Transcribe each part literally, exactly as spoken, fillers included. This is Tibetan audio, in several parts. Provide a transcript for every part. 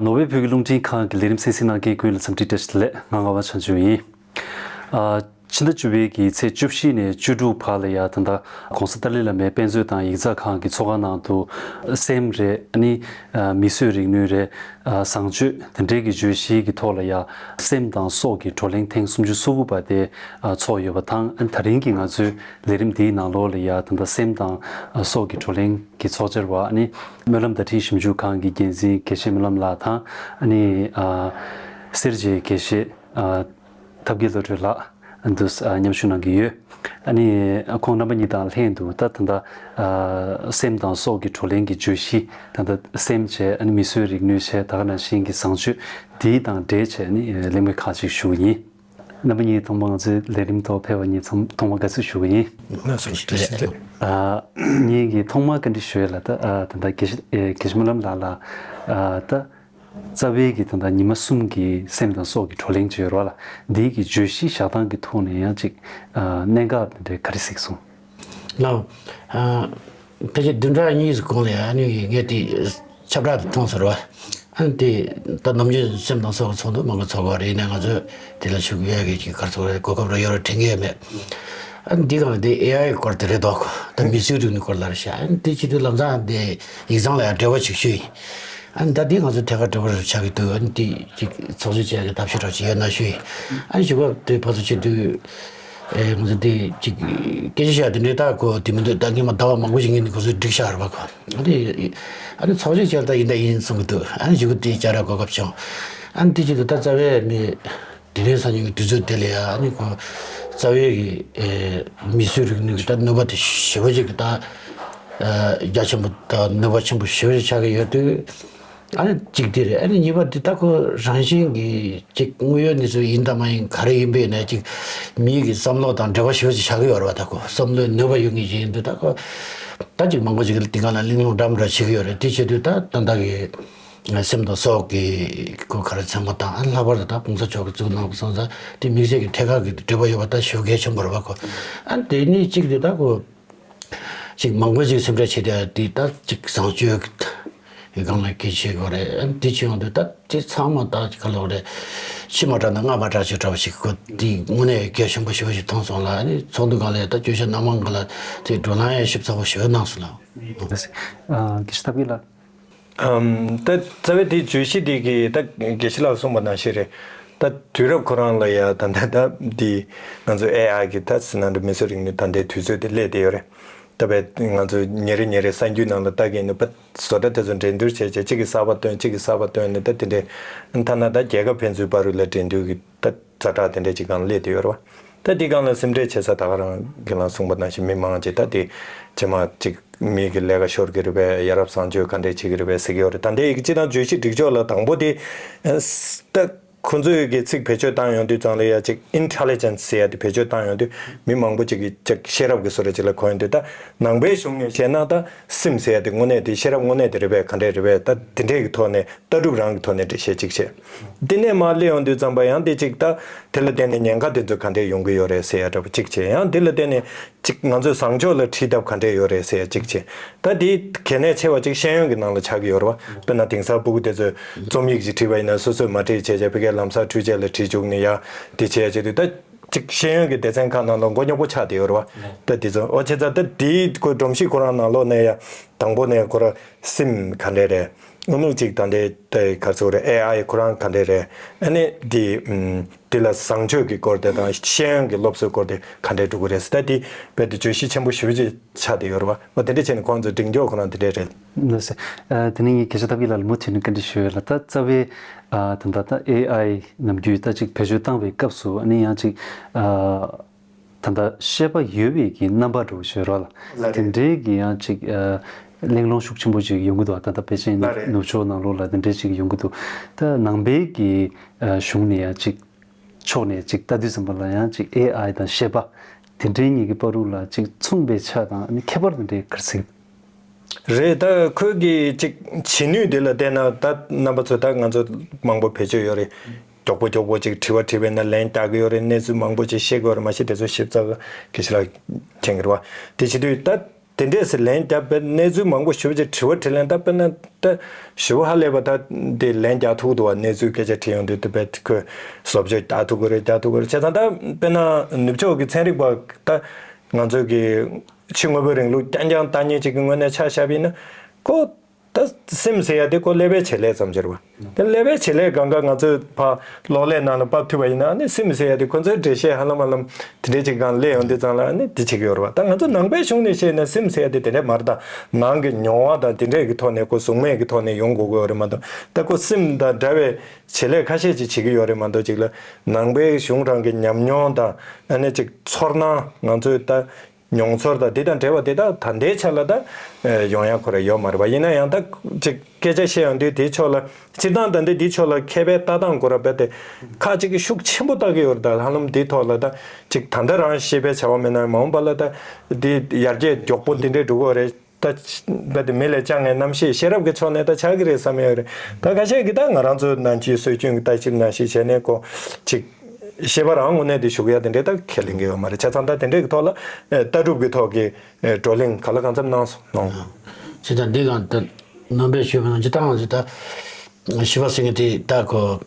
ནོར་ཝེ་བོད་ཀྱི་རླུང་འཕྲིན་ཁང་གི་ལས་རིམ་གསན་གཟིགས་གནང་མཁན་ཀུན་ལ་འཚམས་འདྲི་བཀྲ་ཤིས་བདེ་ལེགས། ང་ངག་དབང་བྱང་ཆུབ་ཡིན། ཨ། ཕྱི་ཟླ་བཅུ་པའི་གི་ཚེས་བཅུ་བཞི་ནས་བཅུ་དྲུག་བར་ལ་ཡ་ད་ལྟ་༸གོང་ས་ཏཱ་ལའི་བླ་མའི་དཔེ་མཛོད་དང་ཡིག་ཚགས་ཁང་གི་ཚོགས་ཁང་ནང་དུ་སེམས་རེད། ཨ་ནི་མིས་བཟོས་རིག་ནུས་རེད། བཟང་སྤྱོད་དེ་འབྲེལ་གྱི་བརྗོད་གཞིའི་གི་ཐོག་ལ་ཡ་སེམས་དང་སྲོག་གི་བགྲོ་གླེང་ཐེངས་སུམ་ཅུ་སོ་དགུ་པ་དེ་ཚོགས་ཡོད་པ་དང་། ཨ་ནི་དེ་རིང་གི་ང་ཚོའི་ལས་རིམ་འདིའི་ནང་ལོགས་ལ་ཡ་ད་ལྟ་སེམས་དང་སྲོག་གི་བགྲོ་གླེང་གི་ཚོགས་བཅར་བ་ཨ་ནི་སྨོན་ལམ་བརྡ་འཕྲིན་ཞིབ་འཇུག་ཁང་གི་འགན་འཛིན་དགེ་བཤེས་སྨོན་ལམ་ལགས་དང་། ཨ་ནི་སེར་བྱེས་དགེ་བཤེས་ཐབས་མཁས་བློ་གྲོས་ལགས་འདུག་མཉམ་ཞུགས་གནང་གི་ཡོད། ཨ་ནི་ཁོང་རྣམ་པ་གཉིས་དང་ལྷན་དུ་ད་ད་ལྟ་སེམས་དང་སྲོག་གི་བགྲོ་གླེང་གི་བརྗོད་གཞི། ད་ལྟ་སེམས་བྱས། ཨ་ནི་མིས་བཟོས་རིག་ནུས་བྱས། ད་ག་ནང་བཞིན་གྱི་བཟང་སྤྱོད་འདི་དང་འབྲེལ་བྱས་ནས་གླེང་མོལ་ཁག་ཅིག་ཞུ་གི་ཡིན། རྣམ་པ་གཉིས་ཐོག་མར་ང་ཚོའི་ལས་རིམ་ཐོག་ཕེབས་པ་གཉིས་ཚང་ཐོག་མར་དགའ་བསུ་ཞུ་གི་ཡིན། ལགས་སོ། བཀྲ་ཤིས་བདེ་ལེགས། ཨ། ངེད་ཀྱིས་ཐོག་མར་བཀའ་འདྲི་ཞུ་ཡས་ལ་ད་ཨ་ད་ལྟ་དགེ་བཤེས་ཨེ་དགེ་བཤེས་སྨོན་ལམ་ལགས་ལ་ཨ་ད་རྩ་བའི་གི་ད་ལྟ་ཉི་མ་གསུམ་གྱི་སེམས་དང་སྲོག་གི་བགྲོ་གླེང་བྱས་ཡོད་རེད་བ་ལ། འདིའི་གི་བརྗོད་གཞི་བཞག་སྟངས་ཀྱི་ཐོག་ནས་ཡང་ཅིག་ཨ་གནད་འགག་དེ་འདྲ་ག་རེ་གཟིགས་སོང་། ལགས། ཨ། ཕལ་ཆེར་བདུན་ཕྲག་གཉིས་གོང་ལ་ཨ་ནི་ངས་དེ་ཁྱབ་བསྒྲགས་དེ་མཐོང་སོང་རེད་བ། ཨ་ནི་དེ་ད་ནམ་རྒྱུན་སེམས་དང་སྲོག་གི་ཚོགས་འདུ་མང་པོ་ཚོགས་ཀྱི་ཡོད་རེད། ཡིན་ནའི་ང་ཚོས་དེ་ལ་ཞུགས་ཡག་གི་ཅིག་ག་ཚོད་རེད། གོ་སྐབས་རེ་ཡོད་རེད་དྲན་གྱི་ཡོད་མེད། ཨ་ནི་འདི་གང་ལ་དེ་ཨེ་ཨའི་སྐོར་དེ་རེད་འདུག་ད་མིས་བཟོས་རིག་ནུས་སྐོར་ལ་རེད་ཤག་ཨ་ནི་དེ་བྱེད་དུས་ལམ་སང་དེ་ཡིག་ཚང་ལ་ཡང་འབྲེལ་བ་ཅིག་ཞུས་ཡིན། ཨ་ནི་ད་འདི་ང་ཚོ་ཐད་ཀར་འབྲེལ་བ་རུ་ཆགས་ཀྱི་འདུག་ཨ་ནི་དེ་ཅིག་ཚོགས་ཞུགས་བྱེད་ཡག་གི་ཐབས་ཤེས་རོགས་ཅིག་ཡོད་ན་ཞུས་ཡིན། ཨ་ནི་ཞུ་སྐབས་དེ་ཕར་ཚུར་བྱེད་དུས། ཨེ། ང་ཚོ་དེ་ཅིག་སྐད་ཆ་བཤད་དེ་འདྲའི་ད་གོ་དེ་མི་འདུག་ད་སྔོན་མ་ཟླ་བ་མང་པོ་ཞིག་སྔོན་ནས་ཁོ་ཚོས་སྒྲིག་བཞག་རེད་པ་ཁོ། ཨ་ནི་ཨ་ནི་ཚོགས་ཞུགས་བྱས་ད་ཡིན་ད་ཡིན་གསུང་གི་འདུག་ཨ་ནི་གཞུག་གུ་དེ་བཅར་ཡག་གོ་སྐབས་བྱུང་། ཨ་ནི་དེ་བྱེད་དུས་ད་རྩ་བའི་ནི་དེ་རིང་སང་ཉིན་གྱི་དུས་ཚོད་དེ་ལ་ཡ་ཨ་ནི་ཁོ་རྩ་བའི་གི་ཨེ་མིས་བཟོས་རིག་ནུས་ཀྱི་ད་ནུས་པ་དེ་ཞེ་པོ་ཅིག་གི་ད་ཨ་རྒྱ་ཆེན་པོ་ད་ནུས་པ་ཆེན་པོ་ཞེ་པོ་ཅིག་ཆགས་ཀྱི་ཡོད་དུས། ཨ་ནི་གཅིག་དེ་རེད། ཨ་ནི་གཉིས་པ་དེ་ད་ཁོ་རང་བཞིན་གྱིས་ཅིག་དངོས་ཡོད་གནས་ཚུལ་ཡིན་དང་མ་ཡིན་ག་རེ་ཡིན་པ་ཡིན་ནའི་ཅིག་མིའི་གི་བསམ་བློ་དང་འབྲེལ་བ་ཞེ་པོ་ཅིག་ཆགས་ཀྱི་ཡོད་རེད་བ། ད་ཁོ་བསམ་བློའི་ནུས་པ་ཡོད་མཁན་ཅིག་ཡིན་དུས་ད་ཁོ་ད་ཅིག་མང་པོ་ཅིག་གི་དེ་ག་ལ་གླེང་སློང་འདྲ་མི་འདྲ་བྱེད་ཀྱི་ཡོད་རེད། དེ་བྱེད་དུས་ད་ད་ལྟ་གི་སེམས་དང་སྲོག་གི་ཁོ་ག་རེ་ཚང་མ་དང་། ཨ་ནི་ལྷག་པར་དུ་ད་གོང་ས་མཆོག་གིས་བཙུགས་གནང་བ་སོང་ཙང་དེ་དམིགས་བསལ་གྱི་ཐད་ཀར་གྱི་འབྲེལ་བ་ཡོད་པ་ད་ཞེ་པོ་གལ་ཆེན་པོ་རེད་བ་ཁོ། ཨ་ནི་དེ་ནས་གཅིག་དེ་ད་ཁོ། ཅིག་མང་པོ་ཅིག་སེམས་ཁྲལ་བྱེད་བསྡད་དེ་ད་ཅིག་བཟང་སྤྱོད་ཀྱི་སྒང་ལ་གལ་ཆེ་གི་རེད། དེ་བྱེད་ཡོང་དུས་ད་དེ་ཚང་མ་ད་ག་ལོག་རེད། ཕྱི་མ་དྲག་ན་སྔ་མ་དྲག་ཅིག་འདྲ་བ་ཞིག་གོ་དེ་དངོས་གནས་གལ་ཆེན་པོ་ཞེ་པོ་ཞིག་མཐོང་སོང་ལ། ཨ་ནི་ཚོགས་འདུ་སྒང་ལ་ད་བརྗོད་བྱ་སྣ་མང་སྒང་ལ་དེ་བགྲོ་གླེང་ཡང་ཞིབ་ཚགས་པོ་ཞེ་པོ་གནང་སོང་ལ། ཨ། དགེ་བཤེས་ཐབས་མཁས་ལགས། ཨམ། ད་རྩ་བའི་དེའི་བརྗོད་གཞི་དེ་གི་ད་དགེ་བཤེས་ལགས་གསུངས་པ་ནང་བཞིན་རེད། ད་དུས་རབས་ཁོ་རང་ལ་ཡ་ད་ད་ད་འདི་ང་ཚོ་ཨེ་ཨའི་གི་ད་ཟེར་ན་འདྲ་མིས་བཟོས་རིག་ནུས་ད་ལྟའི་དུས་ཚོད་དེ་སླེབས་བསྡད་ཡོད་རེད། ད་བས་ང་ཚོ་ཉིན་རེ་ཉིན་རེ་གསར་འགྱུར་ནང་ལ་ལྟ་གིན་ནི་བ་བཟོ་གྲྭ་དེ་ཚོ་འགྲན་བསྡུར་བྱས་བྱས་གཅིག་གིས་གསར་པ་བཏོན། གཅིག་གིས་གསར་པ་བཏོན་ནས་ད་དེ་འདྲའི་ཐ་ན་ད་རྒྱལ་ཁབ་ཕན་ཚུན་བར་ལ་འགྲན་བསྡུར་གི་ད་ཛ་དྲག་དེ་འདྲ་ཅིག་སྒང་སླེབས་བསྡད་ཡོད་རེད་བ། ད་དེ་སྒང་ལ་སེམས་ཁྲལ་བྱེད་ས་ད་ག་རང་གི་ལ་གསུངས་པ་ནང་བཞིན་མི་མང་ཅིག་ད་དེ་རྗེས་མ་ཅིག་མི་གི་ལས་ཀ་ཤོར་གི་རེད་པས། ཡ་རབས་བཟང་སྤྱོད་ག་འདྲས་བྱེད་ཀྱི་རེད་པས་ཟེར་གྱི་ཡོད་རེད། ད་ལྟའི་སྤྱིར་བཏང་བརྗོད་གཞི་སྒྲིག་ཕྱོགས་ལ་དང་པོ་དེ་ད་ཁོ་ཚོས་གི་ཚིག་བེད་སྤྱོད་བཏང་ཡོང་དུས་ཙང་ལ་ཡ་ཅིག་intelligence ཟེར་ཡ་དེ་བེད་སྤྱོད་བཏང་ཡོང་དུས་མི་མང་པོ་ཅིག་གི་ཅིག་ཤེས་རབ་ཀྱི་བཟོ་འདྲ་ཅིག་ལ་གོ་ཡོང་དུས། ད་ནང་པའི་གཞུང་ནས་བཤད་ན་ད་སེམས་ཟེར་ཡ་དེ་དངོས་གནས་དེ་ཤེས་རབ་དངོས་གནས་དེ་རེད་པས། ག་འདྲས་རེད་པས། ད་དེ་འདྲས་ཀྱི་ཐོག་ནས་ལྟ་གྲུབ་རང་གི་ཐོག་ནས་འགྲེལ་བཤད་ཅིག་བྱས། དེ་ནས་མར་སླེབས་ཡོང་དུས་ཙམ་པ་ཡང་དེ་ཅིག་ད་དེ་ལ་བརྟེན་ནས་ཉེན་ཁ་དེ་ཚོ་ག་འདྲས་ཡོང་གི་ཡོད་རེད་ཟེར་ཡ་འདྲ་པོ་ཅིག་བྱས། ཡང་དེ་ལ་བརྟེན་ནས་ཅིག་ང་ཚོས་བཟང་ཕྱོགས་ལ་ཁྲིད་ཐབས་ག་འདྲས་ཡོད་རེད་ཟེར་ཡ་ཅིག་བྱས། ད་དེ་གལ་གནད་ཆེ་བ་ཅིག་ཤེས་ཡོན་གྱི་ནང་ལ་ཆགས་ཀྱི་ཡོད་རེད་བ། དཔེར་ན་དེང་སང་སྤུ་གུ་དེ་ཚོས་རྩོམ་ཡིག་ཅིག་བྲིས་པ་ཡིན་ན་སོ་སོས་མ་བྲིས་བྱས་བྱས་ཕ་གིར་ལམ་སང་འཕྲུལ་ཆས་ལ་བྲིས་བཅུག་ནས་ཡ་དེ་བྱས་བྱས་དུས་ད་ཅིག་ཤེས་ཡོན་གྱི་སྡེ་ཚན་ཁག་ནང་ལ་མགོ་རྙོག་པོ་ཆགས་བསྡད་ཡོད་རེད་བ། ད་དེ་ཚོ་འོ་བྱས་ཙང་ད་དེའི་ཁོ་སྒྲོམ་གཞི་ཁོ་རང་ནང་ལོགས་ནས་ཡ་དང་པོ་ནས་ཁོ་ར་སེམས་ག་འདྲས་རེད། ཨ་ནི་གཅིག་ད་ལྟའི་ད་ག་ཚོད་རེད། ཨེ་ཨའི་ཁོ་རང་ག་འདྲས་རེད། ཨ་ནི་དེ་ཨམ་དེ་ལ་བཟང་སྤྱོད་ཀྱི་སྐོར་དེ་དང་ཤེས་ཡོན་གྱི་སློབ་གསོའི་སྐོར་དེ་ག་འདྲས་འགྲོ་གི་རེད་ཟེར། ད་དེ་རྦད་དེ་བརྗོད་གཞི་ཆེན་པོ་ཞེ་པོ་ཅིག་ཆགས་བསྡད་ཡོད་རེད་བ། འོ་དེ་འདྲས་བྱས་ནས་ཁོང་ཚོའི་སྒྲིག་འཇོག་ཁོ་རང་དེ་འདྲས་རེད། ལགས་སོ། ཨ། དེ་ནས་ངས་སྐད་ཆ་ཐབས་ཀྱི་ལ་མུ་མཐུད་ནས་བཀའ་འདྲི་ཞུ་ཡས་ལ། ད་རྩ་བའི་ཨ་ད་ལྟ་ད་ཨེ་ཨའི་ནམ་རྒྱུན་ད་ཅིག་བེད་སྤྱོད་བཏང་བའི་སྐབས་སུ་ཨ་ནི་ཡང་ཅིག་ཨ། ད་ལྟ་ཤེས་པ་ཡོད་པའི་གི་རྣམ་པ་འདྲ་བོ་ཞིག་རོ་ལ། ལགས་རེད། དེ་འདྲའི་གི་ཡང་ཅིག་ཨ་གླེང་སློང་ཤུགས་ཆེན་པོ་ཅིག་ཡོང་གི་འདུག་ད་ལྟ་ཕལ་ཆེར་ནི་ལགས་རེད། ནུབ་ཕྱོགས་ནང་ལོགས་ལ་དེ་འདྲའི་ཅིག་ཡོང་གི་འདུག་ད་ནང་པའི་གི་ཨ་གཞུང་ནས་ཡང་ཅིག་ཕྱོགས་ནས་ཅིག་ལྟ་དུས་ཙམ་པ་ལ་ཡང་ཅིག་ཨེ་ཨའི་དང་ཤེས་པ་དེ་འདྲའི་གཉིས་ཀྱི་བར་དུ་ལ་ཅིག་མཚུངས་པའི་ཆ་དང་ཨ་ནི་ཁྱད་པར་དེ་འདྲའི་ག་རེ་ཟེར། རེད། ད་ཁོས་གི་ཅིག་བྱེད་ནུས་དེ་ལ་བལྟས་ན་ད་རྣམ་པ་ཚོ་ད་ང་ཚོ་མང་པོ་བེད་སྤྱོད་ཡོད་རེད། མགྱོགས་པོ་མགྱོགས་པོ་ཅིག་དྲི་བ་དྲིས་པས་ན་ལན་བཏགས་ཀྱི་ཡོད་རེད། གནས་ཚུལ་མང་པོ་ཅིག་ཤེས་ཀྱི་ཡོད་རེད། མ་གཞི་དེ་ཚོ་ཞིབ་ཚགས་གི་ཞིག་ལ་མཁྱེན་གྱི་རེད་བ། དེ་བྱེད་དུས་ད་ དེ་འདྲས་སེ་ལན་བརྒྱབ་པའི་གནས་ཚུལ་མང་པོ་ཞེ་པོ་ཅིག་དྲི་བ་དྲིས་ལན་ད་དཔེར་ན་ད་ཞེ་པོ་ཧ་ལས་པ་ད་དེ་ལན་རྒྱག་ཐུབ་འདུག་བ། གནས་ཚུལ་སྐད་ཆ་དྲིས་ཡོང་དུས་དེ་བས་ཁོས་བཟོ་བཅོས་རྒྱག་ཐུབ་ཀྱི་རེད། རྒྱག་ཐུབ་ཀྱི་རེད། བྱས་ཙང་ད་དཔེར་ན་ནུབ་ཕྱོགས་ཀྱི་ཚན་རིག་པ་ད་ང་ཚོའི་གི་ཕྱི་དངོས་པོའི་རིང་ལུགས་རྐྱང་རྐྱང་ལྟ་མཁན་ཅིག་གི་ངོས་ནས་ཆ་བཞག་པ་ཡིན་ན་ཁོ། ད་སིམ་ཟེར་ཡ་དེ་ཁོ་ཀླད་པའི་བྱེད་ལས་ཙམ་ཅིག་རེད་བ། དེ་ཀླད་པའི་བྱེད་ལས་སྒང་ག་ང་ཚོས་ཕར་གློག་ཀླད་ནང་ལ་ཕབ་ཐུབ་པ་ཡིན་ན་ཨ་ནི་སིམ་ཟེར་ཡ་དེ་ཁོ་ཚོའི་འགྲེལ་བཤད་ཧ་ལམ་ཧ་ལམ་དེ་འདྲའི་ཅིག་སྒང་སླེབས་ཡོང་དུས་ཙང་ལ་ཨ་ནི་དེ་བྱེད་ཀྱི་ཡོད་རེད་བ། ད་ང་ཚོ་ནང་པའི་གཞུང་ནས་བཤད་ན་སིམ་ཟེར་ཡ་དེ་དེ་འདྲས་མ་རེད། ད་ནང་གི་མྱོང་བ་དང་དེ་འདྲས་ཀྱི་ཐོག་ནས་ཁོ་གཟུགས་མེད་ཀྱི་ཐོག་ནས་ཡོང་དགོས་ཀྱི་ཡོད་རེད་མ་གཏོགས། ད་ཁོ་སིམ་དང་འདྲ་བའི་བྱེད་ལས་ཁ་ཤས་ཅིག་བྱེད་ཀྱི་ཡོད་རེད་མ་གཏོགས། ཅིག་ལ་ནང་པའི་གཞུང་རང་གི་ཉམས་མྱོང་དང་ཨ་ནི་ཅིག་ཚོར་སྣང་ང་ཚོས་ད། མྱོང་ཚོར་དང་དེ་དང་འབྲེལ་བ་དེ་དག་ད་ལྟའི་ཆ་ལ་ད་ཡོང་ཡ་ཁོ་རང་ཡོད་མ་རེད་པ། ཡིན་ན་ཡང་ད་ཅིག་སྐད་ཆ་བཤད་ཡོང་དུས་དེའི་ཕྱོགས་ལ་སྤྱིར་བཏང་ད་ལྟའི་དེའི་ཕྱོགས་ལ་མཁས་པའི་ལྟ་སྟངས་སྐོར་ར་རྦད་དེ་ཁ་ཅིག་གིས་ཤུགས་ཆེན་པོ་བཏགས་ཀྱི་ཡོད་རེད། ད་ཧ་ལམ་དེའི་ཐོག་ལ་ད་ཅིག་ད་ལྟ་རང་ཤེས་པའི་བྱ་བ་མེད་ན་མ་འོངས་པ་ལ་ད་དེ་ཡར་རྒྱས་མགྱོགས་པོ་དེ་འདྲས་འགྲོ་གི་ཡོད་རེད། ད་རྦད་དེ་མི་ལས་ཅང་ངའི་རྣམ་ཤེས་ཤེས་རབ་ཀྱི་ཕྱོགས་ནས་ད་ཆགས་ཀྱི་རེད་བསམ་ཡོད་རེད། ད་ཁ་ཤས་ཀྱིས་ད་ང་རང་ཚོའི་ནང་ཆོས་སྲོལ་རྒྱུན་གྱི་ལྟ་ཞིབ་ནང་བཞིན་བྱས་ནས་ཁོ་ཅིག་ཤེས་པ་རང་ངོས་ནས་དེ་ཞུ་གི་ཡ་དེ་འདྲའི་ད་ཁས་ལེན་གྱི་ཡོད་མ་རེད། བྱས་ཙང་ད་དེ་འདྲའི་གི་ཐོག་ལ་ཨེ་ལྟ་གྲུབ་ཀྱི་ཐོག་གི་ཨེ་བགྲོ་གླེང་ག་ལ་གང་འཚམ་གནང་སོང་གནང་། ཅི་ད་འདི་གང་ད་རྣམ་པའི་ཞུས་པ་ནང་ཅི་ད་ང་ཚོ་ད་ཞི་བ་སེང་གེ་དེ་ད་ཁོ་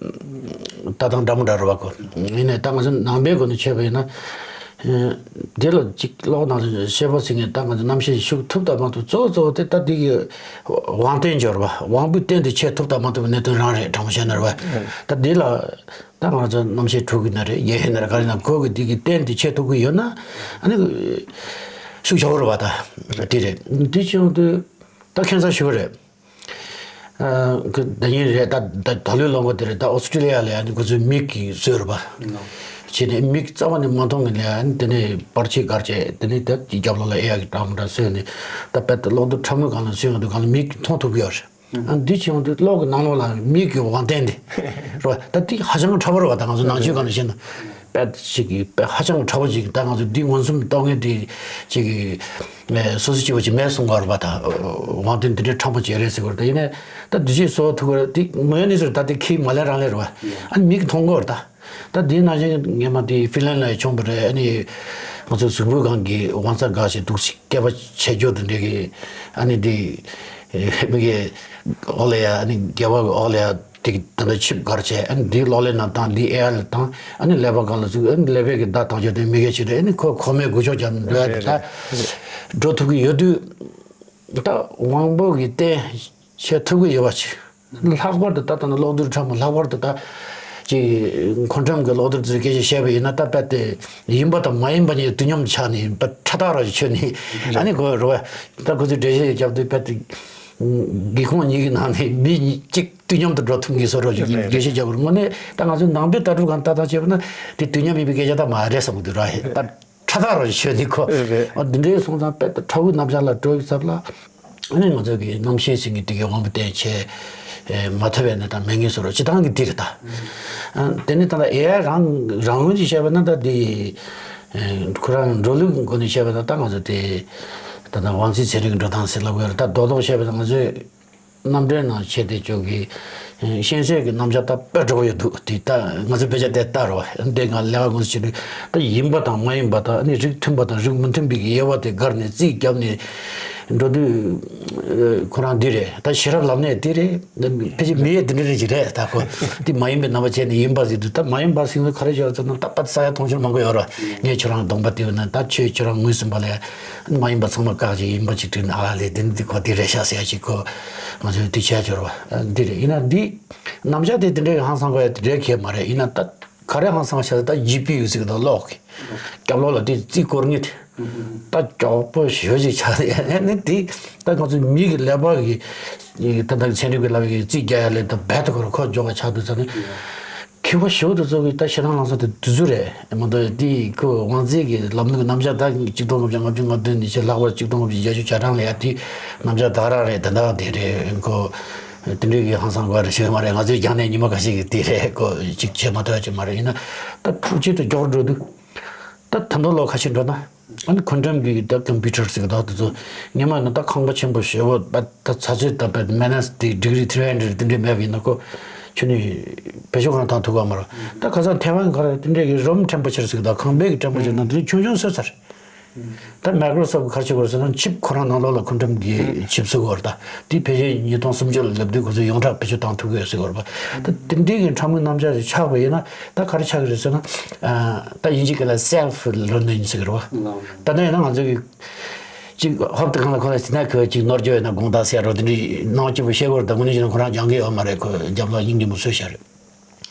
ལྟ་སྟངས་འདྲ་མོ་འདྲ་རེད་བ། ཁོ་ཡིན་ནའི་ད་ང་ཚོ་ནང་པའི་སྒོ་ནས་བྱས་པ་ཡིན་ན་ཨེ་འདི་ལ་ཅིག་ཀློག་ནང་ཞི་བ་སེང་གེ་ད་ང་ཚོ་རྣམ་ཤེས་ཤུགས་ཐུབ་ད་མ་ཐུབ་གཙོ་བོ་གཙོ་བོ་དེ་ད་འདི་གི་དབང་རྟེན་འབྱོར་བ་དབང་པོའི་རྟེན་དེ་ཆེས་ཐུབ་ད་མ་ཐུབ་པའི་གནད་དོན་རང་རེད། དྲང་པོ་བཤད་ན་རེད་བ། ད་འདི་ལ། ད་ང་ཚོ་རྣམ་ཤེས་དྲུག་གི་ན་རེད། ཡེ་ཧེ་ན་རེད། ག་རེ་ན་ཁོ་གི་འདི་གི་རྟེན་འདི་ཆེ་ཐུབ་ཀྱི་ཡོད་ན་ཨ་ནི་ཤུགས་ཆེ་བོ་རེད་བ། ད་འདི་རེད། འདི་བྱུང་དུས་ད་ཁྱད་མཚར་ཞིག་རེད། ཨ་ཁོ་ད་ཡིན་རེད། ད་ད་ད་ལོའི་ལོ་འགོ་དེ་རེད། ད་ཨོ་སི་ཀྲི་ལི་ཡ་ལ་ཡ་ནི་ཁོ་ཚོའི་མིག་གིས་བཟོས་རེད་བ། བྱས་ནས་མིག་རྩ་བ་ནས་མ་མཐོང་གི་ལ་ཡ་ནི་དེ་ནས་པར་ཆས་སྒར་བྱས་དེ་ནས་ད་རྒྱབ་ལོགས་ལ་ཨེ་ཡ་གི་འདྲ་མི་འདྲ་བཟོས་ནས་ད་དཔེ་ད་གློག་རྡུལ་ཕྲ་མོའི་སྒང་ལ་བཟོས་ཡོང་དུས་སྒང་ལ་མིག་གིས་མཐོང་ཐུབ་ཀྱི་ཡོད་རེད། ཨ་འདི་བྱུང་དུས་གློག་གི་ནང་ལོགས་ལ་མིག་གི་དབང་རྟེན་དེ་རེད་བ། ད་འདི་ཧ་ཅང་ཕྲ་བོ་རེད་བ། ད་ང་ཚོ་ནང་ཆོས་སྒང་ནས་བཤད་ན་དཔེ་ཅིག་གི་དཔེ་ཧ་ཅང་ཕྲ་བོ་ཅིག་ད་ང་ཚོ་འདི་མངོན་སུམ་རྟོགས་མཁན་དེ་ཅིག་གི་སོ་སོ་སྐྱེ་བོ་ཅིག་མེད་གསུང་གི་ཡོད་རེད་བ། ད་དབང་རྟེན་འདི་འདྲའི་ཕྲ་མོ་ཅིག་རེད་ཟེར་གི་ཡོད་རེད། ད་ཡིན་ནའི་ད་འདི་ཅིག་གསོ་ཐུབ་ཀྱི་རེད། འདི་མ་ཡོང་ནི་ཟེར་ད་འདི་ཁྱི་མ་ལན་རང་ལན་རེད་བ། ཨ་ནི་མིག་གིས་མཐོང་གི་ཡོད་རེད་ད། ད་འདིའི་ནང་བཞིན་སྔོན་མ་དེ་ཧྥིན་ལན་ལ་ཡང་བྱུང་བ་རེད། ཨ་ནི་ང་ཚོ་གཟུགས་པོའི་སྒང་གི་དབང་རྩ་འགག་བྱས་འདུག་སེ་སྐྱེས་པ་བྱེད་རྒྱུ་དེ་འདྲ་གི་ཨ་ནི་དེ་མི་གི་འོག་ལ་ཡ་ཨ་ནི་སྒལ་པ་གི་འོག་ལ་ཡ་དེ་ད་ལྟ་ཆིབས་འགག་བྱས། ཨ་ནི་དེའི་གློག་ཀླད་ནང་བཏང་། དེའི་ཨེ་ཨར་ལ་བཏང་། ཨ་ནི་ཀླད་པ་སྒང་ལ་བཙུགས། ཨ་ནི་ཀླད་པའི་གི་བརྡ་བཏང་རྒྱུ་དེ་མི་གི་བྱེད་དུས་ཨ་ནི་ཁོ་ཁོག་མའི་སྒུལ་ཤུགས་ཀྱང་འགྲོ་ཡ་དེ་ད་འགྲོ་ཐུབ་ཀྱི་ཡོད་དུས་ད་དབང་པོ་གི་རྟེན་བྱེད་ཐུབ་ཀྱི་ཡོད་པ་ཅིག་ལྷག་པར་དུ་ད་ལྟ་ན་གློག་རྡུལ་ཕྲ་མོ། ལྷག་པར་དུ་ད་ཅིག་ཁོ་ཊམ་གྱི་གློག་རྡུལ་དེ་ཚོའི་སྐད་ཆ་བཤད་པ་ཡིན་ན་ད་རྦད་དེ་ཡིན་པ་དང་མ་ཡིན་པ་གཉིས་དུས་མཉམ་དུ་ཆགས་ནས་ཕར་ཕྲ་ཐག་རང་ཞིག་ཆོད་ནས་ཨ་ནི་ཁོ་རེད་བ། ད་ཁོ་ཚོས་འགྲེལ་བཤད་རྒྱབ་དུས་རྦད་དེ་སྒེའུ་ཁུང་གཉིས་ཀྱི་ནང་ནས་མི་གཉིས་གཅིག་དུས་མཉམ་དུ་འགྲོ་ཐུབ་མཁན་བཟོ་འདྲ་ཅིག་འགྲེལ་བཤད་རྒྱབ་པ་རེད། དངོས་གནས་ད་ང་ཚོའི་ནང་པའི་ལྟ་གྲུབ་སྒང་ལྟ་སྟངས་བྱས་པ་ན་དེ་དུས་མཉམ་ཡིན་པའི་སྐད་ཆ་ད་མ་རེད་བསམ་གྱི་འདུག་ར། ད། ཕྲ་ཐག་རང་ཞིག་ཆོད་ནས་ཁོ། རེད། འོ་འདི་འདྲའི་སོང་ཙང་དཔེ་ད་ཕྲ་བོའི་རྣམ་གཞག་ལ་འགྲོ་ཡི་ཚབ་ལ། ཨ་ནི་ང་ཚོ་གི་རྣམ་ཤེས་ཟེར་མཁན་དེ་གའི་དབང་པོ་རྟེན་བྱེད་མ་ཐུབ་པའི་གནས་སྟངས་མེད་ངེས་སོ་ར། སྤྱིར་བཏང་གི་འདི་རེད་ད། ཨ་དེ་ནི་ད་ལྟ་ཨེ་ཨའི་རང་རང་ངོས་ཀྱིས་བཤད་པ་ན་ད་འདི་ཁོ་རང་འགྲོ་ལུགས་ཀྱི་སྒོ་ནས་བཤད་པ་ན་ད་ང་ཚོ་དེ་ད་ལྟ་དབང་རྩའི་ཚན་རིག་གི་འགྲོ་སྟངས་ཟེར་ལབ་དགོས་རེད། ད་རྡོག་རྡོག་བཤད་པ་ན་ང་ཚོས། རྣམ་འགྲེལ་ནང་བྱས་ཏེ་ཅོག་གི་ཨེ་གཤེན་གསལ་གྱི་རྣམ་གཞག་ད་དཔེ་འགྲོ་གི་ཡོད་འདུག་དེ་ད་ང་ཚོ་དཔེ་ཆ་དེ་ལྟ་རོགས། འདི་ང་ལས་ཀ་དགོངས་སུ་བྱེད་དུས་ད་ཡིན་པ་དང་མ་ཡིན་པ་དང་ཨ་ནི་རིགས་མཐུན་པ་དང་རིགས་མི་མཐུན་པའི་གི་དབྱེ་བ་དེ་བགར་ནས་རྩིས་བརྒྱབ་ནས་འགྲོ་དུས་ཨེ་ཁོ་རང་འདི་རེད། ད་ཤེས་རབ་ལམ་ནས་འདི་རེད། ཕལ་ཆེར་མི་ཡས་འདི་འདྲ་རེད་ཅིག་རེད། ད་ཁོ་འདི་མ་ཡིན་པའི་རྣམ་པ་བྱས་ནས་ཡིན་པ་ཟེར་དུས་ད་མ་ཡིན་པ་ཟེར་ན་ག་རེ་བྱས་ཟེར་ན་ད་པ་ས་ཡ་མཐོང་ཆུང་མང་པོ་ཡོད་རེད། ངས་ཁྱོད་རང་གདོང་པ་བལྟས་པ་ན་ད་ཁྱོད་ཁྱོད་རང་ངོས་ཟིན་པ་ལས། མ་ཡིན་པ་ཚང་མ་བཀག་ཅིག་ཡིན་པ་ཅིག་བྲིས་ན་ཨ་ལས་དེ་འདི་ཁོ་འདི་རེད་ཤག་ཟེར་ཡ་ཅིག་ཁོ་ང་ཚོས་འདི་བྱས་འབྱོར་བ་འདི་རེད། ཡིན་ན་འདི་རྣམ་གཞག་དེ་དེ་འདྲའི་ཧང་སང་དགོས་ཡ་དེ་འདྲའི་གལ་མ་རེད། ཡིན་ན་ད་ག་རེ་ཧང་སང་ཤག་ད་ཇི་པི་ཡུ་ཟེར་གི་འདུག་གློག་གི་རྒྱབ་ལོགས་ལ་དེ་རྩིས་སྐོར་ངེས་དེ་ད་མགྱོགས་པོ་ཞེ་པོ་ཅིག་ཆགས་ཡ་ནི་དེ་ད་ང་ཚོ་མི་གི་ཀླད་པ་གི་ད་ད་ཚན་རིག་པའི་ལབ་ཡ་གི་རྩིས་རྒྱག་ཡ་ལས་ད་རྦད་དེ་ཁོ་ར་ཁོ་མགྱོགས་པ་ཆགས་འདུག་ཟེར་ནས། མཁས་པ་ཞེ་པོ་དེ་ཚོ་གིས་ད་ཤེས་རབ་ལམ་སྲོལ་དེ་དུས་ཚོད་རེད་མ་གཏོགས་དེ་ཁོ་དབང་རྩའི་གི་ལམ་ལུགས་རྣམ་གཞག་ད་གཅིག་སྟོང་ལྔ་བརྒྱ་ལྔ་བཅུ་ང་བདུན་ནས་བྱས་ལྷག་པར་གཅིག་སྟོང་ལྔ་བརྒྱ་བརྒྱད་ཅུ་གྱ་གྲངས་ལ་ཡ་དེ་རྣམ་གཞག་ད་ག་རང་རེད། དེ་འདྲ་དེ་རེད་ཁོ། དེ་འདྲའི་གི་ཧང་སང་དགོས་རེད་ཞེས་མ་རེད། ང་ཚོའི་རྒྱང་ནས་ཉི་མ་འགའ་ཤས་ཀྱི་དེ་རེད་ཁོ་གཅིག་བྱེད་མ་ཐུབ་ཡ་ཅིག་མ་རེད། ཡིན་ན་ད་འཕྲུལ་ཆས་དེ་མགྱོགས་འགྲོ་དུས། ད་ད་ལྟ་ལོ་ཁ་ཤས་འགྲོ་ན། ཨ་ནི་ཁོན་ཊམ་གི་ད་ཀམ་པུ་ཊར་ཟེར་གི་ད་དེ་ཚོ་སྔོན་མ་ནི་ད་ཁང་པ་ཆེན་པོ་ཞེ་པོ་ད་ཚ་ཚོད་ད་པད་མའི་ནས་དེ་ཌི་གི་རི་ཐི་རི་ཧན་ཌེ་རེཌ་དེ་འདྲས་མེད་པ་ཡིན་ན་ཁོ་ཁྱོད་ནི་བེད་སྤྱོད་གང་བཏང་ཐུབ་ག་མ་རེད། ད་ཁ་སང་ཐེ་ཝན་ག་རེ་དེ་འདྲས་གི་རུམ་ཊེམ་པ་ཆར་ཟེར་གི་ད་ཁང་པའི་གི་ཊེམ་པ་ཆར་ནང་དེ་ཆུང་ཆུང་བཟོས་ཚར། ད་Microsoft་ག་རེ་བྱེད་དགོས་རེད་ཟེར་ན་ཆིབ་ཁོ་རང་ནང་ལོགས་ལ་ཁོ་ཁྲོམ་གྱི་ཆིབ་བཟོ་དགོས་རེད་ད། དེ་ཕལ་ཆེར་ཉིས་སྟོང་སུམ་ཅུ་ལ་ལབ་དུས་ཁོ་ཚོས་ཡོངས་གྲགས་བེད་སྤྱོད་བཏང་ཐུབ་ཀྱི་ཡོད་ཟེར་གྱི་ཡོད་རེད་པ། ད་དེ་འདྲའི་གི་ཁྲོམ་གྱི་རྣམ་གཞག་ཅིག་ཆགས་པ་ཡིན་ན་ད་ག་རེ་ཆགས་ཀྱི་རེད་ཟེར་ན། ད་དབྱིན་ཇི་སྐད་ལ་self learning་ཟེར་གྱི་རེད་པ། ད་ལྟ་ཡིན་ན་ང་ཚོ་གི་ཅིག་ཧོབ་ཏེ་གང་ལ་ཁོ་ལ་ཟིན་ན་ཁོས་ཅིག་ནོར་འགྱོ་ཡོད་ན་དགོངས་དག་ཟེར་རོ། དེ་འདྲའི་སྣང་སྐྱིད་པོ་བཤད་དགོས་རེད། ད་དངོས་གནས་བྱས་ན་ཁོ་རང་སྦྱང་གི་ཡོད་མ་རེད། ཁོ་རྒྱབ་ལོགས་སྙིང་རྗེ་མོ་བཟོས་བཞག་རེད།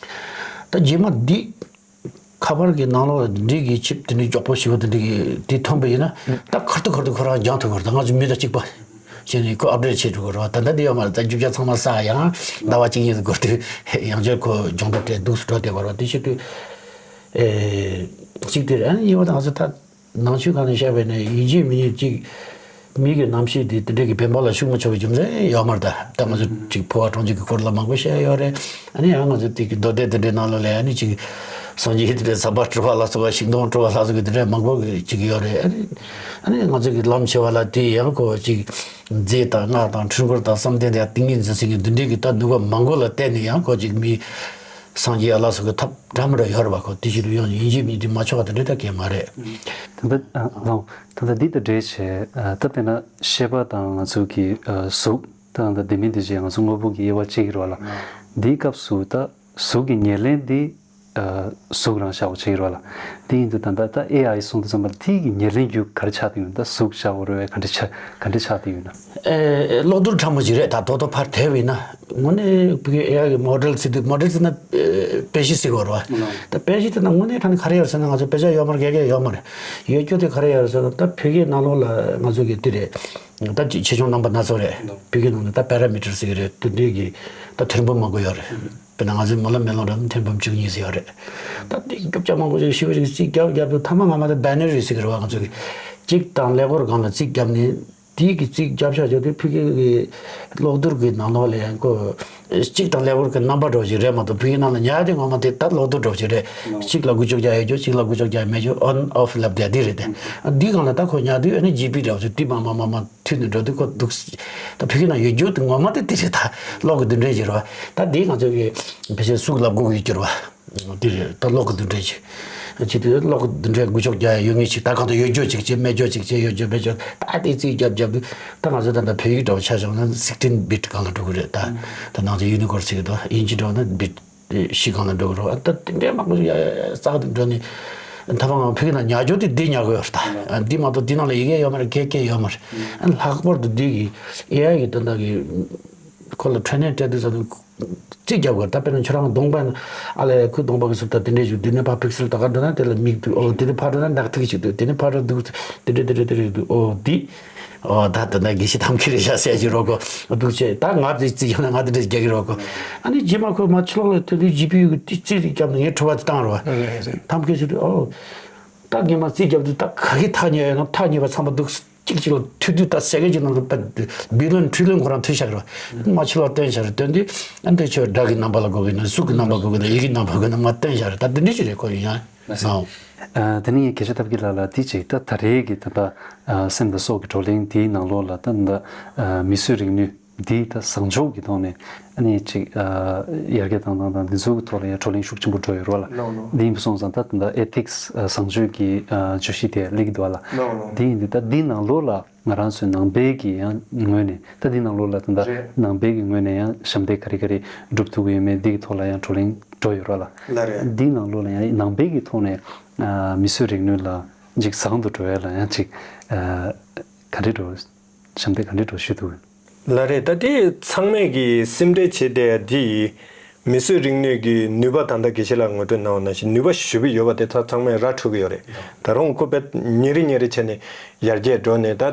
ད་རྗེས་མ་འདི་ཁ་པར་གྱི་ནང་ལོགས་ལ་འདི་འདྲའི་གི་ཆིབ་དེ་འདྲའི་མགྱོགས་པོ་ཞེ་པོ་དེ་འདྲའི་གི་དེ་ཐོན་པ་ཡིན་ན་ད་གར་དུ་གར་དུ་ཁོ་རང་སྦྱང་ཐུབ་པ་རེད། ད་ང་ཚོ་མི་དང་གཅིག་པ་བྱས་ནས་ཁོ་update་བྱེད་ཐུབ་པ་རེད་པ། ད་ལྟ་འདི་ཡོད་མ་རེད། ད་རྒྱུ་ཆ་ཚང་མ་ས་ཡང་ཟླ་བ་གཅིག་གཉིས་སུ་འགོར་དུས་ཡང་བསྐྱར་ཁོ་སྦྱོང་བརྡར་སྤྲད་འདུག་སུ་འགྲོ་བསྡད་པ་རེད་པ། དེ་བྱེད་དུས་ཨེ་གཅིག་དེ་རེད། ཨ་ནི་གཉིས་པ་ད་ང་ཚོ་ད། ནང་ཆོས་སྒང་ནས་བཤད་པ་ཡིན་ན་ཡིན་གཅིག་མིན་གཅིག་མི་གི་རྣམ་ཤེས་དེ་དེ་འདྲ་གི་བེམ་པོ་ལ་ཞུགས་མ་ཆོག་པའི་རྒྱུ་མཚན་ཡོད་མ་རེད། ད་ད་ང་ཚོ་ཅིག་ཕོ་བ་གྲོང་ཁྱེར་གྱི་སྐོར་ལ་མང་པོ་བཤད་ཡོད་རེད། ཨ་ནི་ཡང་ང་ཚོ་དེ་གི་མདོ་སྡེ་དེ་འདྲའི་ནང་ལོགས་ལ་ཨ་ནི་ཅིག་སངས་རྒྱས་དེ་འདྲའི་ཟབ་པ་སྤྲུལ་པ་ལ་སོགས་པ་ཤིང་སྡོང་སྤྲུལ་པ་ལ་སོགས་ཀྱི་དེ་འདྲ་མང་པོ་ཅིག་ཡོད་རེད། ཨ་ནི་ཨ་ནི་ང་ཚོ་གི་ལམ་ཆེ་བ་ལ་དེ་ཡང་ཁོ་ཅིག་རྫས་དང་སྔགས་དང་འཕྲུལ་འཁོར་དང་བསམ་གཏན་དང་ཏིང་ངེ་འཛིན་ཟེར་གྱི་འདི་འདྲའི་གི་ད་ནུས་པ་མང་པོ་ལ་བརྟེན་ནས་ཡང་ཁོ་ཅིག་མི། སངས་རྒྱས་ཨ་ལ་སོགས་ཀྱི་ཐབས་འདྲ་མི་འདྲ་ཡོད་རེད་པ། ཁོ་དེ་བཞིན་དུ་ཡང་ཡིན་གཅིག་མིན་གཅིག་མ་ཆོག་པ་དེ་འདྲ་ད་གས་མ་རེད། ད་ལྟ་ཨ་ལགས་ད་ལྟ་འདི་དང་འབྲེལ་བྱས་ཨ་ད་དཔེར་ན་ཤེས་པ་དང་ང་ཚོ་གི་ཨ་གཟུགས་ད་ལྟ་དེ་མིན་དེ་བྱས་ང་ཚོ་དངོས་པོ་གི་དབྱེ་བ་ཕྱེ་གི་རེད་པ་ལགས། འདིའི་སྐབས་སུ་ད་གཟུགས་ཀྱི་ཉེར་ལེན་འདི་ཨ་གཟུགས་རང་བཞག་པ་ཕྱེ་གི་རེད་པ་ལགས། འདི་ཡིན་དུས་ད་ལྟ་ད་ཨེ་ཨའི་གསུང་དུས་ཙམ་པ་ལ་དེ་གི་ཉེར་ལེན་རྒྱུ་ག་རེ་ཆགས་བསྡད་ཡོད་ན། ད་གཟུགས་བཞག་པ་རེད་པས། ག་འདྲ་ཆགས་ག་འདྲ་ཆགས་བསྡད་ཡོད་ན། ཨེ་གློག་རྡུལ་ཕྲ་མོ་ཅིག་རེད། ད་ཐོག་ཐོག་ཕར་དེད་པ་ཡིན་ན། དངོས་གནས་བོད་ཀྱི་ཨེ་ཨའི་གི་མོ་ཌེལ་ཟེར་དུས། མོ་ཌེལ་ཟེར་ན་ཨེ་དཔེ་གཞི་ཟེར་དགོས་རེད་པ། ད་དཔེ་གཞི་དེ་ན་དངོས་གནས་དྲང་གནས་ག་རེ་ཡོད་རེད་ཟེར་ན། ང་ཚོ་དཔེ་ཆ་ཡོད་མ་རེད། ག་གས་ཡོད་མ་རེད། ཡོད་རྒྱུ་དེ་ག་རེ་ཡོད་རེད་ཟེར་ན། ད་བོད་ཀྱི་ནང་ལོགས་ལ་ང་ཚོ་གི་དེ་རེད། ད་ཅིག་ཆེ་ཆུང་རྣམ་པ་སྣ་ཚོགས་རེད། བོད་ཀྱི་ནང་ལ་ད་པེ་ར་མི་ཊར་ཟེར་གི་རེད། དེ་འདྲའི་གི་ད་ཐེར་འབུམ་མང་པོ་ཡོད་རེད། དཔེར་ན་ང་ཚོའི་སྨོན་ལམ་མེ་ལོང་འདྲ་ན་ཐེར་འབུམ་བཅུ་གཉིས་ཟེར་ཡོད་རེད། ད་དེ་རྒྱབ་ཆ་མང་པོ་ཞིག་ཞིབ་ཞིབ་ཅིག་རྒྱབ་རྒྱབ་དུས་ཐ་མ་ངོ་མ་དེ་བའི་ནེ་རི་ཟེར་གི་རེད་པ། ང་ཚོ་གི་གཅིག་དང་ཀླད་ཀོར་སྒང་ལ་རྩིས་བརྒྱབ་ནས། དེའི་གི་རྩིས་རྒྱབ་ཤག་བྱས་དུས་ཕ་གི་གི་གློག་རྡུལ་གི་ནང་ལོགས་ལ་ཡང་ཁོ་གཅིག་དང་ཀླད་ཀོར་གི་རྣམ་པ་འདྲ་བོ་ཞིག་རེད་མ་གཏོགས། ཕ་གི་ནང་ལ་ཉར་དེ་ངོ་མ་དེ་ད་གློག་རྡུལ་འདྲ་བོ་ཞིག་རེད། གཅིག་ལ་དགུ་བཅུ་གྱ་ཡོད་རྒྱུ། གཅིག་ལ་དགུ་བཅུ་གྱ་མེད་རྒྱུ། on off་ལབ་དེ་འདི་རེད་དེ། འདི་སྒང་ལ་ད་ཁོ་ཉར་དུས་ཨ་ནི་ཇི་བི་འདྲ་བོ་ཞིག་དེ་མར་མར་མར་མར་མཐུད་ནས་འགྲོ་དུས་ཁོ་འདུག། ད་ཕ་གི་ནང་ཡོད་རྒྱུ་དེ་ངོ་མ་དེ་དེ་རེད། ད་གློག་གི་རྡུལ་ཕྲན་ཞིག་རེད་པ། ད་འདི་ང་ཚོ་གི་ཕལ་ཆེར་གཟུགས་ལ་གོ་གི་ཡོད་རྒྱུ་རེད་པ། འདི་རེད། ད་གློག་གི་རྡུལ་ཕྲན་ཅིག་ཅིག་དེ་གློག་གི་རྡུལ་ཕྲན་དགུ་བཅུ་གྱ་ཡོད་ངེས་ཅིག། ད་གང་ལྟར་ཡོད་རྒྱུ་ཅིག་བྱས། མེད་རྒྱུ་ཅིག་བྱས། ཡོད་རྒྱུ་མེད་རྒྱུ། ད་དེ་རྩིས་རྒྱབ་རྒྱབ་དུས་ད་ང་ཚོ་ད་ལྟ་བོད་ཡིག་འདྲ་བོ་ཆ་བཞག་ན་sixteen bit་སྒང་ལ་འགྲོ་གི་རེད། ད་ད་ནང་ཚན་ཡུ་ནི་ཀོཌ་ཟེར་གི་འདུག། དབྱིན་ཇི་འདྲ་བོ་ན་བྷིཊ་བཞི་སྒང་ལ་འགྲོ་གི་རེད། ད་དེ་འདྲའི་མང་པོ་ཞིག་ཡ་ཡ་ཡ་བཙགས་ཏེ་འགྲོ་ནས། ད་ཕར་ང་བོད་ཡིག་ནང་ཉར་རྒྱུ་དེ་འདི་ཉར་དགོས་ཡོད་རེད། ད་འདི་མ་གཏོགས་འདི་ནང་ལ་ཡི་གེ་ཡོད་མ་རེད། སྐད་སྐད་ཡོད་མ་རེད། ལྷག་པར་དུ་འདི་གི་ཨེ་ཨའི་གི་ད་ལྟ་གི་ཁོ་ལ་ཊེ་རེ་ནིང་སྤྲད་དུས་ཙམ་ནས་རྩིས་རྒྱབ་དགོས། ད་དཔེར་ན་ཁྱོད་རང་གདོང་པ་ཡིན་ན་ཨ་ལས་ཁོའི་གདོང་པ་གི་གཟུགས་ད་དེ་འདྲས་བྱུང་། དེ་ནས་ཕར་པིག་སེལ་ད་ག་འགྲོ་ན་དེ་ལ་མིག་འདུག། ཨོ་དེ་ནས་ཕར་འགྲོ་ན་ནག་ཐིག་ཅིག་འདུག། དེ་ནས་ཕར་འགྲོ་འདུག། དེ་འདྲས་དེ་འདྲས་དེ་འདྲས་འདུག། ཨོ་འདི་ཨོ་ད་ད་ད་དགེ་བཤེས་ཐབས་མཁས་རེད་ཤག་ཟེར་གྱི་རོགས་གོ། འདུག་བྱས་ད་ང་དེ་རྩིས་རྒྱབ་ན་ང་དེ་འདྲས་རྒྱག་གི་རོགས་གོ། ཨ་ནི་རྗེས་མ་ཁོས་མར་ཕྱི་ལོགས་ལ་ཐོན་དུས་ཇི་པི་ཡུ་གི་དེ་རྩིས་རྒྱབ་ནས་ངས་དྲི་བ་དེ་བཏང་རོགས། ཐབས་མཁས་ཟེར་དུས་ཨོ། ད་ངས་མར་རྩིས་རྒྱབ་དུས་ད་ག་གི་ཐག་ཉེ་ཡོད་ན་ཐག་ཉེ་བ་ཚང་མ་འདུག། གཅིག་གཅིག་ལ་མཐུད་དུས་ད་ཟེར་གི་ཅིག་ནང་ལ་ད་བི་ལིན་ཊི་རི་ལིན་ཁོ་རང་མཐུད་བཞག་གི་རེད། མར་ཕྱི་ལོགས་བཏོན་བཞག་རེད། བཏོན་དུས་ཨ་འདི་ཁྱོད་སྒྲ་གི་རྣམ་པ་ལ་གོ་གི་ན། གཟུགས་ཀྱི་རྣམ་པ་གོ་གི་ན། ཡིད་ཀྱི་རྣམ་པ་གོ་གི་ན། མར་བཏོན་བཞག་རེད། ད་འདི་འདྲ་ཞིག་རེད། ཁོ་ཡིན་ཡང་། ཨ་དེ་ནས་ངས་སྐད་ཆ་ཐབས་ཀྱི་ལ་ལ་དེ་ཅིག་ད་ད་རེས་ཀྱི་ད་ད་སེམས་དང་སྲོག་གི་བགྲོ་གླེང་དེའི་ནང་ལོགས་ལ་ད་ད་མིས་བཟོས་རིག་ནུས་འདི་ད་བཟང་ཕྱོགས་ཀྱི་ཐོག་ནས་ཨ་ནི་ཅིག་ཡར་རྒྱས་བཏང་སྟངས་དང་འདི་ཚོ་གི་ཐོག་ལ་ཡང་བགྲོ་གླེང་ཤུགས་ཆེན་པོ་འགྲོ་ཡོད་རེད་པ་ལགས། ལགས་ལགས། འདི་ཡིན་པ་སོང་ཙང་ད་ད་ཨེ་ཐིག་སི་བཟང་སྤྱོད་ཀྱི་བརྗོད་གཞི་དེ་སླེབས་ཀྱི་འདུག་པ་ལགས། ལགས་ལགས། འདི་ཡིན་དུས་ད་འདི་ནང་ལོགས་ལ་ང་རང་ཚོའི་ནང་པའི་གི་ཡང་ངོས་ནས་ད་འདི་ནང་ལོགས་ལ་ད་ད་རེད། ནང་པའི་གི་ངོས་ནས་ཡང་ཞབས་འདེགས་ག་རེ་ག་རེ་སྒྲུབ་ཐུབ་ཀྱི་ཡོད་མེད་འདི་གི་ཐོག་ལ་ཡང་བགྲོ་གླེང་འགྲོ་ཡོད་རེད་པ་ལགས། ལགས་རེད། འདི་ནང་ལོགས་ལ་ཡང་ནང་པའི་གི་ཐོག་ནས་མིས་བཟོས་རིག་ནུས་ལ་ཅིག་བཟང་དུ་འགྲོ་ཡ་ལ་ཡང་ཅིག་ག་འདྲས་འགྲོ། ཞབས་འདེགས་ག་འདྲས་འགྲོ་ཞུ་ཐུབ་ཡོད། ལགས་རེད། ད་དེ་ཚང་མས་ཀྱི་སེམས་ཁྲལ་བྱེད་བསྡད་ཡ་དེ་ཡིན། མིས་བཟོས་རིག་ནུས་ཀྱི་ནུས་པ་ད་ལྟ་དགེ་བཤེས་ལགས་ངོ་སྤྲོད་གནང་བ་ནང་བཞིན་ནུས་པ་ཞེ་པོ་ཡོད་པ་དེ་ད་ཚང་མས་ར་འཕྲོད་ཀྱི་ཡོད་རེད། ད་རུང་ཁོ་དཔེ་ཉིན་རེ་ཉིན་རེ་བྱས་ནས་ཡར་རྒྱས་འགྲོ་ནས་ད་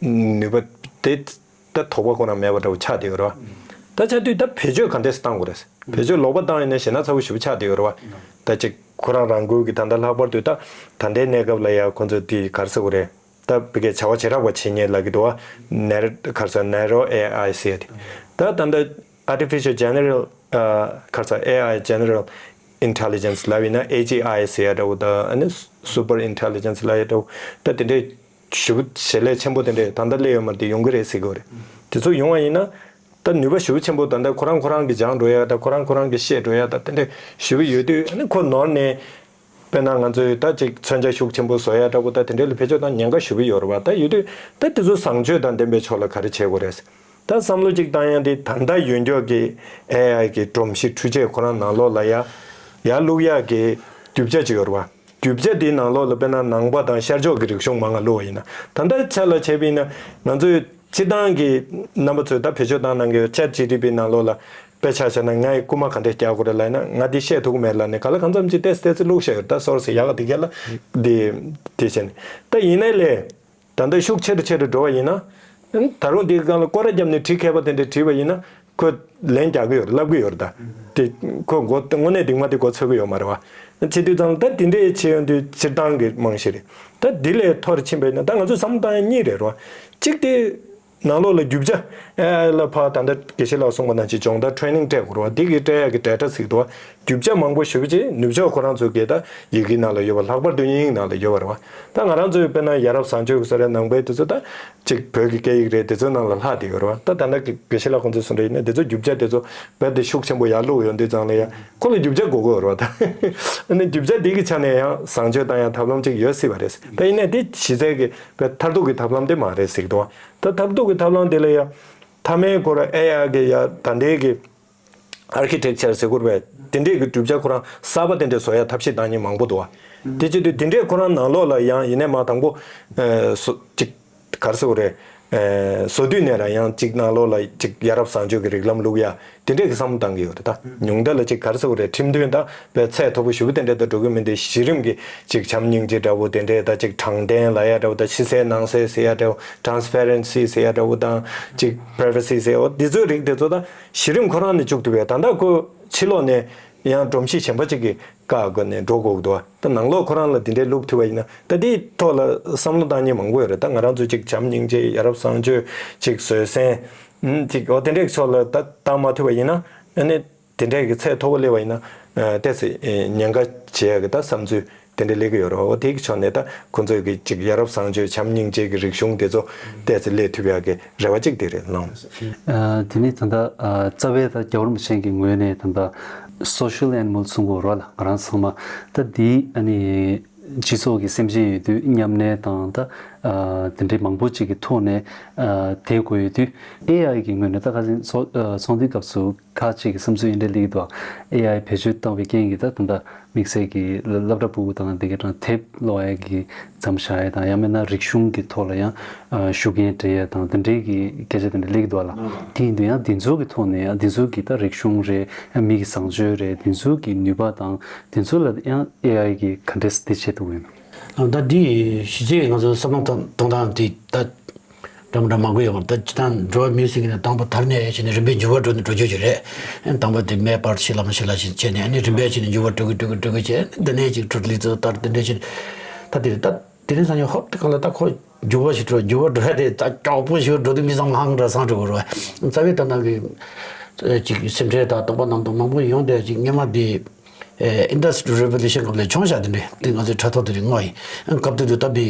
ནུས་པ་དེ་ད་དོགས་པ་ཁོ་རང་མེད་པ་འདྲ་བོ་ཆགས་བསྡད་ཡོད་རེད་པ། ད་ཆགས་དུས་ད་བེད་སྤྱོད་ག་འདྲས་བཏང་དགོས་རེད། བེད་སྤྱོད་ལོག་པ་བཏང་ཡིན་ན་ཞེད་སྣང་ཚ་བོ་ཞེ་པོ་ཆགས་བསྡད་ཡོད་རེད་པ། ད་ཅིག་ཁོ་རང་རང་འགུལ་གྱིས་ད་ལྟ་ལྷག་པར་དུ་ད་ད་ལྟའི་གནས་སྐབས་ལ་ཡ་ཁོ་ཚོ་དེ་ག་རེ་ཟེར་དགོས་རེད། ད་བི་གའི་བྱ་བ་བྱེ་བྲག་པ་བྱེད་མཁན་ལབ་ཀྱི་འདུག་བ། ནེ་རོ་ག་རེ་ཟེར། ནེ་རོ་ཨེ་ཨའི་ཟེར་ཡ་དེ། ད་ད་ལྟ་artificial general ཨ་ག་རེ་ཟེར། ཨེ་ཨའི་general intelligence ལབ་ཡིན་ན་ཨེ་ཇི་ཨའི་ཟེར་ཡ་འདྲ་བོ་དང་ཨ་ནི་super intelligence ལབ་ཡ་འདྲ་བོ། ད་དེ་འདྲའི་ཞེ་པོ་བྱེད་ལས་ཆེན་པོ་དེ་འདྲས་ད་ལྟ་སླེབས་ཡོད་མ་རེད། དེ་ཡོང་གི་རེད་ཟེར་གྱི་ཡོད་རེད། དེ་ཚོ་ཡོང་བ་ཡིན་ན་ད་ནུས་པ་ཞེ་པོ་ཆེན་པོ་ད་ལྟ་ཁོ་རང་ཁོ་རང་གིས་སྦྱངས་འགྲོ་ཡ། ད་ཁོ་རང་ཁོ་རང་གིས་ཤེས་འགྲོ་ཡ། ད་དེ་འདྲས་ཞེ་པོ་ཡོད་དུས་ཨ་ནི་ཁོ་ནོར་ནས། དཔེར་ན་ང་ཚོས་ད་ཅིག་མཚོན་ཆ་ཤུགས་ཆེན་པོ་བཟོ་ཡ་འདྲ་པོ་ད་དེ་འདྲའི་ལ་བེད་སྤྱོད་བཏང་ཉེན་ཁ་ཞེ་པོ་ཡོད་རེད་བ། ད་ཡོད་དུས་ད་དེ་ཚོ་བཟང་སྤྱོད་དང་ལྡན་པའི་ཕྱོགས་ལ་ག་རེ་བྱེད་དགོས་རེད། ད་བསམ་བློ་ཅིག་བཏང་ཡ་དེ་ད་ལྟ་ཡོད་འགྱོག་གི་ཨེ་ཨའི་གི་སྒྲོམ་གཞི་འཕྲུལ་ཆས་ཁོ་རང་ནང་ལོགས་ལ་ཡ་ཡར་བླུག་ཡ་གི་རྒྱུ་ཆ་ཅིག་ཡོད་རེད་བ། རྒྱུ་ཆ་དེའི་ནང་ལོགས་ལ་དཔེར་ན་ནང་པ་དང་ཤར་ཕྱོགས་ཀྱི་རིག་གཞུང་མང་ང་བླུགས་པ་ཡིན་ན། ད་ལྟའི་ཆ་ལ་བྱས་པ་ཡིན་ན་ང་ཚོས་སྤྱིར་བཏང་གི་རྣམ་པ་ཚོས་ད་བེད་སྤྱོད་བཏང་གནང་གི་ཡོད། ཆེཊ་ཇི་ཊི་པི་ནང་ལོགས་ལ་དཔེ་ཆ་བཞག་ན་ངས་རྐུ་མ་ག་འདྲས་རྒྱག་དགོས་རེད་ལབ་ན་ང་འདི་བཤད་ཐུབ་ཀྱི་མེད་ལབ་ནས་ག་ལ་གང་འཚམ་ཅིག་ཏོག་ཙམ་ཏོག་ཙམ་བླུགས་བཞག་ཡོད། ད་སོ་སོ་ཡག་ག་དེ་ག་ལ་དེ་དེ་བྱས་ནས་ད་ཡིན་ནའི་ལས། ད་ལྟ་ཤུགས་ཆེ་རུ་ཆེ་རུ་འགྲོ་བ་ཡིན་ན། ད་རུང་འདིའི་སྒང་ལ་སྐོར་ར་བརྒྱབ་ནས་བྲིས་མཁས་པ་དེ་འདྲས་བྲིས་པ་ཡིན་ན་ཁོས་ལན་རྒྱག་གི་ཡོད་རེད། ལབ་གི་ཡོད་རེད། ད་དེ་ཁོས་མགོ་དངོས་གནས་སྡིགས་མ་དེ་མགོ་ཚོད་ཀྱི་ཡོད་མ་རེད་བ། བྱེད་དུས་ཙང་ད་དེ་འདྲས་བྱེད་ཡོང་དུས་སྤྱིར་བཏང་གི་རྨང་གཞི་རེད། ད་འདི་ལས་མཐོ་རུ་ཕྱིན་པ་ཡིན་ན་ད་ང་ཚོས་བསམ་བློ་བཏང་ཡ་གཉིས་རེད་རེད་བ། གཅིག་དེ། ནང་ལོགས་ལ་རྒྱུ་ཆ་ཨེ་ཨའི་ལ་ཕར་ད་ལྟ་དགེ་བཤེས་ལགས་གསུངས་པ་ནང་བཞིན་སྦྱོང་བརྡར་ཊེ་རེ་ནིང་སྤྲད་དགོས་རེད་བ། འདི་གི་སྤྲད་ཡག་གི་ཌེ་ཊ་ཟིག་འདུག་བ། རྒྱུ་ཆ་མང་པོ་ཞེ་པོ་ཅིག་ནུབ་ཕྱོགས་ཁོ་རང་ཚོ་གིས་ད་ཡི་གེའི་ནང་ལ་ཡོད་པ། ལྷག་པར་དུ་དབྱིན་ཡིག་ནང་ལ་ཡོད་པ་རེད་བ། ད་ང་རང་ཚོའི་དཔེར་ན་ཡ་རབས་བཟང་སྤྱོད་ཀྱི་སོ་རེད། ནང་པའི་དེ་ཚོ་ད་ཅིག་བོད་ཀྱི་སྐད་ཡིག་རེད། དེ་ཚོའི་ནང་ལ་ལྷག་བསྡད་ཡོད་རེད་བ། ད་ད་ལྟ་གི་དགེ་བཤེས་ལགས་ཁོང་ཚོས་གསུངས་རེད། ཡིན་ན་དེ་ཚོ་རྒྱུ་ཆ་དེ་ཚོ་རྦད་དེ་ཤུགས་ཆེན་པོ་ཡར་བླུགས་ཡོང་དུས་ཙང་ལ་ཡ་ཁོ་ལ་རྒྱུ་ཆ་དགོས་ཀྱི་ཡོད་རེད་བ། ད་ཨ་ནི་རྒྱུ་ཆ་འདི་གི་ཆ་ནས་ཡང་བཟང་སྤྱོད་བཏང་ཡ་ཐབས་ལམ་ཅིག་ཡོད་སྲིད་པ་རེད། ད་ཡིན་ནའི་དེ་གཞི་རྩའི་གི་རྦད་མཐར་ཐུག་གི་ཐབས་ལམ་དེ་མ་རེད་ཟེར་གི་འདུག་བ། ད་མཐར་ཐུག་གི་ཐབས་ལམ་དེ་ལ་ཡ། མཐའ་མའི་སྐོར་ཨེ་ཨའི་གི་ཡ་ད་ལྟའི་གི་ཨར་ཁི་ཊེག་ཅར་ཟེར་དགོས་པས། དེ་འདྲས་ཀྱི་གྲུབ་ཆ་ཁོ་རང་གསར་པ་དེ་འདྲས་བཟོ་ཡ་ཐབས་ཤེས་བཏང་མཁན་མང་པོ་འདུག་བ། དེ་བྱེད་དུས་དེ་འདྲས་ཁོ་རང་ནང་ལོགས་ལ་ཡང་ཡིན་ནའི་མ་དང་པོ་ཨེ་བཟོ་ཅིག་ག་རེ་ཟེར་དགོས་རེད། ཨེ་བཟོ་དུས་ནས་རང་ཡང་ཅིག་ནང་ལོགས་ལ་ཅིག་ཡ་རབས་བཟང་སྤྱོད་ཀྱི་རིགས་ལམ་བླུག་ཡ་དེ་འདྲས་ཀྱི་བསམ་བློ་བཏང་གི་ཡོད་རེད། ད་ཉུང་མཐའ་ལ་ཅིག་ག་རེ་ཟེར་དགོས་རེད། ཁྲིམས་མཐུན་ད་བའི་ཚད་མཐོ་པོ་ཞེ་པོ་དེ་འདྲས་ད་འགྲོ་གི་མིན་ཏེ། གཞི་རིམ་གྱི་ཅིག་བྱམས་སྙིང་རྗེ་འདྲ་བོ་དེ་འདྲས་ད་ཅིག་དྲང་བདེན་ལབ་ཡ་འདྲ་བོ། ད་ཕྱི་གསལ་ནང་གསལ་ཟེར་ཡ་འདྲ་བོ། ཊ་རན་སི་པེ་རེན་སི་ཟེར་ཡ་འདྲ་བོ་དང་ཅིག་པ་རའི་ཝེ་སི་ཟེར་ཡ་འོ་དེ་ཚོའི་རིགས་དེ་ཚོ་ད་གཞི་རིམ་ཁོ་རང་ནས་བཅུག་ཐུབ་ཡ། ད་ལྟ་ཁོ་ཕྱི་ལོགས་ནས་ཡང་སྒྲོམ་གཞི་གཞན་པ་ཅིག་གི་བཀག་སྒོ་ནས་འགྲོ་དགོས་འདུག་ད་ནང་ལོགས་ཁོ་རང་ལ་དེ་འདྲའི་བླུག་ཐུབ་པ་ཡིན་ན། ད་དེའི་ཐོག་ལ་བསམ་བློ་བཏང་མཁན་མང་པོ་ཡོད་རེད། ད་ང་རང་ཚོ་ཅིག་བྱམས་སྙིང་རྗེ་ཡ་རབས་བཟང་སྤྱོད་ཅིག་བཟོད་བསྲན་ཅིག་འོ་དེ་འདྲའི་ཕྱོགས་ལ་ད་བཏང་མ་ཐུབ་པ་ཡིན་ན། ཨ་ནི་དེ་འདྲའི་གི་ཚད་མཐོ་པོ་སླེབས་པ་ཡིན་ན་ཏོག་ཙམ་ཉེན་ཁ་ཆེ་ཡ་གི་ད་བསམ་ཚུལ་དེ་འདྲ་སླེབས་ཀྱི་ཡོད་རེད་བ། འོ་དེའི་ཕྱོགས་ནས་ད་ཁོ་ཚོས་གི་ཅིག་ཡ་རབས་བཟང་སྤྱོད་བྱམས་སྙིང་རྗེ་གི་རིག་གཞུང་དེ་ཚོ་ཏོག་ཙམ་སླེབས་ཐུབ་ཡ་གི་རེ་བ་ཅིག་དེ་རེད་ལགས། ཨ། དེ་ནས་ད་ལྟ་ཨ་རྩ་བའི་ད་རྒྱལ་བ་རིན་པོ་ཆེ་གི་ངོས་ནས་ད་ལྟ་སོ་ཤལ་ཨེ་ནི་མལ་གསུང་གི་ཡོད་རེད་བ་ལགས། ང་རང་ཚང་མ་ད་འདི་ཨ་ནི་སྤྱི་ཚོགས་ཀྱི་སེམས་ཅན་ཡོད་དུས་མཉམ་གནས་དང་ད་ཨ་དེ་འདྲའི་མང་པོ་ཅིག་གི་ཐོག་ནས་ཨ་དེ་དགོས་ཡོད་དུས་ཨེ་ཨའི་གི་ངོས་ནས་ད་ཁ་སང་ཚོགས་ཨ་ཚོགས་འདུའི་སྐབས་སུ་ཁག་ཅིག་གི་བསམ་ཚུལ་ཡིན་འདྲ་སླེབས་ཀྱི་འདུག་ཨེ་ཨའི་བེད་སྤྱོད་བཏང་བའི་རྐྱེན་གྱིས་ད་ད་ལྟ་དམིགས་བསལ་གྱི་སློབ་གྲྭ་ཕྲུ་གུ་དང་དེ་གའི་གྲས་དེབ་ཀློག་ཡ་གི་མཚམས་བཞག་ཡ་དང་། ཡང་མིན་ན་རིག་གཞུང་གི་ཐོག་ལ་ཡང་ཨ་ཤུགས་རྐྱེན་སྤྲད་ཡ་དང་དེ་འདྲའི་གི་སྐད་ཆ་དེ་འདྲ་སླེབས་ཀྱི་འདུག་ལགས། དེ་ཡིན་དུས་ཡང་དེ་ཚོ་གི་ཐོག་ནས་ཡང་དེ་ཚོ་གི་ད་རིག་གཞུང་རེད། ཡང་མི་གི་བཟང་སྤྱོད་རེད། དེ་ཚོ་གི་ནུས་པ་དང་དེ་ཚོ་ལ་ཡང་ཨེ་ཨའི་གིས་ག་འདྲས་དེ་བྱེད་ཐུབ་ཀྱི་ཡོད་ན། ད་འདི་གཞི་རྩའི་ང་ཚོ་བསམ་བློ་གཏོང་སྟངས་དེ་ད་འདྲ་མི་འདྲ་མང་པོ་ཡོད་པ་རེད། ད་སྤྱིར་བཏང་འགྲོ་བ་མིའི་སེམས་ཀྱི་ནང་དང་པོ་དར་ནས་བྱས་ནས་རིམ་པས་འགྱུར་བ་འགྲོ་ནས་འགྲོ་རྒྱུ་ཅིག་རེད། དང་པོ་དེ་མེ་སྤར་ཕྱི་ལ་མ་ཕྱི་ལ་ཞིག་བྱས་ནས་ཨ་ནི་རིམ་པས་བྱས་ནས་འགྱུར་བ་འགྲོ་གི་འགྲོ་གི་འགྲོ་གི་བྱས། འདི་ནས་ཅིག་འཕྲུལ་ལས་ཚོ་ལྟར་དེ་འདྲས་བྱས་ནས་ད་དེ་རེད། ད་དེ་རིང་སང་ཉིན་ཧོབ་དེ་གང་ལ་ད་ཁོ་འགྱུར་བ་ཞིག་འགྲོ། འགྱུར་བ་འགྲོ་ཡ་དེ་ད་མགྱོགས་པོ་ཞིག་འགྲོ་དུས་མི་ཚང་མ་ཧང་འདྲ་སང་འགྲོ་གི་རེད་བ། རྩ་བའི་ད་ནང་གི་ཅིག་སེམས་ཁྲལ་དང་དོགས་པ་རྣམ་རྟོག་མང་པོ་ཡོང་དུས་ཅིག་སྔོན་མ་དེ། ཨེ་ཨིན་ཌ་སི་ཊི་རི་ཡལ་རི་ཝོ་ལུ་ཤན་སྐབས་ལ་བྱུང་ཤག་དེ་འདྲས། དེ་ང་ཚོའི་དྲ་ཐོག་དེ་རིང་བསྔོགས་ཡིན། ཨ་སྐབས་དེ་དུས་ད་དེ་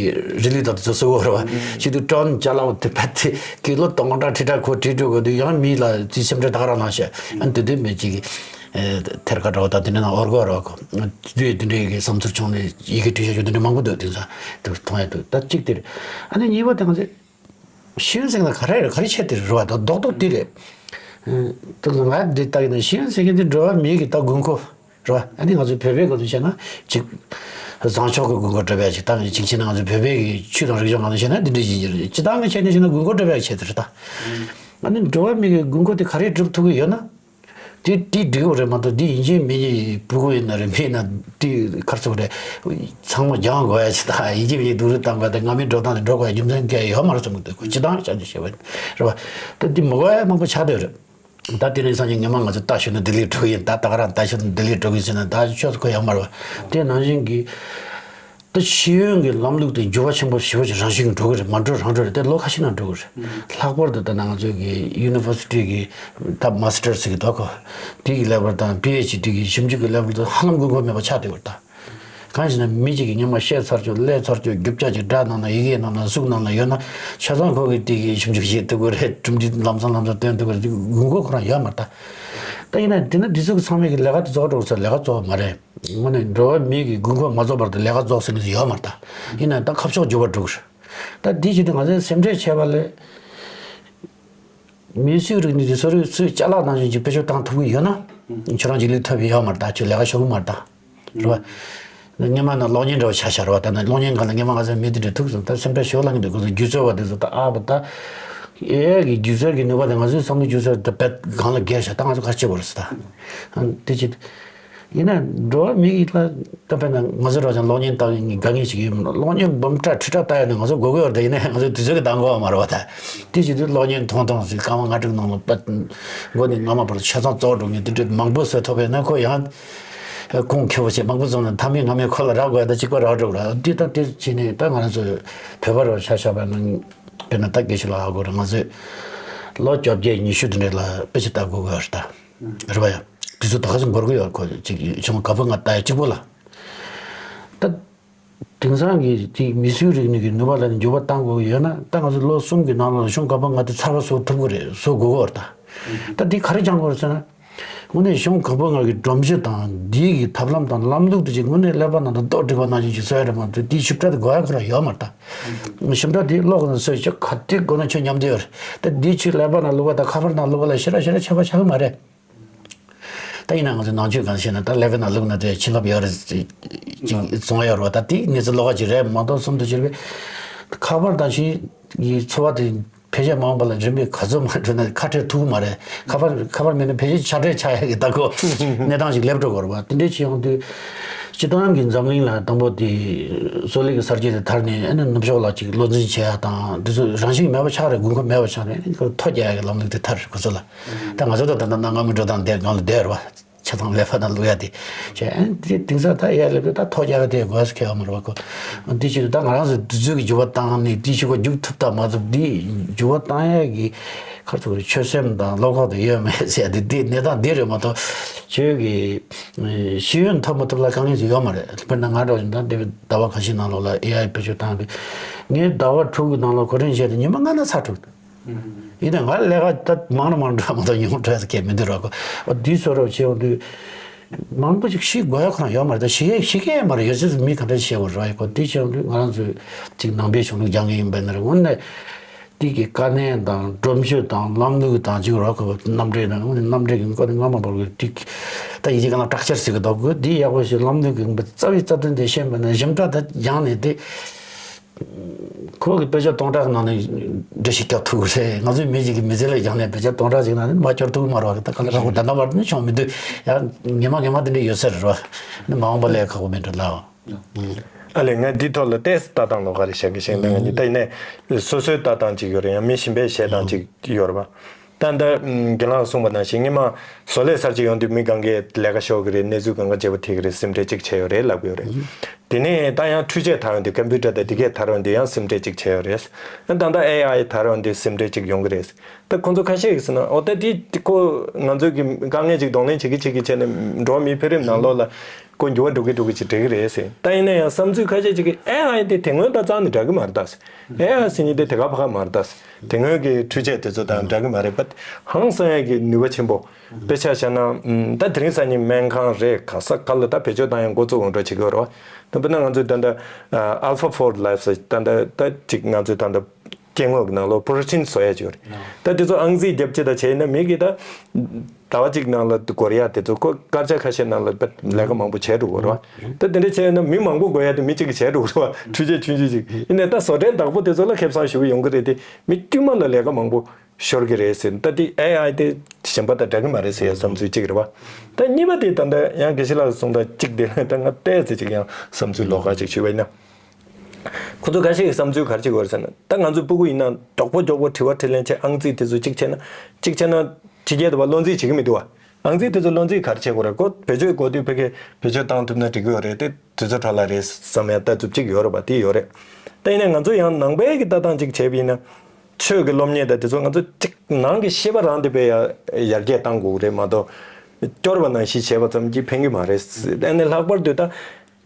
རི་ལི་དང་དེ་ཚོ་གསལ་བོ་རེད་བ། ཨུ། བྱེད་དུས་ཊོན་ཅ་ལག་དེ་བས་དེ་ཀི་ལོ་སྟོང་ཕྲག་ཁྲི་ཕྲག་ཁོ་བྲིས་འགྲོ་དགོས་དུས་ཡང་མི་ལ་དེ་སེམས་ཁྲལ་ད་ག་རང་ལངས་ཤག་ཨ་དེ་དུས་མི་གཅིག་གིས་ཨེ་ཐེར་ཀ་འདྲ་བོ་དང་དེ་འདྲས་ནང་འོར་གོ་རོག་གོ་དེ་དུས་དེ་འདྲས་ཀྱི་བསམ་ཚུལ་བྱུང་ནས་ཡི་གེ་བྲིས་བཞག་རྒྱུ་དེ་འདྲས་མང་པོ་འདུག་དེང་སང་དེ་མཐོང་ཡ་འདུག་ད་གཅིག་དེ་རེད། ཨ་ནི་གཉིས་པ་དེ་ང་ཚོས། ཤེས་ཡོན་ཟེར་མཁན་ག་རེ་རེད། ག་རེ་བྱས་ཏེ་རེད་བ། ད་རྡོག་རྡོག་དེ་རེད། ཨ་ད་ང་འདི་ལྟ་གི་ན་ཤེས་ཡོན་ཟེར་མཁན་དེ་འགྲོ་བ་མིའི་གི་ད་དགོས་མཁོ་རེད་བ། ཨ་ནི་ང་ཚོའི་བོད་པའི་སྐོར་དུ་བཤད་ན་ཅིག་བཟང་ཕྱོགས་ཀྱི་དགོས་མཁོ་འགྲུབ་ཡ་ཅིག་ད་ཅིག་བྱས་ན་ང་ཚོའི་བོད་པའི་གི་ཆོས་དང་རིག་གཞུང་ང་ཚོ་བཤད་ན་འདི་འདྲ་ཞིག་རེད། སྤྱིར་བཏང་གི་ཆ་ནས་བཤད་ན་དགོས་མཁོ་འགྲུབ་ཡ་ཆེད་དུ་རེད་ད། ཨ་ནི་འགྲོ་བ་མིའི་གི་དགོས་མཁོ་དེ་ག་རེ་སྒྲུབ་ཐུབ་ཀྱི་ཡོད་ན། དེ་དེ་འགྲིག་གི་རེད་མ་གཏོགས་དེ་ཡིན་གཅིག་མིན་གཅིག་ཕྲུ་གུ་ཡིན་ན་རེད། མི་ཡིན་ན་དེ་ག་རེ་ཟེར་དགོས་རེད། ཚང་མ་སྦྱང་དགོས་ཡ་ཅིག་དང་ཡིན་གཅིག་མིན་གཅིག་སྡུག་རུས་བཏང་དགོས་ཡ་དེ་སྔ་མའི་འགྲོ་སྟངས་དེ་འགྲོ་དགོས་ཡ་རྒྱུ་མཚན་གང་ཡང་ཡོད་མ་རེད་བསམ་གི་འདུག་ཁོ་སྤྱིར་བཏང་ཆ་ནས་བཤད་པ་ཡིན་རེད་བ། ད་དེ་མི་དགོས་ཡ་མང་པོ་ཆགས་བསྡད་ཡོད་རེད། ད་དེ་རིང་སང་ཉིན་ངས་མ་ང་ཚོ་རྟ་ཞོན་ན་ལྡི་ལི་འགྲོ་གི་ཡིན། ད་ད་ག་རང་རྟ་ཞོན་ན་ལྡི་ལི་འགྲོ་གི་ཡིན་ཟེར་ན་ད་ཆོས་ཁོ་ཡོད་མ་རེད་བ། དེ་ནང་བཞིན་གྱི། ད་ཤེས་ཡོན་གྱི་ལམ་ལུགས་དེ་འགྱུར་བ་ཆེན་པོ་ཞེ་པོ་ཅིག་རང་བཞིན་གྱིས་འགྲོ་གི་རེད། མ་འགྲོ་རང་འགྲོ་རེད། དེ་ལོ་ཁ་ཤས་ནང་འགྲོ་གི་རེད། ལྷག་པར་དུ་ད་ནང་ང་ཚོའི་གི་ཡུ་ནི་ཝར་སི་ཊི་གི་ད་མ་སི་ཊར་ཟེར་གི་འདུག་གོ། དེ་གི་ལེ་ཝལ་དང་པི་ཨེཆ་ཌི་གི་ཞིབ་འཇུག་གི་ལེ་ཝལ་དེ་ཧ་ལམ་དགོས་མཁོ་མེད་པ་ཆགས་བསྡད་ཡོད་རེད་ད། གང་ཞེ་ན་མི་གཅིག་གིས་སྔོན་མ་བཤད་ཚར་ཆོག་ཀླད་ཚར་ཆོག་རྒྱུ་ཆ་ཅིག་སྒྲ་ནང་ན་ཡི་གེ་ནང་ན་གཟུགས་ནང་ན་ཡོད་ན་ཆ་ཚང་ཁོ་གི་དེ་གི་ཞིབ་འཇུག་བྱེད་ཐུབ་ཀྱི་རེད། གྲུབ་འབྲས་ལམ་སང་ལམ་སང་སྟོན་ཐུབ་ཀྱི་རེད། དེ་དགོས་མཁོ་ཁོ་རང་ཡོད་མ་རེད་ད། ད་ཡིན་ན་དེ་ན་འདི་ཚོ་གི་ཚང་མས་གི་ལས་ཀ་དེ་རྫོགས་འགྲོ་ཚོ་ལས་ཀ་རྫོགས་མ་རེད། དངོས་གནས་འགྲོ་བ་མི་གི་དགོས་མཁོ་མ་རྫོགས་བར་དུ་ལས་ཀ་རྫོགས་ཟེར་མཁན་ཞིག་ཡོད་མ་རེད་ད། ཡིན་ན་ད་ཁ་ཕྱོགས་འགྱུར་བ་འགྲོ་གི་རེད། ད་འདི་བྱེད་དུས་ང་ཚོས་སེམས་ཁྲལ་བྱས་པ་ལས། མིའི་སུའི་རིག་གནས་དེ་སོ་རིག་སུའི་ཅ་ལག་ནང་བཞིན་གྱི་བེད་སྤྱོད་བཏང་ཐུབ་ཀྱི་ཡོད་ན། ཁྱོད་རང་ཅིག་ལུས་ཐུབ་ཡོད་མ་རེད་ད། ཁྱོད་ལས་ཀ་ཤོར་གི་མ་རེད་ད། རེད་བ། སྔོན་མ་ན་གློག་བརྙན་འདྲ་བ་ཆ་བཞག་རེད་བ། ད་ནི་གློག་བརྙན་སྒང་ལ་སྔོན་མ་ང་ཚོའི་མི་དེ་འདྲ་ཐུག་སོང་། ད་སེམས་ཁྲལ་ཞེ་པོ་ལངས་ཀྱི་འདུག་ཁོ་ཚོ་སྒྱུ་རྩལ་བ་དེ་ཚོ་ད་ཨ་བ་ད། ཨེ་ཨའི་གི་སྒྱུ་རྩལ་གྱི་ནུས་པ་དེ་ང་ཚོའི་བསམ་བློ་སྒྱུ་རྩལ་དེ་བེད་སྒང་ལ་བརྒལ་བཞག་ད་ང་ཚོ་ག་རེ་བྱེད་དགོས་རེད་ཟེར་ད། དེ་ཅི། ཡིན་ན་འགྲོ་བ་མི་ཡིས་ལ་ད་དཔེར་ན་ང་ཚོ་རང་ཅང་གློག་བརྙན་ལྟ་གི་དགའ་ངེས་ཤིག་ཡོད་མ་རེད། གློག་བརྙན་འབུམ་ཕྲག་ཁྲི་ཕྲག་ལྟ་ཡོད་ན་ང་ཚོ་དགོས་ཀྱི་ཡོད་རེད། ཡིན་ན་ང་ཚོ་དུས་ཚོད་ཀྱི་འདང་གོ་བ་མ་རེད་བ་ད། དེ་བྱེད་དུས་གློག་བརྙན་ཐུང་ཐུང་ཞིག་སྐར་མ་ལྔ་དྲུག་ནང་ལ་པ། མགོ་ནས་རྔ་མ་བར་ཆ་ཚང་རྫོགས་འགྲོ་མཁན་དེ་འདྲ་མང་པོ་བཟོ་ཐུབ་པ་ཡིན་ན་ཁོ་ཡང་གོང་ཁེ་པོ་བྱེད། མང་པོ་བཟོ་ན་མཐའ་མའི་སྔ་མའི་ཁོ་ལ་རག་དགོས་ཡ་ད་གཅིག་པ་རག་འགྲོ་གི་རེད། འདི་ད་དེ་བྱས་ནས་ད་ང་རང་ཚོ་བོད་པ་རུ་ཆ་བཞག་པ་ན་དཔེར་ན་ད་དགེ་བཤེས་ལགས་ཧ་གོ་རེད། ང་ཚོས་ལོ་བཅོ་བརྒྱད་ཉི་ཤུ་དེ་འདྲ་ལ་དཔེ་ཆ་ལྟ་དགོས་ཀྱི་ཡོད་རེད་ད། རེད་བ་ཡ། དུས་ཚོད་ད་ག་ཚོད་འགོར་གི་ཡོད། ཁོ་ཅིག་གཞུང་ག་པར་ང་ལྟ་ཡ་གཅིག་པོ་ལ། ད། དེང་སང་གི་དེ་མིའི་སུའི་རིག་གནས་ཀྱི་ནུས་པ་ལ་ནི་འགྱུར་བ་གཏང་དགོས་ཀྱི་ཡོད་ན་ད་ང་ཚོ་ལོ་གསུམ་གྱི་ནང་ལ་གཞུང་ག་པར་ང་དེ་ཚར་བ་བཟོ་ཐུབ་ཀྱི་རེད། བཟོ་དགོས་ཀྱི་ཡོད་རེད་ད། ད་འདི་ག་རེ་སྦྱང་དགོས་རེད་ཟེར་ན། དངོས་གནས་གཞུང་ག་པར་ང་གི་སྒྲོམ་གཞི་དང་འདི་གི་ཐབས་ལམ་དང་ལམ་ལུགས་དེ་ཅིག་དངོས་གནས་ཀླད་པ་ནང་དུ་རྡོ་བསྒྲིགས་པ་ནང་བཞིན་ཅིག་བཟོ་ཡ་རེད་མ་གཏོགས་དེའི་ཞིབ་ཕྲ་དེ་གོ་ཡ་ཁོ་རང་ཡོད་མ་རེད་ད། ཞིབ་ཕྲ་དེ་ཀློག་ནས་བཟོས་ཤག་ག་དེ་དགོས་ན་ཁྱོད་མཉམ་དུ་ཡོད་རེད། ད་འདི་ཁྱོད་ཀླད་པ་ནང་བླུགས་པ་དང་ཁ་པར་ནང་བླུགས་པ་ལ་ཞེ་དྲག་ཞེ་དྲག་ཁྱད་པར་ཆགས་ཀྱི་མ་རེད། ད་ཡིན་ན་ང་ཚོའི་ནང་ཆོས་གང་བཤད་ན་ད་ཀླད་པའི་ནང་བླུགས་ན་དེ་བྱིན་རླབས་ཡོད་རེད་ཅིག་བཟུང་ཡ་ཡོད་རེད་བ། ད་དེ་གནས་ཚུལ་ལོགས་ཀ་ཅིག་རེད་མ་གཏོགས་གསུམ་དུ་གྱུར་པའི་ཁ་པར་དང་ཞིང་གི་འཚོ་བ་དེ་ཕལ་ཆེར་མང་པོ་ལ་རིན་པའི་ག་ཚོད་མ་འགྲོ་ན་ཁ་བྲལ་ཐུབ་ཀྱི་མ་རེད། ཁ་པར་ཁ་པར་མེད་ན་ཕལ་ཆེར་ཆ་འདྲེ་ཆགས་ཡ་གི་ད་གོ་གནས་སྟངས་ཤིག་སླེབས་འགྲོ་གི་རེད་བ། དེ་འདྲའི་ཅིག་ཡོང་དུས་སྤྱི་བཏང་གི་འཛམ་གླིང་ལ་དང་པོ་དེ་བཟོ་ལས་ཀྱི་གསར་བརྗེ་དེ་དར་ནས་ཨ་ནི་ནུབ་ཕྱོགས་ལ་ཅིག་བློ་འཛིན་བྱེད་ཡ་དང་དེ་ཚོ་རང་བཞིན་མེད་པ་ཆགས་རེད། དགོས་མཁོ་མེད་པ་ཆགས་རེད། ཨ་ནི་ཁོ་ཐོ་རྒྱག་ཡ་གི་ལམ་ལུགས་དེ་དར་ཁོ་ཚོ་ལ། ད་ང་ཚོ་ད་ད་ད་ན་སྔ་མོའི་འགྲོ་སྟངས་དེ་སྒང་ལ་བསྡད་རེད་བ། ཆ་ཚང་ལས་ཕ་ན་བླུག་ཡ་དེ་བྱས། ཨ་ནི་དེ་དེང་སང་ད་ཡ་ལེ་པེ་ད་ཐོ་རྒྱག་ཡ་དེ་དགོས་ས་ཁེལ་བ་མ་རེད་བ་ཁོ། འདི་ཕྱིར་ད་ང་རང་ཚོ་དུས་ཚོད་ཀྱི་འགྱུར་བ་བཏང་ནས་འདི་ཕྱི་ཁོ་རྒྱུག་ཐུབ་ད་མ་ཐུབ་འདི་འགྱུར་བ་བཏང་ཡ་གི་ཁར་ཚུགས་ཆོད་སེམས་དང་བློ་ཁོག་དེ་ཡོད་མེད་ཟེར་ཡ་དེ་དེ་གནས་སྟངས་དེ་རེད་མ་གཏོགས་ཁྱོད་ཀྱི་ཤེས་ཡོན་ཐོབ་མ་ཐུབ་ལ་དཀའ་ངལ་ཞིག་ཡོད་མ་རེད། དཔེར་ན་ང་འདྲ་བཞིན་ད་འདི་ཟླ་བ་ཁ་ཤས་ནང་ལོགས་ལ་ཨེ་ཨའི་བེད་སྤྱོད་བཏང་བས་ངས་ཟླ་བ་དྲུག་གི་ནང་ལོགས་གོ་སྒྲིག་བྱས་ཏེ་ཉི་མ་ལྔ་ན་ཚར་ཐུབ། ཡིན་ན་ང་ལས་ཀ་ད་མང་ན་མང་འགྲོ་མ་གཏོགས་ཉུང་འགྲོ་ཡ་ཁྱད་མི་འདུག་ར་གོ། འོ་འདི་བཟོ་འདྲ་བྱེད་ཡོང་དུས་མང་པོ་ཅིག་ཤེས་དགོས་ཡ་ཁོ་རང་ཡོད་མ་རེད། ད་ཤེས་ཡ་ཤེས་མཁན་ཡང་མ་རེད། ཡོད་ཚད་མི་ག་འདྲ་བྱེད་དགོས་ར་གོ། འདི་བྱེད་ཡོང་དུས་ང་རང་ཚོས་ཅིག་ནང་པའི་གཞུང་ལུགས་སྦྱང་མཁན་ཡིན་པ་ན་རེད། འོ་ན་འདི་གི་དཀའ་གནད་དང་སྒྲོམ་གཞི་དང་ལམ་ལུགས་དང་ཅིག་ར་གོ། རྣམ་འགྲེལ་དང་འོ་ན་རྣམ་འགྲེལ་གྱི་སྐོར་ནས་སྔ་མ་བར་གྱི་འདི་ད་ཡིན་གཅིག་ག་ལ་སྟྲག་ཆར་ཟེར་གི་འདུག་གོ། འདི་ཡག་པོ་ཞིག་ལམ་ལུགས་ཀྱི་རྩ་བའི་རྩ་དོན་དེ་ཤེས་པ་ན་ཞིབ་ཕྲ་ད་སྦྱངས་ནས་དེ། ཁོ་གི་དཔེ་ཆ་སྟོང་ཕྲག་ནང་ནས་འགྲེལ་བཤད་རྒྱག་ཐུབ་ཀྱི་རེད། ང་ཚོའི་མི་གཅིག་གི་མི་ཚེ་ལ་སྦྱངས་ནས་དཔེ་ཆ་སྟོང་ཕྲག་ཅིག་ནང་ནས་མ་སྐྱོར་ཐུབ་ཀྱི་མ་རེད་བ། ད་ག་ལ་རག་གོ། ད་ལྟ་བར་དུ་ནི་བྱུང་མི་འདུག་ཡ། ངེ་མ་ངེ་མ་དེ་འདྲ་ཡོད་ས་རེད་བ། ནི་མ་འོངས་པ་ལས་ཁག་པོ་མེད་འགྲོ་ལ། ཨ་ལས་ང་འདི་ཐོག་ལ་ཏོག་ཙམ་ལྟ་སྟངས་ལོགས་ཀ་རེ་བཤད་གི་ཤིང་ལ་ང་གཉིས་ད་ཡིན་ནས་སོ་སོའི་ལྟ་སྟངས་ཅིག་ཡོད་རེད། ཡང་མི་གཞན་པའི་བཤད་སྟངས་ཅིག་ཡོད་རེད་བ། ད་ལྟ་རྒན་ལགས་གསུངས་པ་ནང་བཞིན་སྔོན་མ་བཟོ་ལས་གསར་བརྗེ་ཡོང་དུས་མི་གང་གས་ལས་ཀ་ཤོར་གི་རེད། གནས་ཚུལ་གང་ག་བརྗེ་པོ་ཐེབས་གི་རེད། སེམས་ཁྲལ་གཅིག་བྱས་ཡོད་རེད་ལབ་གི་ཡོད་རེད། དེ་ནས་ད་ཡང་འཕྲུལ་ཆས་དར་ཡོང་དུས་ཀམ་པུ་ཊར་དང་དེ་གས་དར་ཡོང་དུས་ཡང་སེམས་ཁྲལ་གཅིག་བྱས་ཡོད་རེད། ད་ལྟ་ཨེ་ཨའི་དར་ཡོང་དུས་སེམས་ཁྲལ་གཅིག་ཡོང་གི་རེད། ད་ཁོང་ཚོ་ཁ་ཤས་ཀྱིས་ཟེར་ན་འོ་ད་དེ་ཁོ་ང་ཚོས་ཀྱི་དཀའ་ངལ་ཅིག་གདོང་ལེན་བྱེད་ཀྱི་བྱེད་ཀྱི་བྱས་ནས་འགྲོ་བ་མིའི་འཕེལ་རིམ་ནང་ལོགས་ལ་ཁོ་འགྱུར་བ་འགྲོ་གི་འགྲོ་གི་ཅིག་འགྲིག་གི་རེད་ཟེར། ད་ཡིན་ན་ཡང་བསམ་ཚུལ་ཁ་ཤས་ཅིག་གིས་ཨེ་ཨའི་དེ་དེ་སྔོན་དང་རྩ་ནས་འདྲ་གི་མ་རེད་ད་ཟེར། ཨེ་ཨའི་ཟེར་མཁན་དེ་དེ་ག་ཕ་ག་མ་རེད་ད་ཟེར། དེ་སྔོན་གྱི་འཕྲུལ་ཆས་དེ་ཚོ་དང་འདྲ་གི་མ་རེད་པ། ཧང་སང་ཡ་གི་ནུས་པ་ཆེན་པོ། དཔེ་ཆ་བཞག་ན་ད་དེ་རིང་སང་ཉིན་སྨན་ཁང་རེད་ག་ས་ག་ལ་ད་བེད་སྤྱོད་བཏང་ཡ་འགོ་བཙུགས་འོང་འགྲོ་བྱེད་ཀྱི་ཡོད་རེད་བ། ད་དཔེར་ན་ང་ཚོས་ད་ལྟ་Alpha Four Life ཟེར་ད་ལྟ་ད་ཅིག་ང་ཚོས་ད་ལྟ་སྐྱེ་དངོས་ཀྱི་ནང་ལོགས་པོ་རོ་ཊིན་བཟོ་ཡ་ཅིག་ཡོད་རེད། ད་དེ་ཚོ་ཨང་རྩིས་རྒྱབ་ཅིག་ད་བྱས་ན་མི་གིས་ད་ཟླ་བ་གཅིག་ནང་ལ་འགོར་ཡ་དེ་ཚོ་ཁོ་སྐར་ཆ་ཁ་ཤས་ནང་ལ་ལས་ཀ་མང་པོ་བྱས་འགྲོ་གི་རེད་བ། ད་དེ་འདྲ་བྱས་ན་མི་མང་པོ་དགོས་ཡ་དེ་མི་གཅིག་གིས་བྱས་འགྲོ་གི་རེད་བ། འཕྲུལ་ཆས་ཆུང་ཆུང་ཅིག་ཡིན་ནའི་ད་བཟོ་གྲྭའི་བདག་པོ་དེ་ཚོ་ལ་ཁེ་བཟང་ཞེ་པོ་ཡོང་གི་རེད་དེ་མི་དཀྱུས་མ་ལ་ལས་ཀ་མང་པོ་ཤོར་གི་རེད་ཟེར། ད་དེ་ཨེ་ཨའི་དེ་གཞན་པ་དང་འདྲ་གི་མ་རེད་ཟེར་ཡ་བསམ་ཚུལ་གཅིག་རེད་བ། ད་གཉིས་པ་དེ་ད་ལྟ་ཡང་དགེ་བཤེས་ལགས་གསུངས་ད་གཅིག་དེ་ལ་ད་ང་བལྟས་ཚེ་གཅིག་ཡང་བསམ་ཚུལ་ལོགས་ཀ་གཅིག་ཞུས་པ་ཡིན་ན། ཁོ་ཚོ་ཁ་ཤས་ཀྱི་བསམ་ཚུལ་ག་རེ་བྱེད་དགོས་རེད་ཟེར་ན། ད་ང་ཚོ་སྤུ་གུ་ཡིན་ན་མགྱོགས་པོ་མགྱོགས་པོ་དྲི་བ་དྲིས་ལན་བྱེད། ཨང་རྩིས་དེ་ཚོ་གཅིག་བྱས་ན་གཅིག་བྱས་ན་ཕྱི་རྒྱལ་དུ་བ་བློ་འཛིན་བྱེད་ཀྱི་མི་འདུག་བ། ཨང་རྩིས་དེ་ཚོ་བློ་འཛིན་ག་རེ་བྱེད་དགོས་རེད། ཁོ་བེད་སྤྱོད་དགོས་དུས་ཕ་གི་བེད་སྤྱོད་བཏང་ཐུབ་ན་འགྲིག་གི་ཡོད་རེད་དེ། དུས་ཚོད་འཕྲོ་བརླག་རེད་བསམ་ཡ་ལྟ་ཚུལ་གཅིག་ཡོད་རེད་པ། དེ་ཡོད་རེད། ད་ཡིན་ནའི་ང་ཚོ་ཡང་ནང་པའི་གི་ལྟ་སྟངས་གཅིག་བྱས་པ་ཡིན་ན། ཆོས་ཀྱི་སློབ་གཉེར་དང་དེ་ཚོ་ང་ཚོ་གཅིག་ནང་གི་ཤེས་པ་རང་དེ་དཔེ་ཡ་ཡར་རྒྱས་བཏང་དགོས་རེད་མ་གཏོགས། སྐྱོར་བ་ནང་བཞིན་བྱས་པ་ཙམ་གྱིས་ཕན་གི་མ་རེད། ཨ་ནི་ལྷག་པར་དུ་ད་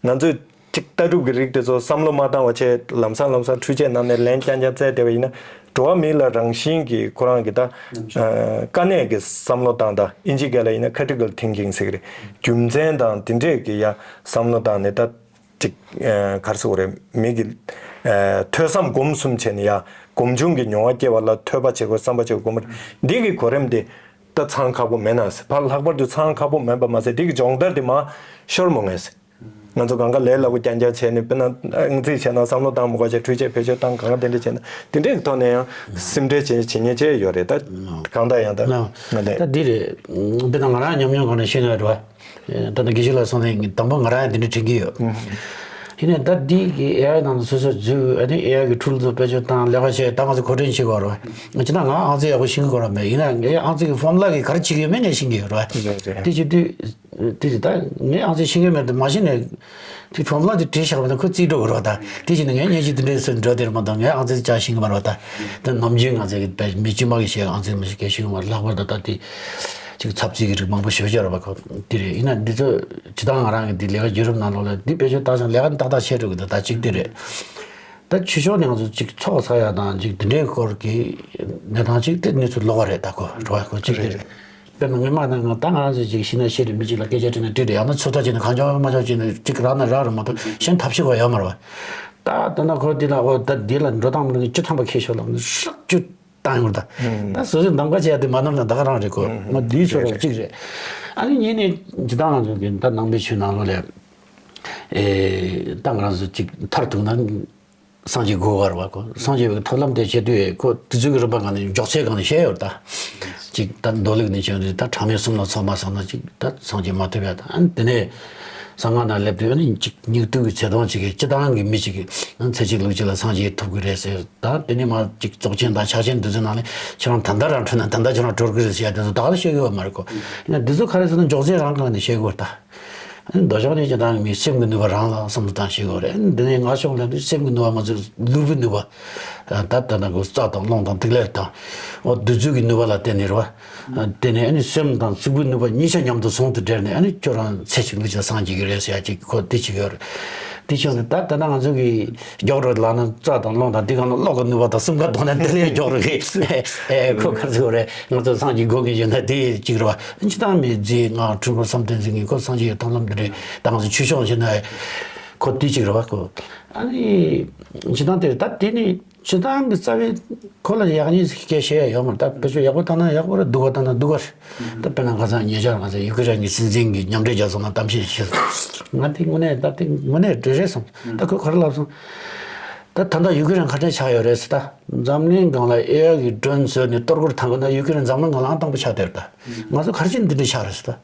ང་ཚོས་གཅིག་ལྟ་གྲུབ་ཀྱི་རིགས་དེ་ཚོ་བསམ་བློ་མ་བཏང་བ་བྱས་ལམ་སང་ལམ་སང་འཕྲུལ་ཆས་ནང་ནས་ལན་རྐྱང་རྐྱང་བཙལ་བསྡད་པ་ཡིན་ན། འགྲོ་བ་མི་ལ་རང་བཞིན་གྱི་ཁོ་རང་གི་ད་དཀའ་གནད་ཀྱི་བསམ་བློ་བཏང་ད་ཨིན་ཇི་སྐད་ལ་ཡིན་ན་ཁ་ཊི་ཀལ་ཐིང་ཀིང་ཟེར་གི་རེད། རྒྱུ་མཚན་དང་དེ་འདྲས་ཀྱི་ཡ་བསམ་བློ་བཏང་ནས་ད་ཅིག་ག་རེ་ཟེར་དགོས་རེད། མི་གི་ཐོས་བསམ་སྒོམ་གསུམ་བྱས་ནས་ཡ་སྒོམ་བྱུང་གི་མྱོང་བ་སྐྱེ་བ་ལ་ཐོས་པ་བྱེད་དགོས་བསམ་པ་བྱེད་དགོས་སྒོམ་པ་འདི་གི་གོ་རིམ་དེ་ད་ཚང་ཁག་པོ་མེད་ན་ཟེར། ཕར་ལྷག་པར་དུ་ཚང་ཁག་པོ་མེད་པ་མ་ཟད་འདི་གི་སྦྱོང་བརྡར་དེ་མར་ཤོར་མོ་ངེས་ཟེར། ང་ཚོ་གང་ག་ལས་སླ་པོ་རྐྱང་རྐྱང་བྱས་ནས་དཔེར་ན་ཨང་རྩིས་བྱས་ན་བསམ་བློ་བཏང་མི་དགོས་བྱས་འཕྲུལ་ཆས་བེད་སྤྱོད་བཏང་གང་ག་དེ་འདྲ་བྱས་ན་དེ་འདྲའི་གི་ཐོག་ནས་ཡང་སེམས་ཁྲལ་བྱེད་བྱེད་མཁན་བྱས་ཡོད་རེད་ད། གང་ལྟར་ཡང་ད་ང་ལས་ད་འདི་རེད། དཔེར་ན་ང་རང་ཉམས་མྱོང་སྒང་ནས་ཤེས་ན་རེད་བ། ད་ལྟ་དགེ་བཤེས་ལགས་གསུངས་ནས་དང་པོ་ང་རང་ཡང་དེ་འདྲ་དྲན་གྱི་ཡོད། ཡིན་ནའི་ད་འདི་གི་ཨེ་ཨའི་ནང་དུ་སོ་སོ་འཛུལ་ཨ་ནི་ཨེ་ཨའི་གི་འཕྲུལ་ཚོ་བེད་སྤྱོད་བཏང་ལས་ཀ་བྱས་ད་ང་ཚོ་གོ་སྒྲིག་བྱེད་དགོས་རེད་བ། ཅི་ད་ང་ཨང་རྩིས་ཡག་པོ་ཤེས་ཀྱི་ཡོད་རེད་མེད་ཡིན་ན་ངས་ཨང་རྩིས་ཀྱི་ཕོར་མུ་ལ་གི་ག་རེ་བྱེད་ཀྱི་ཡོད་མེད་ངས་ཤེས་ཀྱི་ཡོད་རེད་བ། དེ་བྱེད་དུས། དེ་རེད་ད། ངས་ཨང་རྩིས་ཤེས་ཀྱི་མེད་དུ་མ་ཤེས་ནས། དེ་ཕོར་མུ་ལ་དེ་བྲིས་བཞག་པ་ན་ཁོ་རྩིས་འགྲོ་གི་རེད་བ་ད། དེ་བྱས་ནས་ངས་སྙན་ཞུ་དེ་འདྲའི་སུ་འགྲོ་དེར་མ་གཏོགས་ངས་ཨང་རྩིས་ཅང་ཤེས་ཀྱི་མ་རེད་བ་ད། དེ་ནམ་རྒྱུན་ང་ཚོ་གི་མི་དཀྱུས་མ་གི་བཤད་ཨང་རྩིས་མི་ཤེས་ཀྱི་ཤེས་ཀྱི་མ་རེད། ལྷག་པར་དུ་ད་དེ་ཅིག་ཚབ་རྩིས་ཀྱི་རིགས་མང་པོ་ཞེ་པོ་ཅིག་ཡོད་རེད་བ་ཁོ། དེ་རེད་ཡིན་ན་འདི་ཚོ་ཇི་ལྟར་ང་རང་གི་འདི་ལས་ཀ་བརྒྱུད་རིམ་ནང་ལོགས་ལ་འདི་བེད་སྤྱོད་བཏང་ཞིང་ལས་ཀ་ནི་ཏག་ཏག་བྱས་འགྲོ་གི་འདུག་ད་ཅིག་དེ་རེད། ད་ཆོས་ཕྱོགས་ནས་ང་ཚོ་ཅིག་ཚོགས་བསགས་ཡ་དང་ཅིག་དེ་འདྲའི་སྐོར་གྱི་གནས་སྟངས་ཅིག་དེ་གནས་ཚུལ་ལོགས་ཀ་རེད་ད་ཁོ་རེད་བ་ཁོ་ཅིག་དེ་རེད། དཔེར་ན་ངས་མ་ན་ང་ད་ང་རང་ཚོ་ཅིག་ཤི་ན་ཤི་རེད་མི་གཅིག་ལ་སྐད་ཆ་དྲིས་ན་དྲིས་རེད་ཡང་ན་ཚོད་ལྟ་བྱས་ན་གང་ཆོག་མ་ཆོག་བྱས་ན་ཅིག་རག་ན་རག་རེད་མ་གཏོགས་གཞན་ཐབས་ཤེས་པ་ཡོད་མ་རེད་བ། ད་ད་ན་ཁོ་འདི་ལ་འོ་ད་འདི་ལ་འགྲོ་སྟངས་མི་འདུག་བཅུ་ཐམ་པ་ཁྱེར་ཤོག་ལབ་ན་ཧྲག་བཅུ་བཏང་ཡོང་ད། ད་སོ་སོའི་གདམ་ག་བྱས་ཏེ་མ་ནོར་ན་ད་ག་རང་རེད་ཁོ་ང་འདིའི་ཚོ་རོགས་གཅིག་རེད། ཨ་ནི་ཉིན་ནས་ཇི་ལྟར་ང་ཚོ་གི་ད་ནང་པའི་ཆོས་ནང་ལོགས་ལས་ཨེ་ད་ང་རང་ཚོ་གཅིག་མཐར་ཐུག་ན། སངས་རྒྱས་སྒོ་བར་བ་ཁོ་སངས་རྒྱས་པའི་ཐབས་ལམ་དེ་བྱེད་དུས་ཁོ་དེ་ཚོའི་རིམ་པ་གང་ནས་མགྱོགས་ཚད་གང་ནས་བཤད་ཡོད་ད། ཅིག་ད་མདོ་ལུགས་ནས་བྱས་ཡོད་ད་གྲངས་མེད་གསུམ་ལ་ཚོགས་མ་སོང་ན་ཅིག་ད་སངས་རྒྱས་མ་ཐུབ་ཡ་ད་ཨ་ནི་དེ་ནས་གསང་སྔགས་ནང་སླེབས་དུས་ཨ་ནི་ཅིག་སྙིགས་དུས་ཀྱི་ཚེ་དོན་ཅིག་གི་སྤྱི་བཏང་གི་མི་ཅིག་གིས་ཨ་ནི་ཚེ་གཅིག་ལུས་གཅིག་ལ་སངས་རྒྱས་ཐུབ་ཀྱི་རེད་ཟེར་ད་དེ་ནས་མ་ཅིག་རྫོགས་ཆེན་དང་ཕྱག་ཆེན་འདི་ཚོའི་ནང་ནས་ཁྱེད་རང་ད་ལྟ་རང་འཁྲུལ་ན་ད་ལྟ་ཁྱེད་རང་གྲོལ་གི་རེད་ཟེར་ཡ་དེ་ཚོ་ད་ག་ལ་བཤད་གི་ཡོད་མ་རེད་ཁོ། ཡིན་ན་འདི་ཚོ་ག་རེ་ཟེར་ན་མགྱོགས་ཚད་རང་གང་ནས་བཤད་གི་ཡོད་ད། མདོ་ཕྱོགས་ནས་ཇི་ལྟར་མི་སེམས་ཀྱི་ནུས་པ་རང་ལ་བསམ་བློ་བཏང་ཤེས་དགོས་རེད། འདི་ནས་ང་ཕྱོགས་ལ་འདི་སེམས་ཀྱི་ནུས་པ་མ་ཚད་ལུས་པོའི་ནུས་པ། ད་ལྟ་ན་གོ་རྩ་དང་རླུང་དང་ཐིག་ལེ་དང་། འོ་བདུད་རྩི་གི་ནུས་པ་ལ་བརྟེན་ནས་རེད་བ། དེ་ནས་ཨ་ནི་སེམས་དང་གཟུགས་པོའི་ནུས་པ་གཉིས་ཆ་མཉམ་དུ་ཟུང་དུ་འབྲེལ་ནས་ཨ་ནི་ཁྱོད་རང་ཚེ་གཅིག་ལུས་གཅིག་སངས་རྒྱས་ཀྱི་རེད་ཟེར་ཡ་གཅིག་ཁོ་འདི་གཅིག་ཡོད་རེད། དེ་ཕྱོགས་ནས་ད་ལྟ་ན་ང་ཚོ་གི་མགྱོགས་རེད་ལབ་ན་རྩ་དང་རླུང་དང་འདི་གང་ལ་གློག་གི་ནུས་པ་དང་སེམས་ཁ་གཏོང་ན་འདི་ལས་མགྱོགས་རེད་གི་ཁོ་ག་ཚོད་རེད། ང་ཚོ་སངས་རྒྱས་དགོས་ཀྱི་ཡོད་ན་དེ་གཅིག་རེད་བ། སྤྱི་བཏང་མི་རྗེ་ང་འཁྲུལ་འཁོར་བསམ་གཏན་འཛིན་གྱི་ཁོ་སངས་རྒྱས་ཀྱི་ཐབས་ལམ་འདི་རེད་ད་ང་ཚོ་ཆོས་ཕྱོགས་ཕྱིན་ན་ཁོ་དེ་གཅིག་རེད་བ་ཁོ། ཨ་ནི་སྤྱི་བཏང་དེ་རེད་ད་དེ་ནི་སྤྱི་བཏང་གི་རྩ་བའི་ཁོ་ལ་ཡག་ཉེས་སྐད་བཤད་ཡ་ཡོད་མ་རེད་ད་བེད་སྤྱོད་ཡག་པོ་བཏང་ན་ཡག་པོ་རེད་སྡུག་པ་བཏང་ན་སྡུག་པ་རེད་ད་དཔེར་ན་ཁ་སང་ཉེ་ཆར་ང་ཚོ་ཡུ་ཀེ་རན་གྱི་སྲིད་འཛིན་གྱི་མཉམ་འབྲེལ་རྒྱལ་ཚོགས་ནང་གཏམ་བཤད་བྱས་སོང་ང་དེ་དངོས་གནས་ད་དེ་དངོས་གནས་འགྲིག་རེད་སོང་ད་ཁོས་ག་རེ་ལབ་སོང་ད་ད་ལྟ་ཡུ་ཀེ་རན་ག་འདྲས་ཆགས་ཡོད་རེད་ཟེར་ད། འཛམ་གླིང་སྒང་ལ་ཨེ་ཨའི་གི་ཌོན་བཟོས་ནས་གཏོར་རྒོལ་བཏང་དགོས་ན་ཡུ་ཀེ་རན་འཛམ་གླིང་སྒང་ལ་ཨང་དང་པོ་ཆགས་བསྡད་ཡོད་ད། ང་ཚོ་ག་རེ་བྱས་ནས་འདི་འདྲ་ཆགས་རེད་ཟེར་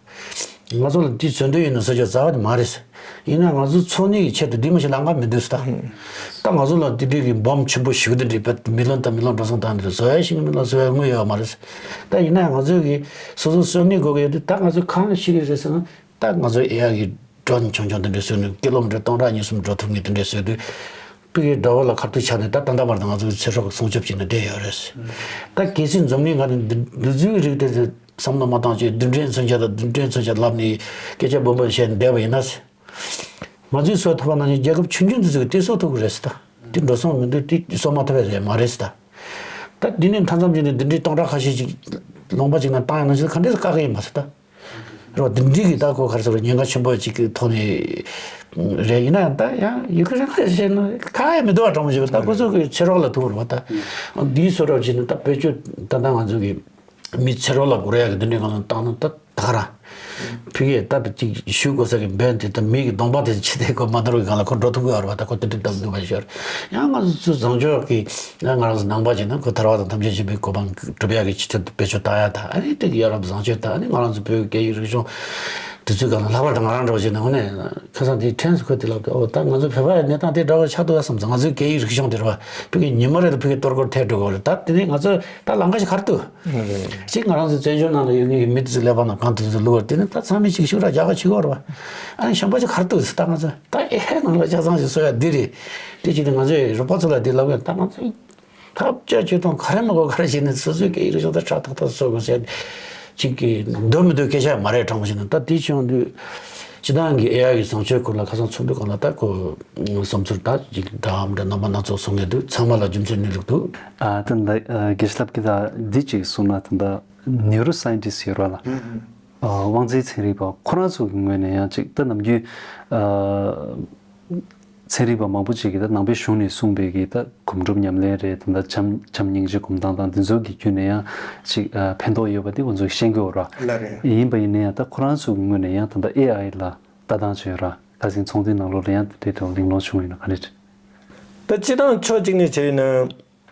ད། ང་ཚོ་ལ་འདི་བཟོ་འདོད་ཡོད་ན་བཟོ་རྒྱུ་རྩ་བ་ནས་མ་རེད་ཟེར། ཡིན་ན་ང་ཚོ་འཚོ་གནས་ཀྱི་ཆེད་དུ་འདི་མ་ཞིག་ལམ་ཁ་མི་འདུག་ཟེར་ད། ད་ང་ཚོ་ལ་འདི་འདྲའི་གི་འབུམ་ཆེན་པོ་ཞིག་འདི་འདྲའི་བེད་མི་ལོན་དང་མི་ལོན་འགྲོ་སོང་བཏང་འདི་བཟོ་ཡ་ཞིག་མི་ལ་བཟོ་ཡ་དངུལ་ཡོད་མ་རེད་ཟེར། ད་ཡིན་ན་ང་ཚོས་གི་སོ་སོ་འཚོ་གནས་དགོས་ཀྱི་ཡོད་དུས་ད་ང་ཚོས་གང་ཞིག་རེད་ཟེར་ན། ད་ང་ཚོ་ཨེ་ཨའི་གི་ཌོན་ཆུང་ཆུང་དེ་འདྲ་བཟོས་ནས་ཀི་ལོ་མི་ཊར་སྟོང་ཕྲག་གཉིས་གསུམ་འགྲོ་ཐུབ་མཁན་དེ་འདྲ་བཟོས་དུས། ཕ་གིའི་དགྲ་བོ་ལ་ཁ་ཐུག་ཆགས་ནས་ད་ད་ལྟ་བར་དུ་ང་ཚོའི་ཚེ་སྲོག་སྲུང་སྐྱོབ་བྱས་ནས་བསྡད་ཡོད་རེད། ད་གལ་སྲིད་འཛམ་གླིང་ཁག་ནས་འདི་འདི་ཚོའི་རིགས་དེ་བསམ་བློ་མ་བཏང་བྱས་རྡུལ་ཕྲན་མཚོན་ཆ་དང་རྡུལ་ཕྲན་མཚོན་ཆ་ལབ་ནས་སྐད་ཆ་སྦོམ་པོ་བཤད་ནས་བསྡད་པ་ཡིན་ན། ང་ཚོས་གསོ་ཐུབ་པ་ནང་བཞིན་རྒྱལ་ཁབ་ཆུང་ཆུང་དེ་ཚོ་གིས་དེ་གསོ་ཐུབ་ཀྱི་རེད་ཟེར་ད། དེ་འགྲོ་སོང་མི་འདུག་དེ་གསོ་མ་ཐུབ་པ་རེད་མ་རེད་ཟེར་ད། ད་འདི་ནས་མཐའ་མཚམས་ཅིག་ནས་འདི་འདྲའི་སྟོང་ཕྲག་ཁ་ཤས་ཅིག་ལུང་པ་ཅིག་ནང་བཏང་ཡོང་ན་ཅིག་ག་འདྲས་སེ་བཀག་གི་ཡིན་མ་ཟེར་ད། རེད་བ། འདི་འདྲའི་གི་ད་ཁོ་ག་རེ་ཟེར་ཉེན་ཁ་ཆེན་པོ་ཅིག་གི་ཐོག་ནས་རེད། ཡིན་ན་ཡང་ད་ཡང་ཡུ་ཀེ་རེན་ལ་བཤད་ན་ཁ་ཡ་མི་འདུག་བ། དྲང་མོ་བཤད་ད་ཁོ་ཚོ་གི་ཚེ་སྲོག་ལ་ཐུག་རེད་བ་ད། འདིའི་བཟོ་འདྲ་བྱས་ན་ད་བེད་སྤྱོད་ད་ལྟ་ང་ཚོ་གི་མི་ཚེ་རོགས་ལ་སྒོར་ཡག་གི་འདི་འདྲའི་སྒང་ལ་བཏང་ན་ད་ད་ག་རང་། ཕ་གིའི་ད་ཅིག་ཞུ་དགོས་ས་གི་འབེན་དེ་ད་མི་གི་གདོང་པ་དེ་ཕྱི་དེ་ཁོ་མ་ནོར་བའི་སྒང་ལ་ཁོ་འགྲོ་ཐུབ་ཀྱི་ཡོད་རེད་བ། ད་ཁོ་དེ་འདྲ་བཏང་འདུག་བ་ཤོར། ཡང་ང་ཚོ་བཟང་ཕྱོགས་ཀྱི་ང་རང་ཚོ་ནང་པ་ཅིག་ན་ཁོ་ཐར་པ་དང་ཐམས་ཅད་མཁྱེན་པའི་གོ་འཕང་སྒྲུབ་ཡག་གི་ཆེད་དུ་བེད་སྤྱོད་བཏང་ཡ་ད་ཨ་ནི་དེ་གི་ཡ་རབས་བཟང་སྤྱོད་ད་ཨ་ནི་ང་རང་ཚོ་བོད་སྐད་ཡིག་རིག་གཞུང་དེ་ཚོའི་སྒང་ལ་ལྷག་པར་དུ་ང་རང་འདྲ་བ་ཅིག་ན་དངོས་གནས་ཁ་སང་དེའི་ཕྲན་སུ་ཁོ་དེ་ལབ་དུས་ཨོ་ད་ང་ཚོ་བོད་པ་ཡི་གནས་སྟངས་དེ་འདྲ་བ་ཆགས་འདུག་བསམ་སོང་། ང་ཚོའི་སྐད་ཡིག་རིག་གཞུང་དེ་རེད་བ། ཕ་གི་ཉི་མ་རེ་ལ་ཕ་གི་གཏོར་རྒོལ་ཐེབས་འགྲོ་གི་རེད། ད་དེ་ནས་ང་ཚོ་ད་ལམ་ཁ་ཞིག་ག་རེ་འདུག་གཅིག་ང་རང་ཚོ་བཙན་བྱོལ་ནང་ལ་ཡོད་མཁན་གྱི་མི་དེ་ཚོ་ཀླད་པ་ནང་གང་དེ་ཚོ་བླུགས་པ་དེ་ནི་ད་ཚང་མས་གཅིག་ཤུགས་ར་རྒྱག་ག་བྱེད་ཀྱི་ཡོད་རེད་བ། ཨ་ནི་གཞན་པ་ཅིག་ག་རེ་འདུག་ཟེར་ད་ང་ཚོ་ད་ཨེ་ཧེ་ནང་ལ་ཆ་ཚང་ཞིག་བཟོ་ཡ་འདི་རེད། དེ་བྱས་ཏེ་ང་ཚོའི་རོགས་པ་ཚོ་ལ་འདི་ལབ་ཡོད། ད་ང་ཚོས་ཐབས་བྱས་ཇུས་གཏོང་ག་རེ་མི་དགོས་ག་རེ་བྱས་ནས་སོ་སོའི་སྐད་ཡིག་རིག་གཞུང་དེ་ཧྲ་ཐག་ཐག་བཟོ་དགོས་ཟེར་གཅིག་གི་འདོད་མི་འདོད་སྐད་ཆ་མ་རེད། དྲང་པོ་བཤད་ན་ད་དེ་བྱུང་དུས། སྤྱིར་བཏང་གི་ཨེ་ཨའི་གི་བཟང་སྤྱོད་སྐོར་ལ་ཁ་སང་ཚོགས་འདུ་སྒང་ལ་ད་ཁོ་བསམ་ཚུལ་ད་ཅིག་འདྲ་མི་འདྲ་རྣམ་པ་སྣ་ཚོགས་གསུང་མཁན་འདུག་ཚང་མ་ལ་རྒྱུ་མཚན་གནས་ལུགས་འདུག་ཨ་ད་ད་ཨ་དགེ་བཤེས་ལགས་ཀྱིས་ད་འདི་ཅིག་གསུངས་ན། ད་ད་ནེའུ་རོ་སའེན་ཊིསི་ཡོད་ར་ལ། ཨ་དབང་རྩའི་ཚན་རིག་པ་ཁོ་རང་ཚོ་གི་ངོས་ནས་ཡང་ཅིག་ད་ནམ་རྒྱུན་ཨ་ཚན་རིག་པ་མང་པོ་ཅིག་གིས་ད་ནང་པའི་གཞུང་ནས་གསུངས་པའི་གི་ད་སྒོམ་སྒྲུབ་ཉམས་ལེན་རེད། ད་ད་བྱམས་བྱམས་སྙིང་རྗེ་སྒོམ་སྟངས་དང་འདི་ཚོ་གི་བརྒྱུད་ནས་ཡང་ཅིག་ཨ་ཕན་ཐོགས་ཡོད་པ་འདི་ཁོང་ཚོས་ཤེས་ཀྱི་ཡོད་ར། ལགས་རེད། ཡིན་པ་ཡིན་ན་ཡང་ད་ཁོ་རང་ཚོ་གི་ངོས་ནས་ཡང་ད་ད་ཨེ་ཨའི་ལ་ལྟ་སྟངས་ཅིག་ཡོད་ར། ཁ་སང་ཚོགས་འདུའི་ནང་ལོགས་ལ་ཡང་དེ་འདྲའི་ཐོག་གླེང་སློང་བྱུང་ཡོད་ན་ག་རེ་རེད། ད་སྤྱིར་བཏང་ཕྱོགས་གཅིག་ནས་བྱས་ན།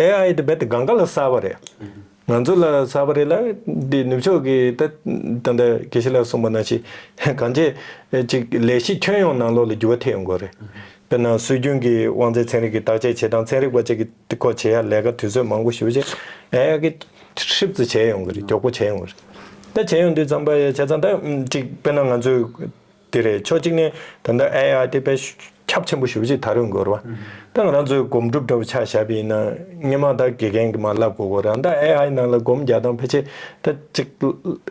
ཨེ་ཨའི་དེ་རྦད་དེ་སྒང་ག་ལ་གསར་པ་རེད། ང་ཚོ་ལ་གསར་པ་རེད་ལ། འདི་ནུབ་ཕྱོགས་ཀྱི་ད་ད་ལྟ་དགེ་བཤེས་ལགས་གསུངས་པ་ནང་བཞིན་གང་ཅི་ཅིག་ལས་གཞི་ཁྱོན་ཡོངས་ནང་ལོགས་ལ་འགྱུར་བ་ཐེབས་ཡོང་གི་རེད། དཔེར་ན་སྲོལ་རྒྱུན་གྱི་དབང་རྩའི་ཚན་རིག་གི་བརྟག་དཔྱད་བྱེད་སྟངས། ཚན་རིག་པ་ཅིག་གིས་དེ་སྐོར་བྱེད་ཡ་ལས་ཀ་དུས་ཚོད་མང་པོ་ཞེ་པོ་ཅིག་ཨེ་ཨའི་གིས་ཧྲིབ་ཙམ་བྱས་ཡོང་གི་རེད། མགྱོགས་པོ་བྱས་ཡོང་གི་རེད། ད་བྱས་ཡོང་དུས་ཙམ་པ་ཡ་བྱས་ཙང་ད་ཅིག་དཔེར་ན་ང་ཚོས། དེ་རེད། ཕྱོགས་གཅིག་ནས་ད་ལྟ་ཨེ་ཨའི་དེ་དཔེ་ཁྱབ་ཆེན་པོ་ཞེ་པོ་ཅིག་དར་ཡོང་གི་ཡོད་རེད་བ། ད་ང་རང་ཚོའི་སྒོམ་སྒྲུབ་འདྲ་བོ་ཆ་བཞག་པ་ཡིན་ན། སྔོན་མ་ད་དགེ་རྒན་གྱིས་མར་བསླབ་དགོས་ཀྱི་ཡོད་རེད། ད་ཨེ་ཨའི་ནང་ལ་སྒོམ་རྒྱག་སྟངས་ཕལ་ཆེར་ད་ཅིག་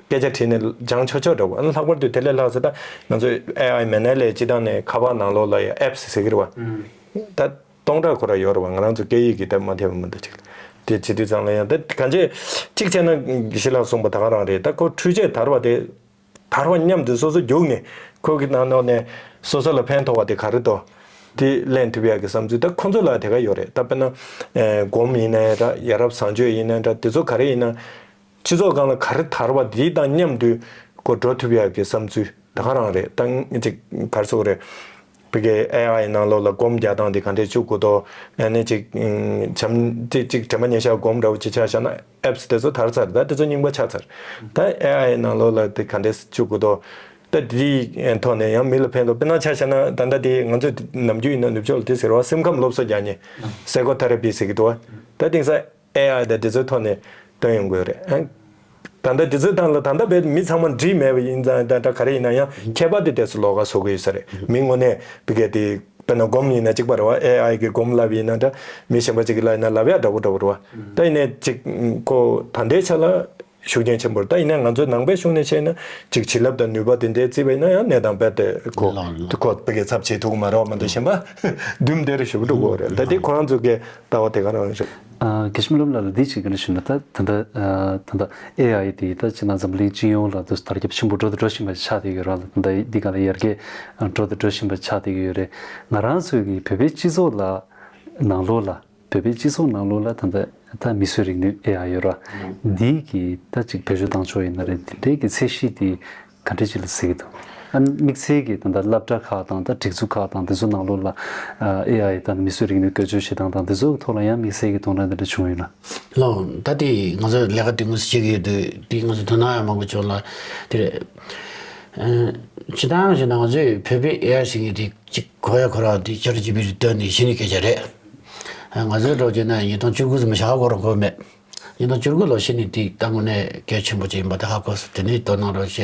སྐད་ཆ་དྲིས་ནས་སྦྱང་ཆོག་ཆོག་འདྲ་བོ། ཨ་ནི་ལྷག་པར་དུ་དེ་ལས་ལྷག་ཙམ་ད་ང་ཚོའི་ཨེ་ཨའི་མི་སྣ་ལས་སྤྱིར་བཏང་ནས་ཁ་པར་ནང་ལོགས་ལ་ཡ་ཨེབ་སི་ཟེར་གྱི་རེད་བ། ད་སྟོང་ཕྲག་ཁོ་རང་ཡོད་རེད་བ། ང་རང་ཚོ་སྐད་ཡིག་གི་ད་མ་ཐེབས་པ་མི་འདུག་ཅིག་དེ་བྱེད་དུས་ཙམ་ལ་ཡང་ད་གང་ཅི་ཅིག་བྱས་ན་དགེ་བཤེས་ལགས་གསུངས་པ་ད་ག་རང་རེད། ད་ཁོ་འཕྲུལ་ཆས་དར་བ་དེ། དར་བ་མཉམ་དུ་སོ་སོ་རྒྱུགས་ནས་ཁོ་གི་ནང་ནང་ནས་སོ་སོ་ལ་ཕན་ཐོགས་པ་དེ་ག་རེ་འདུག་དེ་ལེན་ཐུབ་ཡག་གི་བསམ་ཚུལ་ད་ཁོ་ཚོ་ལ་དེ་ག་ཡོད་རེད། ད་དཔེར་ན་ཨེ་སྒོམ་ཡིན་ན་འདྲ། ཡ་རབས་བཟང་སྤྱོད་ཡིན་ན་འདྲ། དེ་ཚོ་ག་རེ་ཡིན་ན་སྤྱི་ཚོགས་སྒང་ལ་ག་རེ་དར་བ་དེ་དང་མཉམ་དུ་ཁོ་འགྲོ་ཐུབ་ཡག་གི་བསམ་ཚུལ་ད་ག་རང་རེད། ད་ཅིག་ག་རེ་ཟེར་དགོས་རེད། བི་གེ་ཨེ་ཨའི་ནང་ལོགས་ལ་སྒོམ་རྒྱག་སྟངས་དེ་ག་འདྲས་བཅུག་དགོས་དོ། ཨ་ནི་ཅིག་ཨམ་བྱམས་ཅིག་ཅིག་དྲན་པ་ཉེར་བཞག་སྒོམ་འདྲ་བོ་ཅིག་ཆ་བཞག་ན་ཨེབ་སི་དེ་ཚོ་དར་ཚར། ད་དེ་ཚོ་རྙིང་པ་ཆགས་ཚར། ད་ཨེ་ཨའི་ནང་ལོགས་ལ་དེ་ག་འདྲས་བཅུག་དགོས་དོ། ད་དེའི་ཐོག་ནས་ཡང་མི་ལ་ཕན་ཐོགས། དཔེར་ན་ཆ་བཞག་ན་ད་ལྟ་དེ་ང་ཚོས་ནམ་རྒྱུན་ཡིན་ན་ནུབ་ཕྱོགས་ལ་དེ་ཟེར་བ། སེམས་ཁམས་སློབ་གསོ་རྒྱག་མཁན་སའི་ཀོ་ཐེ་ར་པི་ཟེར་གྱི་འདུག་བ། ད་དེང་སང་ཨེ་ཨའི་དང་དེ་ཚོའི་ཐོག་ནས་སྟོན་ཡོང་དགོས་རེད། ཨ། ད་ལྟ་དེ་ཚོའི་སྟེང་ལ་ད་ལྟ་བས་མི་ཚང་མ་འདྲིས་མེད་པ་ཡིན་ཙང་། ད་ལྟ་ག་རེ་ཡིན་ན་ཡང་ཁྱད་པར་དེ་དེ་ཚོ་ལོགས་ཀ་བཟོ་གི་ཡོད་ས་རེད། མི་དངོས་གནས་བི་གེ་དེ་དཔེར་ན་སྒོམ་ཡིན་ན་གཅིག་པ་རེད་བ། ཨེ་ཨའི་གི་སྒོམ་བསླབ་ཡིན་ན་འདྲ། མི་གཞན་པ་ཅིག་གིས་བསླབ་ཡིན་ན་བསླབ་ཡག་འདྲ་པོ་འདྲ་པོ་རེད་བ། ད་ཡིན་ནའི་ཅིག་ཁོ་ད་ལྟའི་ཆ་ལ་ཤུགས་རྐྱེན་ཆེན་པོ་རེད། ད་ཡིན་ནའི་ང་ཚོའི་ནང་པའི་གཞུང་ནས་བཤད་ན་ཅིག་བྱིན་རླབས་དང་ནུས་པ་དེ་འདྲའི་བརྩིས་པ་ཡིན་ན་ཡང་གནས་སྟངས་རྦད་དེ་ཁོ་ལགས་ལགས། དེ་ཁོ་བི་གེ་ཚབ་བྱེད་ཐུབ་ཀྱི་མ་རེད་བ། མ་གཏོགས་གཞན་པ་རྡུལ་མུ་མཐའ་རེ་ཞུ་གི་འགྲོ་གི་རེད། ད་དེ་ཁོ་རང་ཚོ་གི་ལྟ་བ་དེ་ག་རང་རེད། ཨ། དགེ་བཤེས་རྨི་ལམ་ལགས་ལ་འདི་ཅིག་ག་རེ་ཞུ་ན། ད་ད་ལྟ་ཨ་ད་ལྟ་ཨེ་ཨའི་དེ་ད་ཅི་ན་འཛམ་གླིང་སྤྱི་ཡོངས་ལ་དུ་དར་ཁྱབ་ཆེན་པོ་འགྲོ་དང་འགྲོ་བཞིན་པ་ཆགས་བསྡད་ཡོད་ར་ལ། ད་ལྟ་འདི་ག་ལ་ཡར་རྒྱས་འགྲོ་དང་འགྲོ་བཞིན་པ་ཆགས་བསྡད་ཡོད་རེད། ང་རང་ཚོའི་གི་བོད་པའི་སྤྱི་ཚོགས་ལ་ནང་ལོགས་ལ་བོད་པའི་སྤྱི་ཚོགས་ནང་ལོགས་ལ་ད་ལྟ་ད་མིས་བཟོས་རིག་ནུས་ཨེ་ཨའི་ཡོད་ར། འདི་གི་ད་ཅིག་བེད་སྤྱོད་བཏང་ཕྱོགས་ཡིན་ན་རེད། འདི་འདྲའི་གི་ཚད་གཞི་དེ་ག་འདྲ་ཅིག་ལ་གཟིགས་ཀྱི་འདུག་ཨ་ནི་དམིགས་བསལ་གྱི་ད་ལྟ་སློབ་གྲྭ་ཁག་དང་ད་སྒྲིག་འཛུགས་ཁག་དང་དེ་ཚོ་ནང་ལོགས་ལ་ཨེ་ཨའི་དང་མིས་བཟོས་རིག་ནུས་བཀོལ་སྤྱོད་བྱེད་སྟངས་དང་དེ་ཚོའི་ཐོག་ལ་ཡང་དམིགས་བསལ་གྱི་དོ་སྣང་དེ་འདྲ་བྱུང་ཡོད་ན། ལགས། ད་དེ་ང་ཚོས་ལས་ཀ་དེ་སྔོན་བྱེད་ཀྱི་ཡོད་དུས་དེ་ང་ཚོས་དོ་སྣང་ཡང་མང་པོ་བྱུང་ལ། དེ་རེད། ཨ། སྤྱིར་བཏང་བྱས་ན་ང་ཚོས་བོད་པའི་ཨེ་ཨའི་ཟེར་མཁན་དེ་གཅིག་གོ་ཡ་ཁོ་རང་དེ་ཆེ་ཊི་ཇི་པི་ཊི་བཏོན་ནས་གཞི་ནས་སྐད་ཆ་རེད། ང་ཚོའི་འགྲོ་རྒྱུ་ན་ཉིས་སྟོང་བཅུ་དགུ་ཙམ་ཞག་གོ་རང་གོ་མེད། ཉིས་སྟོང་བཅུ་དགུ་ལོ་ཕྱི་ནས་དེ་ད་དངོས་གནས་གལ་ཆེན་པོ་ཅིག་ཡིན་པ་དེ་ཧ་གོ་སོང་། དེ་ནས་དོ་སྣང་རོགས་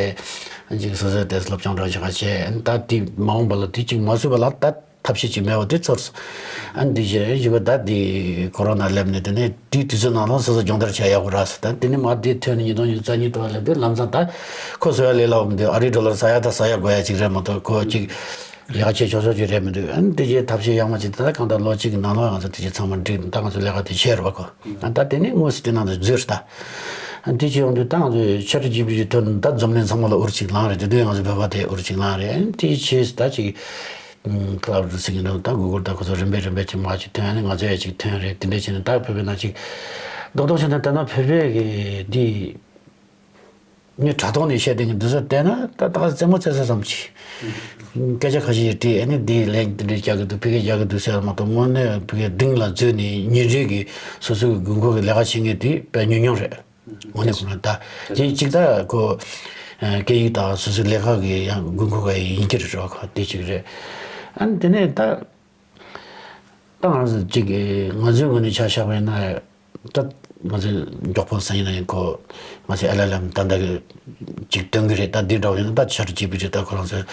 བྱས། ཅིག་སོ་སོའི་དེ་སློབ་སྦྱོང་རོགས་བྱེད་ག་བྱས། ད་དེ་མ་འོངས་པ་ལ་དེ་ཅིག་མ་བཟོས་པ་ལ་ད་ཐབས་ཤེས་ཅིག་མེད་པ་དེ་ཚོར་སོང་། ཨ་འདི་བྱས་ཞུ་བ་ད་དེ་ཀོ་རོ་ན་སླེབས་ནས་དེ་ནས་དེའི་དུས་ཚོད་ནང་ལ་སོ་སོ་སྦྱོང་བརྡར་བྱས་ཡག་པོ་རག་སོང་། ད་དེ་ནས་མ་དེ་ཐོན་ནས་ཉིས་སྟོང་ཉི་ཤུ་རྩ་གཉིས་ཐོག་སླེབས་དུས་ལམ་སང་ད་ཁོ་བཟོ་ཡ་ལས་སླ་བོ་མི་འདུག་ཨ་རིའི་ཌོ་ལར་ཟ་ཡ་ད་ཟ་ཡ་དགོས་ཡ་ཅིག་རེད་མ་གཏོགས་ཁོ་ཅིག་ལས་ཀ་བྱེད་ཆོག་ཆོག་ཅིག་རེད་མི་འདུག་ཨ་ནི་དེ་རྗེས་ཐབས་ཤེས་ཡག་མ་ཅིག་ད་གང་ལྟར་ལོ་གཅིག་གི་ནང་ལོགས་ང་ཚོ་དེ་རྗེས་ཚང་མ་འགྲིག་ད་ང་ཚོ་ལས་ཀ་དེ་བྱས་རོགས་གོ་ཨ་ད་དེ་ནས་དངོས་སུ་དེ་ནང་དུ་འཛུལ་ད། ཨ་དེ་བྱས་ཡོང་དུས་ད་ང་ཚོས་ཆེ་ཊི་ཇི་པི་ཊི་ཐོན་ད་འཛམ་གླིང་ཚང་མ་ལ་འུར་ཅིག་ལངས་རེད། དེ་དུས་ང་ཚོ་བོད་པ་དེ་འུར་ཅིག་ལངས་རེད། ཨ་དེ་བྱས་ད་ཅིག་ཀ་ལའུ་ཌི་ཟེར་གྱི་འདུག་ད་གུ་གལ་ད་ཁོ་ཚོ་རིམ་པས་རིམ་པས་ཅིག་མ་ཅིག་ཐོན། ཨ་ནི་ང་ཚོ་ཡ་ཅིག་ཐོན་རེད། དེ་འདྲས་བྱས་ནས་ད་བོད་པའི་ནང་ཅིག་རྡོག་རྡོག་བྱས་ན་ད་ན་བོད་པའི་གི་འདི། ངས་དྲ་ཐོག་ནས་བཤད་དེ་ངས་འདི་ཚོ་བལྟས་ན་ད་ད་རྩེད་མོ་རྩེ་ས་ཙམ་ཅིག་སྐད་ཆ་ཁ་ཤས་ཤིག་དྲིས། ཨ་ནི་འདི་ལན་འདི་འདྲ་རྒྱག་གི་འདུག་ཕ་གིར་རྒྱག་གི་འདུག་ཟེར་བ་མ་གཏོགས་དངོས་གནས་ཕ་གིར་གཏིང་ལ་འཛུལ་ནས་ཉིན་རེ་གི་སོ་སོའི་དགོས་མཁོ་གི་ལས་ཀ་བྱེད་མཁན་དེ་དཔེ་ཉུང་ཉུང་རེད། དངོས་གནས་ཁོ་ན་ད་དེ་གཅིག་ད་ཁོ་སྐད་ཡིག་དང་སོ་སོའི་ལས་ཀ་གི་ཡང་དགོས་མཁོ་གི་ཡིན་གྱི་རེད་རོགས་ཁ་དེ་གཅིག་རེད། ཨ་ནི་དེ་ནས་ད། ད་ང་ཚོ་གཅིག་གི་ང་ཚོའི་ངོས་ནས་ཆ་བཞག་པ་ཡིན་ན། ད་ང་ཚོའི་མགྱོགས་པོ་ཟ་ཡིན་ན་ཡང་ཁོ་ང་ཚོའི་ཨེལ་ཨེལ་ཨེམ་ད་ལྟ་གི་ཅིག་སྟོན་གི་རེད། ད་འདི་འདྲ་བ་ཡིན་ན་ད་ཆེ་ཊི་ཇི་པི་ཊི་ད་ཁོ་རང་ཚོའི་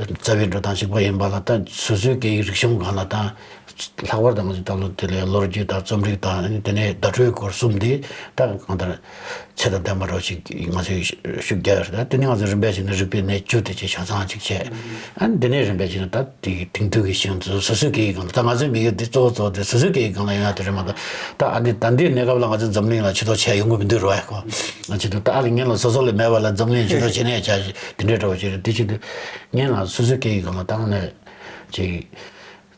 རྩ་བའི་འགྲོ་སྟངས་གཅིག་པ་ཡིན་པ་ལ་ད་སོ་སོའི་སྐད་ཡིག་རིག་གཞུང་སྒང་ལ་ད་ ལྷག་པར་དུ་ང་ཚོའི་ད་ལོ་དེ་ལས་ལོ་རྒྱུས་དང་རྩོམ་རིག་དང་དེ་ནས་བརྡ་སྤྲོད་སྐོར་གསུམ་དེ་ད་གང་ལྟར་ཚད་དང་ལྡན་པ་རོ་ཞིག་ང་ཚོས་ཤུགས་རྒྱག་ཡོད་རེད། ད་དེ་ནས་ང་ཚོས་རིམ་པས་བྱས་ནས་རིག་པའི་གནས་བཅུ་དེ་ཆ་ཚང་ཅིག་བྱས། ཨ་ནི་དེ་ནས་རིམ་པས་བྱས་ནས་ད་དེ་དེང་དུས་ཀྱི་ཤེས་ཡོན་དེ་ཚོ་སོ་སོའི་སྐད་ཡིག་སྒང་ལ། ད་ང་ཚོའི་དམིགས་ཡུལ་དེ་གཙོ་བོ་གཙོ་བོ་དེ་སོ་སོའི་སྐད་ཡིག་སྒང་ལ་ཡོང་ཡ་དེ་རེད་མ་གཏོགས། ད་ཨ་ནི་ད་ལྟའི་གནས་སྐབས་ལ་ང་ཚོས་འཛམ་གླིང་ལ་ཇུས་གཏོགས་བྱས་ཡོང་གི་མི་འདུག་རོ། ཨ་ཁོ་ང་ཆེད་དུ་ད་ཨ་ལས་ངན་ལ་སོ་སོ་ལས་མེད་པ་ལ་འཛམ་གླིང་ཇུས་གཏོགས་བྱེད་ནས་བྱ་ཞིག་དེ་འདྲའི་འདྲ་བོ་ཞིག་རེད། དེ་ཆེད་དུ་ངན་ལ་སོ་སོའི་སྐད་ཡིག་སྒང་ལ་ད་ཨ་ནི་ཅིག་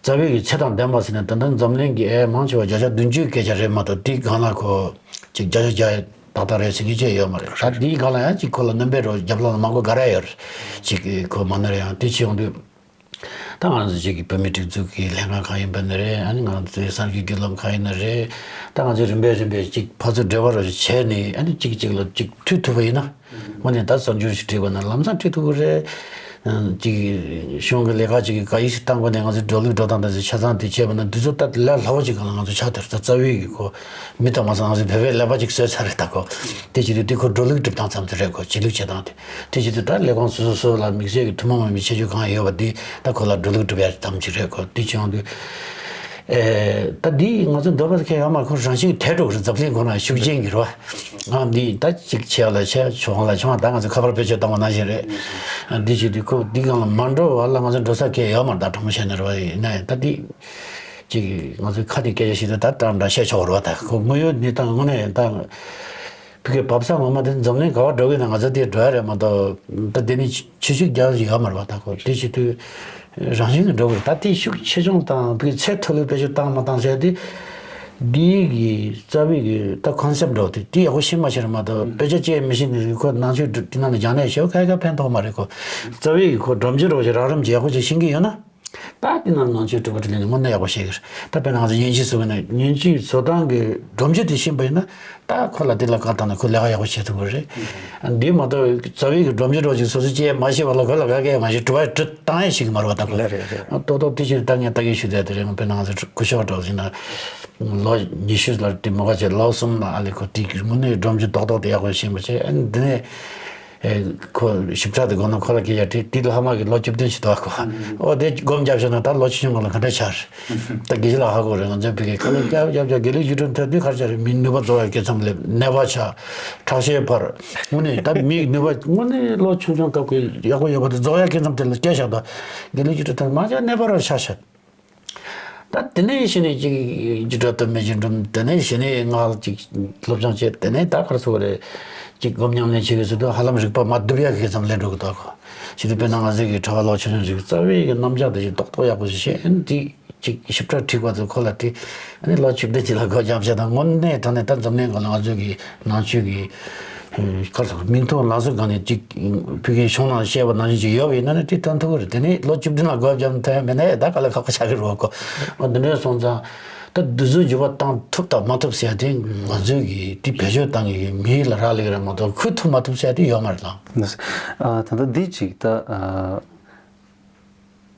རྩ་བའི་གི་ཚད་དང་ལྡན་པ་ཟེར་ན་ད་ལྟ་འཛམ་གླིང་གི་ཨེ་མང་ཆེ་བ་བརྒྱ་ཆ་བདུན་ཅུའི་སྐད་ཆ་རེད་མ་གཏོགས་དེའི་སྒང་ལ་ཁོ་ཅིག་བརྒྱ་ཆ་བརྒྱ་ཏག་ཏག་རེད་ཟེར་མཁན་ཅིག་ཡོད་མ་རེད། ད་དེའི་སྒང་ལ་ཡང་ཅིག་ཁོ་ལ་སྣོན་པའི་རོགས་རྒྱབ་ལོགས་ལ་མང་པོ་ག་རེ་ཡོད་རེད། ཅིག་ཁོ་མ་ནོར་ཡང་དེ་བྱེད་ཡོང་དུས། ད་ང་ཚོ་ཅིག་གི་བོད་མིའི་སྒྲིག་འཛུགས་ཀྱི་ལྷན་ཁང་གང་ཡིན་པ་ནི་རེད། ཨ་ནི་ང་ཚོའི་གསར་འགྱུར་བརྒྱུད་ལམ་གང་ཡིན་ན་རེད། ད་ང་ཚོས་རིམ་པས་རིམ་པས་ཅིག་ཕར་ཚུར་འབྲེལ་བ་རོགས་ཅིག་བྱས་ནས་ཨ་ནི་གཅིག་གཅིག་ལ་ཅིག་འཕྲོད་ཐུབ་པ་ཡིན་ན། དངོས་གནས་ད་གསར་འགྱུར་ཞིག་བྲིས་པ་ན་ལམ་སང་བྲིས་ཐུབ་ཀྱི་རེད། ཅིག་གཞུང་གི་ལས་ཀ་ཅིག་གི་བཀའ་ཡིག་ཞིག་བཏང་པ་ནས་ང་ཚོའི་འགྲོ་ལུགས་འགྲོ་སྟངས་དང་ཆ་ཚང་དེ་བྱས་པ་ན་འདི་ཚོ་ད་ལས་སླ་བོ་ཅིག་སྒང་ལ་ང་ཚོ་ཆགས་དེར་ད་རྩ་བའི་གི་ཁོ་མི་དང་མ་སང་ང་ཚོའི་བོད་པའི་ཀླད་པ་ཅིག་བཟོས་ཚར་རེད། ད་ཁོ་དེ་བྱེད་དུས་དེ་ཁོ་འགྲོ་ལུགས་སྒྲུབ་སྟངས་ཙམ་དེ་རེད། ཁོ་བྱེད་ལུགས་བྱེད་སྟངས་དེ་དེ་བྱེད་དུས་ད་ལས་ཁུངས་སོ་སོ་སོ་ལ་དམིགས་བསལ་གྱི་ཐུན་མོང་མ་ཡིན་པའི་ཁྱད་ཆོས་གང་ཡོད་པ་འདི་ད་ཁོ་ལ་འགྲོ་ལུགས་སྒྲུབ་ཡ་ཙམ་ཅིག་རེད། ཁོ་དེ་བྱེད་ཡོང་དུས། ཨེ། ད་འདི་ང་ཚོ་འདོད་པ་ཁེལ་ཡོད་མ་རེད། ཁོ་རང་བཞིན་དེ་འགྲོ་གི་རེད། འཛམ་གླིང་ཁོ་ན་ཤུགས་རྐྱེན་གྱི་རེད་བ། ང་འདི་ད་ཅིག་ཆེ་ལ་ཆེ་ཆུང་ལ་ཆུང་ད་ང་ཚོ་ཁ་པར་བེད་སྤྱོད་བཏང་བ་ནང་བཞིན་རེད། འདི་བྱེད་དུས་ཁོ་འདི་སྒང་ལ་མ་འགྲོ་བ་ལ་ང་ཚོ་འགྲོ་ས་ཁེལ་ཡོད་མ་རེད། ད་དྲང་མོ་བཤད་ན་རེད་བ། ཡིན་ན་ཡང་ད་འདི་ཅིག་ང་ཚོའི་ཁ་དེ་སྐད་ཆ་བཤད་དུས་ད་ད་འདྲ་བཤད་ཆོག་རེད་བ། ད་ཁོ་དངོས་ཡོད་གནས་སྟངས་དངོས་གནས་ད་ཕ་གི་བབས་ས་ངོ་མ་དེ་འཛམ་གླིང་ག་བ་འགྲོ་གི་ན་ང་ཚོ་དེ་འགྲོ་ཡ་རེད་མ་གཏོགས་ད་དེ་ནི་ཆེ་ཤུགས་རྒྱག་ཡོད་མ་རེད་བ། ད་ཁོ་དེ་བྱེད་དུས། རང་བཞིན་གྱིས་འགྲོ་དགོས། ད་དེ་ཤུགས་ཆེ་ཆུང་དང་བོད་ཚད་མཐོ་ལོས་བེད་སྤྱོད་བཏང་མ་བཏང་ཟེར་དེ། འདི་གི་རྩ་བའི་གི་ད་ཁོན་སེབ་འགྲོ་དེ་དེ་ཡག་པོ་ཤེས་མ་ཤེས་རེད་མ་གཏོགས་དཔེ་ཆ་བཅས་མི་ཤེས་ནི་ཁོ་ནང་ཆོས་སྒྲུབ་དེ་ནང་ལ་སྦྱང་ནས་ཤེས་ཁ་ཁ་ཕན་ཐོགས་མ་རེད། ཁོ་རྩ་བའི་གི་ཁོ་སྒྲོམ་གཞི་འགྲོ་ཞིག་རགས་རིམ་གྱི་ཡག་པོ་ཅིག་ཤེས་ཀྱི་ཡོད་ན། ད་དེ་ནང་ནང་ཆོས་སྒྲུབ་པ་དེ་ལས་ནི་དངོས་གནས་ཡག་པོ་ཤེས་ཀྱི་རེད། ད་དཔེར་ན་ང་ཚོ་མཉེན་ཆས་བཟོ་གི་ན་མཉེན་ཆས་བཟོ་སྟངས་གི་སྒྲོམ་གཞི་དེ་ཤེས་པ་ཡིན་ན། ད་ཁོ་ལ་དེ་ལ་བཀའ་བཏང་ན་ཁོས་ལས་ཀ་ཡག་པོ་བྱེད་ཐུབ་ཀྱི་རེད། འདི་མ་གཏོགས་རྩ་བའི་གི་སྒྲོམ་གཞི་འདྲ་ཅིག་སོ་སོ་སྐྱེལ་མ་ཤེས་པ་ལ་ཁོ་ལ་ག་གེ་མ་ཤེས་དྲི་བ་དྲི་བཏང་ཡ་ཞིག་མ་རེད་བ། ད་ཁོ་ལ་རེད་རེད། ཏོག་ཏོག་དེ་ཕྱིར་ད་ངས་ད་གིན་ཞུ་བསྡད་དེ་རེད། ང་དཔེར་ན་ང་ཚོ་སྐུ་ཞབས་འདྲ་ཟིན་ན་ལོ་ཉི་ཤུ་ལ་དེ་མོ་ག་བྱས་ལོ་གསུམ་ལ་ཨ་ལེ་ཁོ་དེ་གི་དངོས་གནས་སྒྲོམ་གཞི་རྡོག་རྡོག་དེ་ཡག་པོ་ཤེས་པ་བྱས། ཨ་ནི་འདི་ནས་ཨེ་ཁོ་ཞིབ་ཕྲ་དེ་དགོས་ན་ཁོ་ལ་སྐད་ཆ་དྲིས། དེ་ལ་ཧ་མ་གི་ལོ་བཅུ་བདུན་ཞིག་འདུག་གོ། ཨོ་དེ་སྒོམ་རྒྱབ་ཤོག་ན་ད་ལོ་ཆུང་ཆུང་ག་ལ་ག་འདྲ་ཆགས། ད་དགེ་བཤེས་ལགས་ཧ་གོ་རེད། ང་ཚོའི་བོད་སྐད་ཁ་ལོ་རྒྱབ་རྒྱབ་རྒྱབ་དགེ་ལུགས་སྤྱི་སྒྲོམ་ཐེབས་དུས་ཁར་ཆགས་རེད། མི་ནུས་པ་རྫོགས་ཡ་སྐད་མཚམས་སླེབས། ནད་པ་ཆགས། ཁྲག་ཤེད་འཕར། དངོས་གནས་ད་མིའི་ནུས་པ་དངོས་གནས་ལོ་ཆུང་ཆུང་སྐབས་ཀྱི་ཡག་པོ་ཡོད་པ་དེ་རྫོགས་ཡ་སྐད་མཚམས་དེ་ལ་བསྐྱལ་བཞག་ད་དགེ་ལུགས་སྤྱི་སྒྲོམ་ཐེབས་མ་ཆགས་ནད་པ་ར་ཆགས་ཤག་ད་དེ་ནས་གཞི་ནས་ཅིག་རྒྱུ་འབྲས་དོན་མེད་ཅིག་འགྲུབ། དེ་ནས་གཞི་ནས་ངག་ཅིག་སློབ་སྦྱོང་བྱས། དེ་ནས་ད་གར་སོ་རེད། ཅིག་སྒོམ་ཉམས་ལེན་བྱེད་ཀྱི་ཚུལ་དུ་ཧ་ལམ་རིག་པ་མར་རྡིབ་ཡ་གི་ཙམ་ལས་འགྲོ་གི་འདུག་གོ། ཞེ་དྲག་དཔེར་ན་ང་ཚོའི་གི་གྲྭ་པ་ལོ་ཆུང་ཆུང་ཞིག་རྩ་བའི་གི་རྣམ་གཞག་དེ་ཞིག་རྡོག་རྡོག་ཡག་པོ་ཞིག་ཤེས། ཨ་ནི་དེ་ཅིག་ཞིབ་ཕྲ་ཁྲིད་པ་ཚོ་ཁོ་ལ་དེ་ཨ་ནི་ལོ་བཅུ་བདུན་ཅིག་ལ་སྒོ་རྒྱབ་བྱས་དང་། དངོས་གནས་དྲང་གནས་ད་འཛམ་གླིང་སྒང་ལ་ང་ཚོའི་གི་ནང་ཆོས་ཀྱི་གར་སོང་མིང་ཐོ་ལ་སོགས་གང་ནས་ཅིག་ཕ་གིའི་གཞུང་ནང་བཤད་པ་ནང་བཞིན་ཅིག་ཡོད་པ་ཡིན་ན་ནི་དེ་སྟོན་ཐུབ་ཀྱི་རེད། དེ་ནི་ལོ་བཅུ་བདུན་ལ་སྒོ་བརྒྱབ་ཐོན་ཡ་མེད་ན་ཡ་ད་ག་ལ་ཁག་པོ་ཆགས་ཀྱི་རེད་གོ། འོ་འདི་འདྲ་སོང་ཙང་ད་འདི་ཚོ་འགྱུར་བ་བཏང་ཐུབ་དང་མ་ཐུབ་ཟེར་ཡ་དེ་ང་ཚོས་གི་དེ་བེད་སྤྱོད་བཏང་གི་མི་ལ་རག་ལས་ཀྱི་རེད་མ་གཏོགས་ཁུར་ཐུབ་མ་ཐུབ་ཟེར་ཡ་དེ་ཡོད་མ་རེད་ལགས། ད་ལྟ་འདི་ཅིག་ད།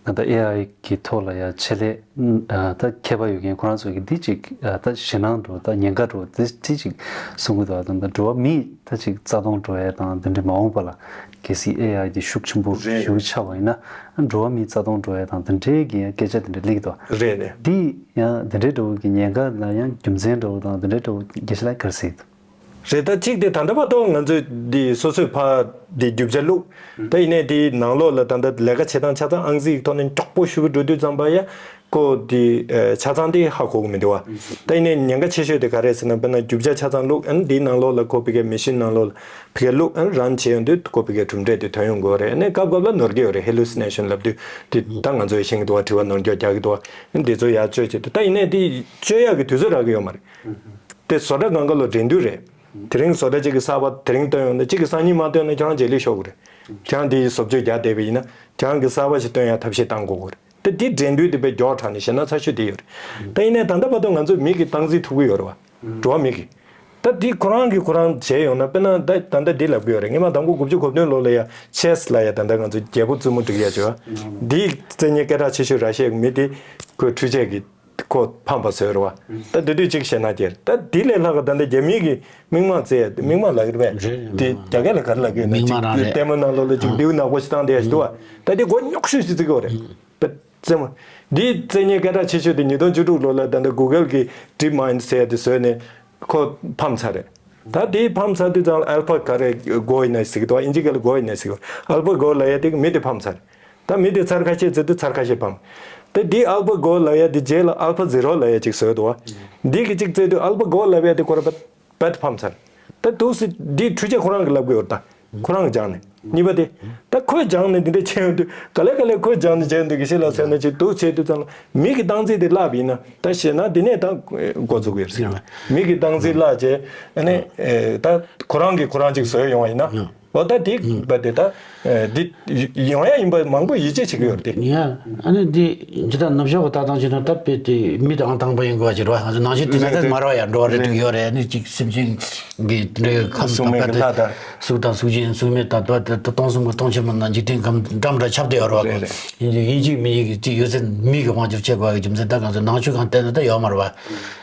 ད་ལྟ་ཨེ་ཨའི་གི་ཐོག་ལ་ཡ་ཆེད་ལས་ད་མཁས་པ་ཡོད་མཁན་ཁོ་རང་ཚོ་གིས་འདི་ཅིག་ད་ཞེད་སྣང་འགྲོ། ད་ཉེན་ཁ་འགྲོ། འདི་འདི་ཅིག་གསུང་གི་འདུག་ད་ལྟ་འགྲོ་བ་མི་ད་ཅིག་རྩ་སྟོང་འགྲོ་ཡ་དང་འདི་འདྲ་མ་འོངས་པ་ལ་གལ་སྲིད་ཨེ་ཨའི་འདི་ཤུགས་ཆེན་པོ་རེད། ཞེ་པོ་ཆགས་པ་ཡིན་ན་འགྲོ་བ་མི་རྩ་སྟོང་འགྲོ་ཡ་དང་འདི་འདྲའི་གི་ཡ་སྐད་ཆ་འདི་འདྲ་སླེབས་ཀྱི་འདུག་རེད་རེད། འདི་ཡང་འདི་འདྲའི་འགྲོ་བ་གི་ཉེན་ཁ་ལ་ཡང་རྒྱུ་མཚན་འགྲོ་བ་དང་འདི་འདྲའི་འགྲོ་བ་དགེ་བཤེས་ལགས་ག་རེ་ཟེར་གྱི་འདུག་རེད། ད་གཅིག་དེ་ད་ལྟ་བར་དུ་ང་ཚོས་འདི་སོ་སོའི་ཕ་འདི་རྒྱུ་ཆ་བླུགས། ད་ཡིན་ནའི་དེའི་ནང་ལོགས་ལ་ད་ལྟ་ལས་ཀ་བྱེད་སྟངས་ཆ་ཚང་ཨང་རྩིས་ཀྱི་ཐོག་ནས་མགྱོགས་པོ་ཞུ་གི་འགྲོ་དུས་ཙམ་པ་ཡ་ཁོ་འདི་ཆ་ཚང་དེ་ཧ་གོ་གི་མི་འདུག་བ། ད་ཡིན་ནའི་ཉེན་ཁ་ཆེ་ཤོས་དེ་ག་རེ་ཟེར་ན། དཔེར་ན་རྒྱུ་ཆ་ཆ་ཚང་བླུགས། ཨ་ནི་འདིའི་ནང་ལོགས་ལ་ཁོ་ཕ་གིའི་མེ་ཤིན་ནང་ལོགས་ལ་ཕ་གིར་བླུགས། ཨ་ནི་རན་བྱས་ཡོང་དུས་ཁོ་ཕ་གིའི་གྲུབ་འབྲས་དེ་ཐོན་ཡོང་གི་རེད། ཨ་ནི་སྐབས་སྐབས་ལ་ནོར་གི་ཡོད་རེད། ཧེ་ལུ་སི་ནེ་ཤན་ལབ་དུས་དེ་ད་ང་ཚོས་ཤེས་ཀྱི་འདུག་བ། དྲི་བ་ནོར་འཁྱོག་རྒྱག་གི་འདུག་བ། ཨ་ནི་འདི་ཚོ་ཡར་བཅོས་བྱེད་དུས་ད་ཡིན་ནའི་དེ་བཅོས་ཡག་གི་དུས་ཚོད་རག་གི་ཡོད་མ་རེད། དེ་བཟོ་གྲྭ་སྒང་ག་ལ་འགྲན་བསྡུར་རེད། དེ་རིང་བཟོ་གྲྭ་གཅིག་གིས་གསར་པ་དེ་རིང་བཏོན་ཡོང་ན་གཅིག་གིས་སང་ཉིན་མ་བཏོན་ན་ཁྱེད་རང་རྗེས་ལུས་ཤོར་གི་རེད། ཁྱེད་རང་དེ་བཟོ་བཅོས་རྒྱག་བསྡད་པ་ཡིན་ན་ཁྱེད་རང་གིས་གསར་པ་ཞིག་བཏོན་ཡ་ཐབས་ཤེས་བཏང་དགོས་གི་རེད། དེ་དེ་འགྲན་བསྡུར་དེ་དཔེ་མགྱོགས་དྲགས་ནས་ཞེད་སྣང་ཚ་ཤོས་དེ་ཡོད་རེད། ད་ཡིན་ནའི་ད་ལྟ་བར་དུ་ང་ཚོས་མི་གི་སྟངས་འཛིན་ཐུབ་ཀྱི་ཡོད་རེད་བ། འགྲོ་བ་མི་གི། ད་དེ་ཁོ་རང་གིས་ཁོ་རང་བྱས་ཡོང་ན། དཔེར་ན་ད་ད་ལྟ་འདི་ལབ་ཀྱི་ཡོད་རེད། སྔོན་མ་དང་པོ་དགུ་བཅུ་གོ་བདུན་ལོ་ལ་ཡ་ཆེས་ལ་ཡ་ད་ལྟ་ང་ཚོ་རྒྱལ་པོ་བཙུན་མོ་འགྲིག་ཡ་བྱས་བ། འདིའི་རྩེད་མཁན་སྐད་གྲགས་ཆེ་ཤོས་ར་ཤི་ཡའི་མི་དེ་ཁོའི་འཕྲུལ་ཆས་ཀྱི་ཁོ་ཕམ་པ་བཟོས་རེད་བ། ད་དེ་དུས་གཅིག་ཞེད་སྣང་སྐྱེས། ད་དེ་ལས་ལྷག་ག་ད་ལྟ་རྒྱ་མི་གི་མིག་མངས་རྩེ་ཡ་དེ། མིག་མངས་ལབ་ཀྱི་རེད་པས། རེད་རེད། དེ་རྒྱ་སྐད་ལ་ག་རེ་ལབ་ཀྱི་ཡོད་ན། མིག་མངས་རང་རེད། ལྟད་མོ་ནང་ལོགས་ལ་ཅིག་ལྡེའུ་ནག་པོ་ཞིག་བཏང་བསྡད་ཡ་ཞིག་འདུག་བ། ད་དེ་མགོ་རྙོག་ཤོས་ཤིག་བརྩི་གི་ཡོད་རེད། ད་ རྩེད་མོ། འདིའི་རྩེད་མོའི་སྐད་གྲགས་ཆེ་ཤོས་དེ་ཉིས་སྟོང་བཅུ་དྲུག་ལོ་ལ་ད་ལྟ་གུ་གལ་གྱིས་ཌིབ་མའིན་ཌི་ཟེར་ཡ་དེ་བཟོས་ནས་ཁོ་ཕམ་ཚར་རེད། ད་དེའི་ཕམ་ཚར་དུས་ཙང་ཨལ་ཕ་ག་རེ་གོ་ཡིན་ན་ཟེར་གི་འདུག་ཨིན་ཇི་སྐད་ལ་གོ་ཡིན་ན་ཟེར་གི་ཨལ་ཕ་གོ་ལབ་ཡ་དེ་གི་མི་དེ་ཕམ་ཚར། ད་མི་དེ་ཚར་ཁ་ཤས་བརྩེ་དུས་ཚར་ཁ་ཤས་ཕམ། ད་དེའི་ཨལ་ཕ་གོ་ལབ་ཡ་དེ་རྗེས་ལ་ཨལ་ཕ་ཛི་རོ་ལབ་ཡ་ཅིག་བཟོས་འདུག་བ། འདི་གི་ཅིག་བརྩེ་དུས་ཨལ་ཕ་གོ་ལབ་ཡ་དེ་ཁོ་ར་པད་པད་ཕམ་ཚར། ད་དུས་སུ་འདི་འཕྲུལ་ཆས་ཁོ་རང་གི་ལབ་དགོས་ཡོད་ད། ཁོ་རང་གིས་སྦྱངས་ནས། གཉིས་པ་དེ། ད་ཁོས་སྦྱངས་ནས་འདི་འདྲ་བྱས་ཡོང་དུས་ག་ལེ་ག་ལེ་ཁོས་སྦྱངས་ནས་བྱས་ཡོང་དུས་དགེ་བཤེས་ལགས་ཟེར་ན་ཅིག་འདུག་བྱས་དུས་ཙང་མི་གི་སྟངས་འཛིན་དེ་བརླག་པ་ཡིན་ན་ད་བྱས་ན་འདི་ནས་ད་འགོ་འཛུགས་ཡོད་ཟེར། མི་གི་སྟངས་འཛིན་བརླག་བྱས་ཨ་ནི་ད་ཁོ་རང་གིས་ཁོ་རང་ཅིག་བཟོས་ཡོང་བ་ཡིན་ན། འོ་ད་དེ་བ་དེ་ད་འདི་ཡོང་ཡ་ཡིན་པ་མང་པོ་ཡིད་ཆེས་བྱེད་ཀྱི་ཡོད་རེད་དེ། ཡ། ཨ་ནི་འདི་ཇི་ལྟར་ནུབ་ཕྱོགས་ཀྱི་ལྟ་སྟངས་བྱས་ན་ད་དཔེ་དེ་མི་དང་དང་པོ་ཡིན་དགོས་པ་ཅིག་རེད་བ། ང་ཚོ་ནང་ཆོས་དེ་ནས་ད་མར་བ་ཡ་འགྲོ་བ་རེ་དྲུག་ཡོད་རེད། ཨ་ནི་ཅིག་སེམས་ཅན་གྱི་དེ་འདྲའི་ཁམས་སུ་དང་པོ་དེ་གཟུགས་དང་གཟུགས་ཅན་གཟུགས་མེད་དང་དེ་དེ་སྟོང་གསུམ་གྱི་སྟོང་ཆེན་པོ་ནང་འཇིག་རྟེན་ཁམས་འགྲམ་འདྲ་ཁྱབ་བསྡད་ཡོད་རེད་བ། ཡིན་གཅིག་མིན་གཅིག་གི་ཅིག་ཡོད་ཚད་མི་གི་དབང་སྒྱུར་བྱེད་དགོས་པ་གི་རྒྱུ་མཚན་ད་ང་ཚོ་ནང་ཆོས་སྒང་བལྟས་ན་ད་ཡོད་མ་རེད་བ།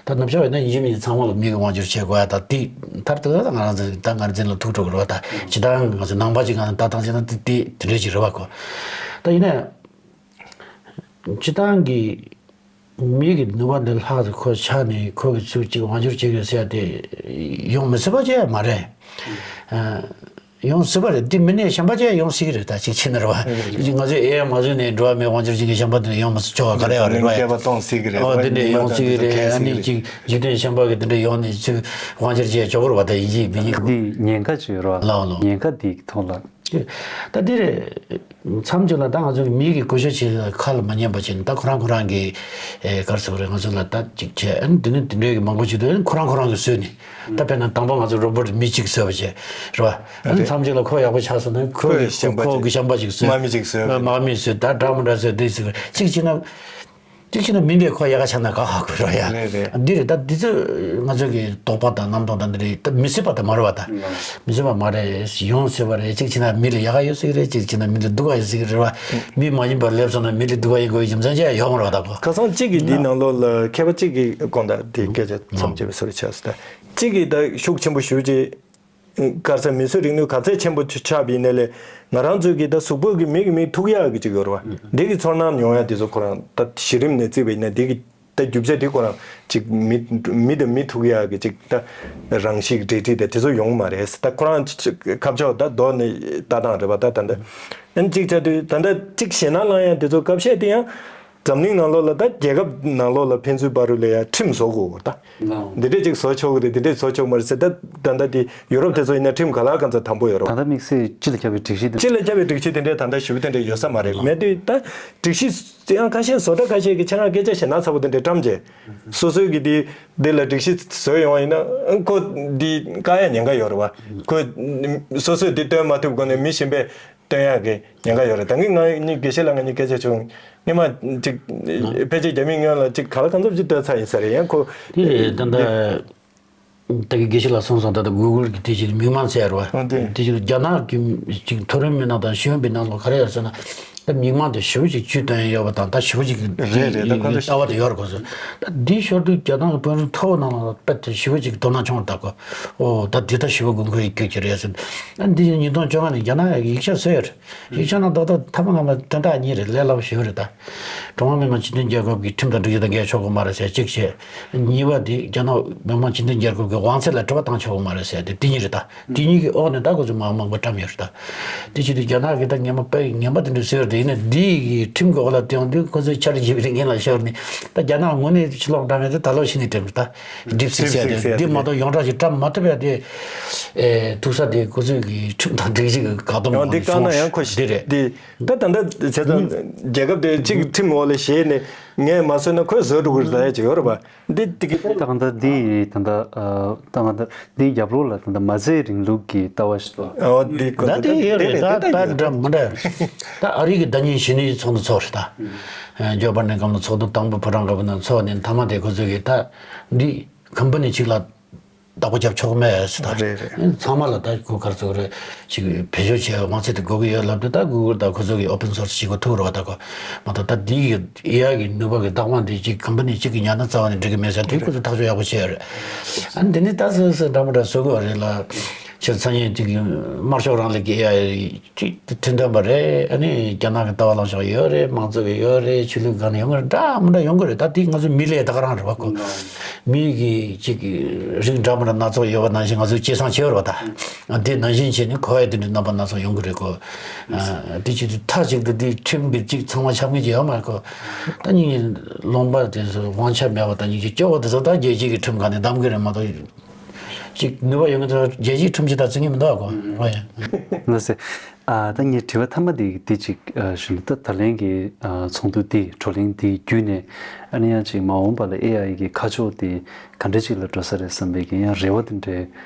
ད་ནུབ་ཕྱོགས་ཡིན་ན་ཡིན་གཅིག་མིན་གཅིག་ཚང་མ་ལ་མི་གི་དབང་སྒྱུར་བྱེད་དགོས་ཡ། ད་དེ་མཐར་ཐུག་ད་ང་རང་ཚོ་ད་ང་རང་ཚོ་ལ་ཐུག་འགྲོ་གི་རེད་བ། ད་ཇི་ལྟར་ང་ཚོ་ནང་པ་ཅིག་ང་ཚོ་ལྟ་སྟངས་བྱས་ན་དེ་དེ་དེ་འདྲ་ཅིག་རེད་བ་ཁོ། ད་ཡིན་ན་སྤྱིར་བཏང་གི་མི་གི་ནུས་པ་འདི་ལྷག་ཏུ་ཁོ་ཆགས་ནས་ཁོ་གི་ཚུལ་གཅིག་དབང་སྒྱུར་བྱེད་དགོས་ཟེར་ཡ་དེ་ཡོང་མི་སྲིད་པ་ཅིག་མ་རེད། ཨ། ཡོང་སྲིད་པ་རེད། འདི་མི་སྣའི་བྱམས་པ་ཅིག་ཡོང་སྲིད་ཀྱི་རེད། ད་གཅིག་བྱས་ན་རེད་བ། ང་ཚོས་ཨེ་ཡ་མ་བཟོས་ནས་འགྲོ་བ་མིའི་དབང་སྒྱུར་ཅན་གྱི་བྱམས་པ་འདི་ཡོང་མི་སྲིད་ཆོག་ག་རེ་ཡོད་རེད་བ། སྐད་པ་གཏོང་སྲིད་ཀྱི་རེད། ཨོ་བ། དེ་འདྲས་ཉི་མ་ཡོང་ད་སྲིད་ཀྱི་འདི་ཚོ་རེད། ཁེངས་ཨ་ནི་སྲིད་ཀྱི་རེད། གཅིག་འཇིག་རྟེན་བྱམས་པ་གི་དེ་འདྲས་ཡོང་ནས་ཚུར་དབང་སྒྱུར་བྱས་ཆོག་གི་རེད་བ། ད་ཡིན་གཅིག་མིན་གཅིག་འདི་ཉེན་ཁ་ཅིག་ཡོད་རེད་བ། ལའོ་ལའོ། ཉེན་ཁ་འདིའི་ཐོག་ལ། ད་འདི་རེད། མཚམས་ཅིག་ལ་ད་ང་ཚོ་གི་མི་གི་གོ་ཤ་ཆེ་ཁ་ལ་མ་ཉན་པ་བྱས་ནས་ད་ཁོ་རང་ཁོ་རང་གི་ཨེ་ག་རེ་ཟེར་དགོས་རེད། ང་ཚོ་ལ་ད་ཅིག་བྱས་ཨ་ནི་འདི་ནི་འདི་འདྲའི་གི་མང་པོ་ཞིག་འདུག་ཨ་ནི་ཁོ་རང་ཁོ་རང་གི་བཟོས་ནས་ད་དཔེར་ན་དང་པོ་ང་ཚོ་རོ་བོ་ཊི་མི་གཅིག་བཟོས་པ་བྱས་རེད་བ། ཨ་ནི་རེད། མཚམས་ཅིག་ལ་ཁོ་ཡག་པོ་ཆགས་སོང་ན་ཁོ་ཁོ་གི་ཤམ་པ་ཁོ་ཅིག་གི་ཤམ་པ་ཞིག་བཟོས། དམག་མི་ཅིག་བཟོས། དམག་མི་བཟོས། ད་འདྲ་མི་འདྲ་བཟོས། འདི་ཟེར་གཅིག་བྱས་ན། དེ་ཕྱིན་ན་མིན་པའི་ཁོ་ཡག་ག་ཆགས་ན་ག་ཧ་གོ་རོགས་ཡ། རེད་རེད། འདི་རེད། ད་འདི་ཚོ་ང་ཚོ་གི་དོགས་པ་དང་རྣམ་རྟོག་དང་འདི་རེད། ད་མི་སྲིད་པ་ད་མ་རེད་བ། ད་མི་སྲིད་པ་མ་རེད། ཡོང་སྲིད་པ་རེད། གཅིག་བྱས་ན་མི་ལ་ཡག་ག་ཡོད་སྲིད་ཀྱི་རེད། གཅིག་བྱས་ན་མི་ལ་སྡུག་ག་ཡོད་སྲིད་ཀྱི་རེད་བ། མི་མ་ཡིན་པ་སླེབས་སོང་ན་མི་ལ་སྡུག་ག་ཡིན་དགོས་ཀྱི་རྒྱུ་མཚན་ཅི་ཡང་ཡོད་མ་རེད་བ། ད་གོ། ཁ་སང་གཅིག་གིས་འདིའི་ནང་ལོགས་ལ་མཁས་པ་གཅིག་གིས་དགོངས་དག་དེ་སྐད་ཆ་མཚམས་སྦྱར་བའི་བཟོ་འདྲ་ཆགས་སོང་། ད་གཅིག་གིས་ད་ཤུགས་ཆེན་པོ་ཞུ་རྗེས། ག་རེ་ཟེར། མི་གསོད་རིག་ནུས་ག་ཚད་ཆེན་པོ་ཆགས་པ་ཡིན་ནའི་ལས་ང་རང་ཚོའི་གི་ད་གཟུགས་པོ་གི་མི་གི་མིག་ཐུག་ཡག་གི་ཅིག་ཡོད་རེད་བ། འདི་གི་ཚོར་སྣང་ཡོང་ཡག་དེ་ཚོ་ཁོ་རང་ད་གཞི་རིམ་ནས་བརྩིས་པ་ཡིན་ན་འདི་གི་ད་རྒྱུ་ཆ་དེ་ཁོ་རང་ཅིག་མི་མི་དང་མི་ཐུག་ཡག་གི་ཅིག་ད་རང་བཞིན་གྱི་འབྲེལ་འདྲིས་དེ་དེ་ཚོ་ཡོང་མ་རེད། ད་ཁོ་རང་ཁ་ཕྱོགས་ད་མདོ་ནས་ལྟ་སྟངས་རེད་བ། ད་ད་ད་ཨན་ཅིག་ཆ་དུས་ད་ད་ཅིག་ཞེད་སྣང་ལངས་ཡག་དེ་ཚོ་ཁ་ཤས་དེ་ཡང་། འཛམ་གླིང་ནང་ལོགས་ལ་ད་རྒྱལ་ཁབ་ནང་ལོགས་ལ་ཕན་ཚུན་བར་རུ་ལ་ཡ་ཁྲིམས་བཟོ་དགོས་ད། འདི་འདྲས་ཅིག་བཟོ་ཆོག་གི་རེད། འདི་འདྲས་བཟོ་ཆོག་མ་རེད་ཟེར། ད་ད་ལྟ་དེ་ཡུ་རོབ་དེ་ཚོ་ཡིན་ན་ཁྲིམས་ག་ལ་ག་ཚོད་དམ་པོ་ཡོད་རེད། ད་ལྟ་དམིགས་བསལ་སྤྱི་ལ་ཁྱབ་པའི་སྒྲིག་གཞི་དེ། སྤྱི་ལ་ཁྱབ་པའི་སྒྲིག་གཞི་དེ་འདྲས་ད་ལྟ་ཞེ་པོ་དེ་འདྲས་ཡོད་ས་མ་རེད། མེད་དུས་ད་སྒྲིག་གཞི་ཡང་ཁ་ཤས་བཟོ་གྲྭ་ཁ་ཤས་ཀྱིས་ཁྱེད་རང་སྐད་ཆ་ཞེད་སྣང་ཚ་པོ་དེ་འདྲས་བཀྲམ་བྱས། སོ་སོའི་གི་དེ་འདི་ལ་སྒྲིག་གཞི་བཟོས་ཡོང་བ་ཡིན་ན་ཁོ་འདི་བཀག་ཡ་ཉེན་ཁ་ཡོད་རེད་བ། ཁོ་སོ་སོས་འདི་སྟོན་མ་ཐུབ་སྒོ་ནས་མི་གཞན་པས་སྟོན་ཡག་གི་ཉེན་ཁ་ཡོད་རེད། ད་གིན་ང་གཉིས་དགེ་བཤེས་ལགས་ང་གཉིས་སྐད་ཆ་བྱུང་། སྔོན་མ་ཅིག་ཕལ་ཆེར་རྒྱ་མིའི་སྔོན་ལ་ཅིག་ག་ལ་གང་འཚམ་ཅིག་བསྟོད་ཚར་ཡིན་ས་རེད། ཡང་ཁོ་དེ་རེད། ད་ལྟ་ད་གིན་དགེ་བཤེས་ལགས་གསུངས་སོང་། ད་ལྟ་གུ་གུལ་གྱི་དེ་བཞིན་མིག་མངས་ཟེར་བ། ཨ་དེ། དེ་བཞིན་རྒྱ་ནག་གི་ཅིག་མཐོ་རིམ་མི་སྣ་དང་ཤེས་ཡོན་པའི་ནང་ལོགས་ག་རེ་ཡོད་ཟེར་ན། ད་མིག་མངས་དེ་ཞེ་པོ་ཅིག་བཅུད་བཏོན་ཡོད་པ་དང་། ད་ཞེ་པོ་ཅིག་རེད་རེད། ད་ཁོ་ཚོ་ལྟ་བ་དེ་ཡོད་རེད་ཁོ་ཚོ། ད་འདི་ཞོར་དུ་རྒྱ་ནག་གི་དཔོན་རིགས་མཐོ་བོ་ནང་ལ་དཔེ་དེ་ཞེ་པོ་ཅིག་དོ་སྣང་བྱུང་བ། ད་ཁོ་ཨོ་ད་འདི་ད་ཞེ་པོ་དགོས་མཁོ་ཡོད་རྒྱུ་ཅིག་རེད་ཟེར། ཨ་འདི་ཡང་ཉིས་སྟོང་བཅོ་ལྔ་ནས་རྒྱ་ནག་ཡིག་ཆ་བཟོས་ཡོད་རེད། ཡིག་ཆ་ནང་ཏག་ཏག་ཐ་མ་སྔ་མ་དོན་དག་གཉིས་རེད། ལས་སླ་པོ་ཞེ་པོ་རེད། ད་ཀྲུང་ཧྭ་མི་དམངས་སྤྱི་མཐུན་རྒྱལ་ཁབ་ཀྱི་ཁྲིམས་དང་སྒྲིག་གཞི་དང་འགལ་ཆོག་གི་མ་རེད་ཟེར་གཅིག་བྱས། གཉིས་པ་དེ་རྒྱ་ནག་མི་དམངས་སྤྱི་མཐུན་རྒྱལ་ཁབ་ཀྱི་དབང་ཚད་ལ་དྲི་བ་བཏང་ཆོག་གི་མ་རེད་ཟེར་དེ་དེ་གཉིས་རེད། ད་དེ་གཉིས་ཀྱི་འོག་ནས་ད་ཁོ་ཚོས་མ་མང་པོ་བཀྲམ་ཡོད་རེད། ད་དེ་བྱེད་དུས་རྒྱ་ནག་གིས་ད་ངན་པ་དཔེ་ངན་པ་དེ་འདྲ་བཟོས་ཡོད་རེད། ཡིན་ན་འདི་ཡི་ཁྲིམས་ཀྱི་འོག་ལ་བསྡད་ཡོང་དུས་ཁོ་ཚོས་འཆར་གཞི་བའི་རིགས་ངན་ལ་ཤོར་ནས། ད་རྒྱ་ནག་ངོས་ནས་ཕྱི་ལོགས་འགྲམ་ཡོད་དེ་ད་ལོ་ཕྱི་ནས་འགྲིམ་རེད། ད་ཌིབ་སིག་ཟེར་ཏེ་འདི་མ་གཏོགས་ཡོངས་གྲགས་ཤིག་བཀྲམ་མ་ཐུབ་ཡ་དེ། ཨེ་ཐུག་ས་དེ་ཁོ་ཚོས་ཀྱི་ཁྲིམས་དང་སྒྲིག་གཞི་གི་བཀག་སྡོམ་ཡང་འདི་བཀག་ན་ཡང་ཁོ་འདི་རེད། འདི་ད་ད་ལྟ་བྱས་ཙང་རྒྱལ་ཁབ་དེ་གཅིག་གི་ཁྲིམས་འོག་ལ་བཞེས་ནས་ངས་མ་བཟོས་ན་ཁོས་བཟོ་འགྲོ་གི་རེད་ཟེར་ཡ་ཅིག་ཡོད་རེད་པ། འདི་འདི་གི་ད་ད་ལྟ་འདི་ད་ལྟ་ཨ་ད་ང་ད་འདི་རྒྱབ་ལོགས་ལ་ད་ལྟ་མ་ཟད་རིང་ལུགས་ཀྱི་ལྟ་བ་ཞིག་འདུག་ཨོ་འདི་ཁོ་ད་ཚོ་འདི་ཡོད་རེད། ད་ད་འདྲ་མི་འདྲ་ད་ཨ་རི་གི་ཟླ་ཉིན་བཞི་ནས་ཚོགས་འདུ་ཚོགས་རེད། ད་ཇོ་བྷ་ནན་སྐབས་ལ་ཚོགས་འདུ་དང་པོ་ཕོ་བྲང་དཀར་པོ་ནང་ཚོགས་ནས་མཐའ་མ་དེ་ཁོ་ཚོ་གི་ད་འདི་ཀམ་པ་ནི་གཅིག་ལ་བདག་པོ་རྒྱབ་ཆོག་མེད་ཟེར། ད་རེད་རེད། ཚང་མ་ལ་ད་ཁོ་ག་རེ་ཟེར་རེད། ཅིག་བེད་སྤྱོད་བྱེད་པའི་དབང་ཚད་དེ་དགོས་ཀྱི་ཡོད་ལབ་དུས། ད་གུ་གུལ་དང་ཁོ་ཚོ་གིས་ཨོ་པན་སོར་སི་བྱེད་དགོས་ཐུག་རེད་བ། ད་ཁོ་མ་གཏོགས་ད་འདི་གི་ཨེ་ཨའི་གི་ནུས་པ་གི་བདག་དབང་དེ་ཅིག་ཀམ་པ་ནི་གཅིག་གིས་ཉར་ན་རྩ་བ་ནས་འགྲིག་གི་མེད་ཟེར། དེ་ཁོ་ཚོ་ཐག་གཅོད་ཡག་པོ་བྱས་ཡོད་རེད། ཨ་འདི་ནི་ད་སོ་སོ་འདྲ་མི་འདྲ་བཟོ་དགོས་རེད་ལ། ཕྱིར་མཚན་ཉིད་ཅིག་དམར་ཤོག་རིང་ལུགས་ཀྱི་ཨེ་ཨའི་ཅིག་མཐུན་ལྡན་པ་རེད། ཨ་ནི་རྒྱ་ནག་གི་ལྟ་བ་ལངས་ཕྱོགས་ཡོད་རེད། མང་གཙོ་གི་ཡོད་རེད། ཆོས་ལུགས་སྒང་ནས་ཡོང་གི་རེད། འདྲ་མི་འདྲ་ཡོང་གི་རེད། ད་དེ་ང་ཚོའི་མི་ལས་ད་ག་རང་རེད་བ་ཁོ། མི་གི་ཅིག་རིགས་འདྲ་མི་འདྲ་སྣ་ཚོགས་ཡོད་པ་ནང་བཞིན་ང་ཚོའི་སྐྱེད་སྲིང་བྱས་ཡོད་རེད་བ། ད་དེ་ནང་བཞིན་བྱས་ནས་ཁོ་ཡ་དེ་འདྲའི་རྣམ་པ་སྣ་ཚོགས་ཡོང་གི་རེད་ཁོ། ཨ་དེ་བྱེད་དུས་མཐའ་གཅིག་ཏུ་དེ་ཁྲིམས་ཀྱི་ཅིག་ཚང་མ་ཆགས་མཁན་ཅིག་ཡོད་མ་རེད་ཁོ། ད་སྙིང་ལོང་པ་དེ་ཚོ་དབང་ཆ་མེད་པ་དང་སྙིང་རྗེ་སྐྱོ་བོ་དེ་ཚོ་ད་རྒྱལ་སྤྱི་གི་ཁྲིམས་སྒང་ནས་གདམ་གི་རེད་མ་གཏོགས། ཅིག་ནུས་པ་ཡོད་མཁན་ཚོ་རྒྱལ་སྤྱིའི་ཁྲིམས་ཅིག་ད་བརྩི་ངེས་མི་འདུག་གོ། ལགས་སེ། ཨ་ད་ངའི་དྲི་བ་མཐའ་མ་དེ་དེ་ཅིག་ཨ་ཞུ་ན། ད་ད་ལན་གྱི་ཨ་ཚོགས་འདུ་དེ་བགྲོ་གླེང་དེ་བརྒྱུད་ནས་ཨ་ནི་ཡང་ཅིག་མ་འོངས་པ་ལ་ཨེ་ཨའི་གི་ཁ་ཕྱོགས་དེ་ག་འདྲ་ཅིག་ལ་འགྲོ་ས་རེད་བསམ་པའི་གི་ཡང་རེ་བ་དེ་འདྲ་